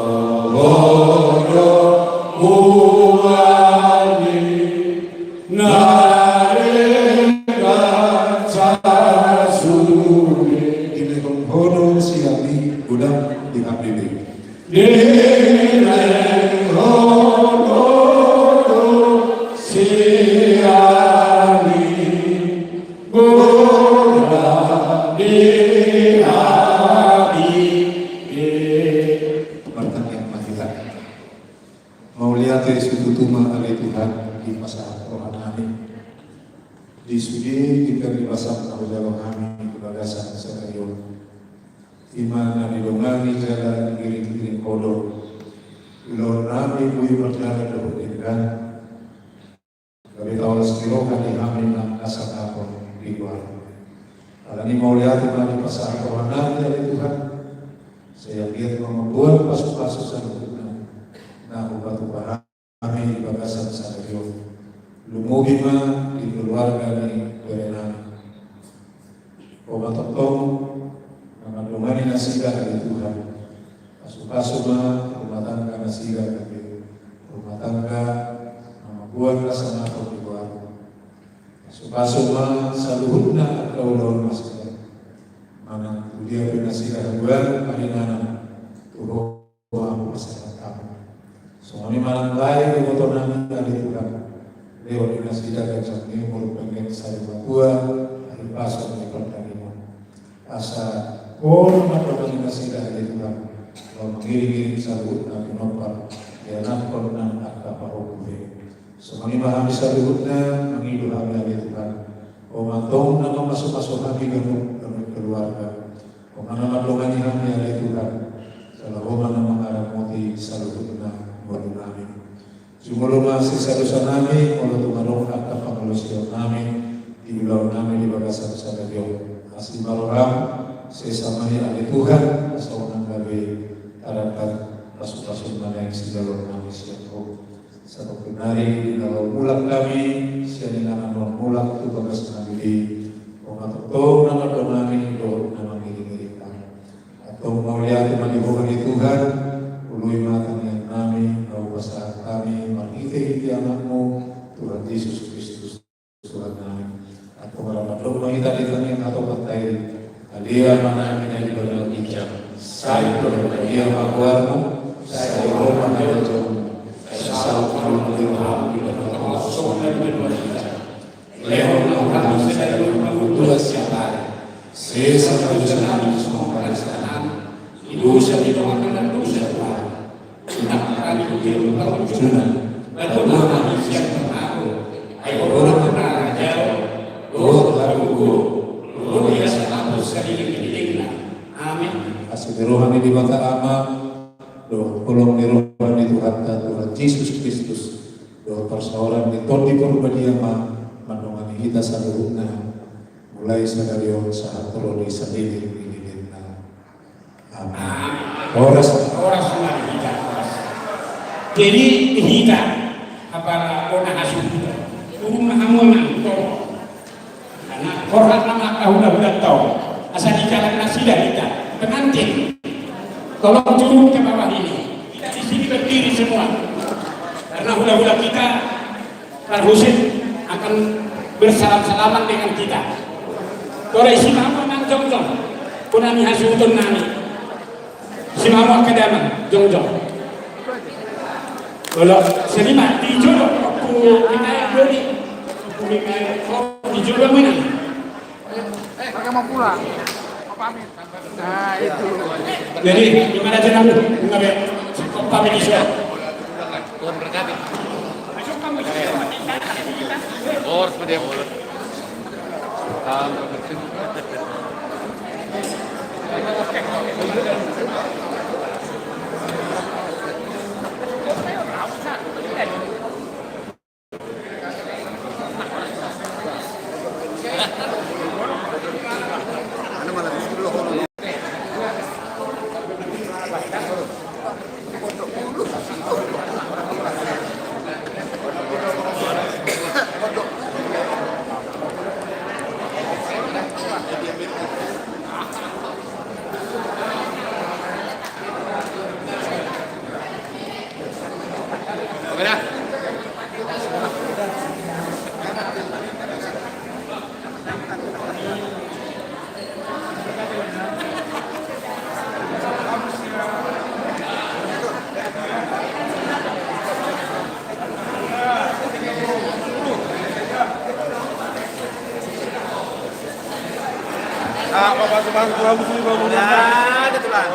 Ho do mual ni na denggan sasude. Dilehon Ho do sian i, godang di hami be. Dilehon Ho do sian i, godang di hami be. Martangiang ma hita. Mauliate situtu ma ale Tuhan, dipasahat roha nami di sude tingki di bagasan na hujalo hami di bagasan sadari on. I ma na didongani jala diiring-iring Ho do ulaon nami, boi mardalan dohot denggan. Gabe taolas ni roha di hami na sangap di goarMu. Alani mauliate ma dipasahat roha nami ale Tuhan. Sai anggiat ma mamboan pasu-pasu saluhutna na hupatupa hami di bagasan sadari on. Lumobi ma di keluarga ni bere nami. Ho ma tongtong na mandongani nasida ale Tuhan. Pasu-pasu ma rumah tangga nasida gabe rumah tangga na mamboan hasangapon di goarMu. Pasu-pasu ma saluhutna angka ulaon nasida. Manang tu dia pe nasida haduan, ari nana tu Ho ma hupasahat hami. Songon i ma nang lae di boto nami ale Tuhan. Lehon di nasida ganjang ni umur, pengge sari matua, hahipason di pandangiMu. Asa Ho ma mandongani nasida ale Tuhan. Laho mangiring-iring saluhutna pinompar, ianakhon nang angka pahompu be. Songon i ma hami saluhutna mangido hami ale Tuhan. Ho ma antong na mamasu-masu hami ganup, ganup keluarga. Ho ma na mandongani hami ale Tuhan. Jala Ho ma na mangaramoti saluhutna ngolu nami. Jumolo ma sesa dosanami, molo tung adong angka pangalaosionnami di ulaonnami di bagasan sadari on. Asi ma rohaM, sesa ma i ale Tuhan, asa unang gabe tardapat pasupasu na naeng sidalanonnami sian Ho. Satontu nari di na laho mulak hami sian inganan on mulak tu bagas na dili, Ho ma tongtong na mandongani dohot na mangiringiring hami. Antong mauliate ma di Ho ale Tuhan, ului ma tangiangnami na hupasahat hami marhitehite AnakMu, Tuhan Jesus Kristus, Tuhannami. Antong rap mandok ma hita di tangiang hatopanta i: Ale Amanami na di banua ginjang, sai pinarbadia ma goarMu, sai ro ma harajaonMu, sai saut ma lomo ni rohaM di banua tonga on songon na di banua ginjang. Lehon ma tu hami sadari on hangoluan siapari. Sesa ma dosanami songon panesanami di dosa ni dongan na mardosa tu hami. Unang hami huhilala pangunjunan, palua hami sian pangago. Ai Ho do na harajaon, dohot hagogoon, dohot harajaon saleleng ni lelengna. Amin. Asi ni roha ni Debata Ama, dohot holong ni roha ni Tuhanta Tuhan Jesus Kristus, dohot parsaoran ni Tondi Parbadia ma mandongani hita saluhutna, mulai sadari on sahat ro di saleleng ni lelengna. Amin. Horas. Horas ma di hita, horas. Jadi di hita, apala bona hasuhuton, turun ma hamu amang, tolong. Karena horhat nama angka hulahulanta on, asa dijalang nasida hita pengantin. Tolong turun ke bawah ini. Kita di sini berdiri semua. Karena hulahula kita, Pak Husin, akan bersalam-salaman dengan kita. Tolong isi ma hamu amang jongjong, bona ni hasuhutonnami. Isi ma hamu angka damang jongjong. Olo, seni ma di jolo, ku minta doni. Ku minta di jolo menang. Pakai mau pulang. Mau pamit. Nah, itu. Jadi, gimana aja nanti? Enggak be. Kok pamit di sini? Tuhan berkati. Boros dia, boros. Ah, Bapak Tuhan, Tuhan, Tuhan, Tuhan, Tuhan. Nah, ada tuh lah.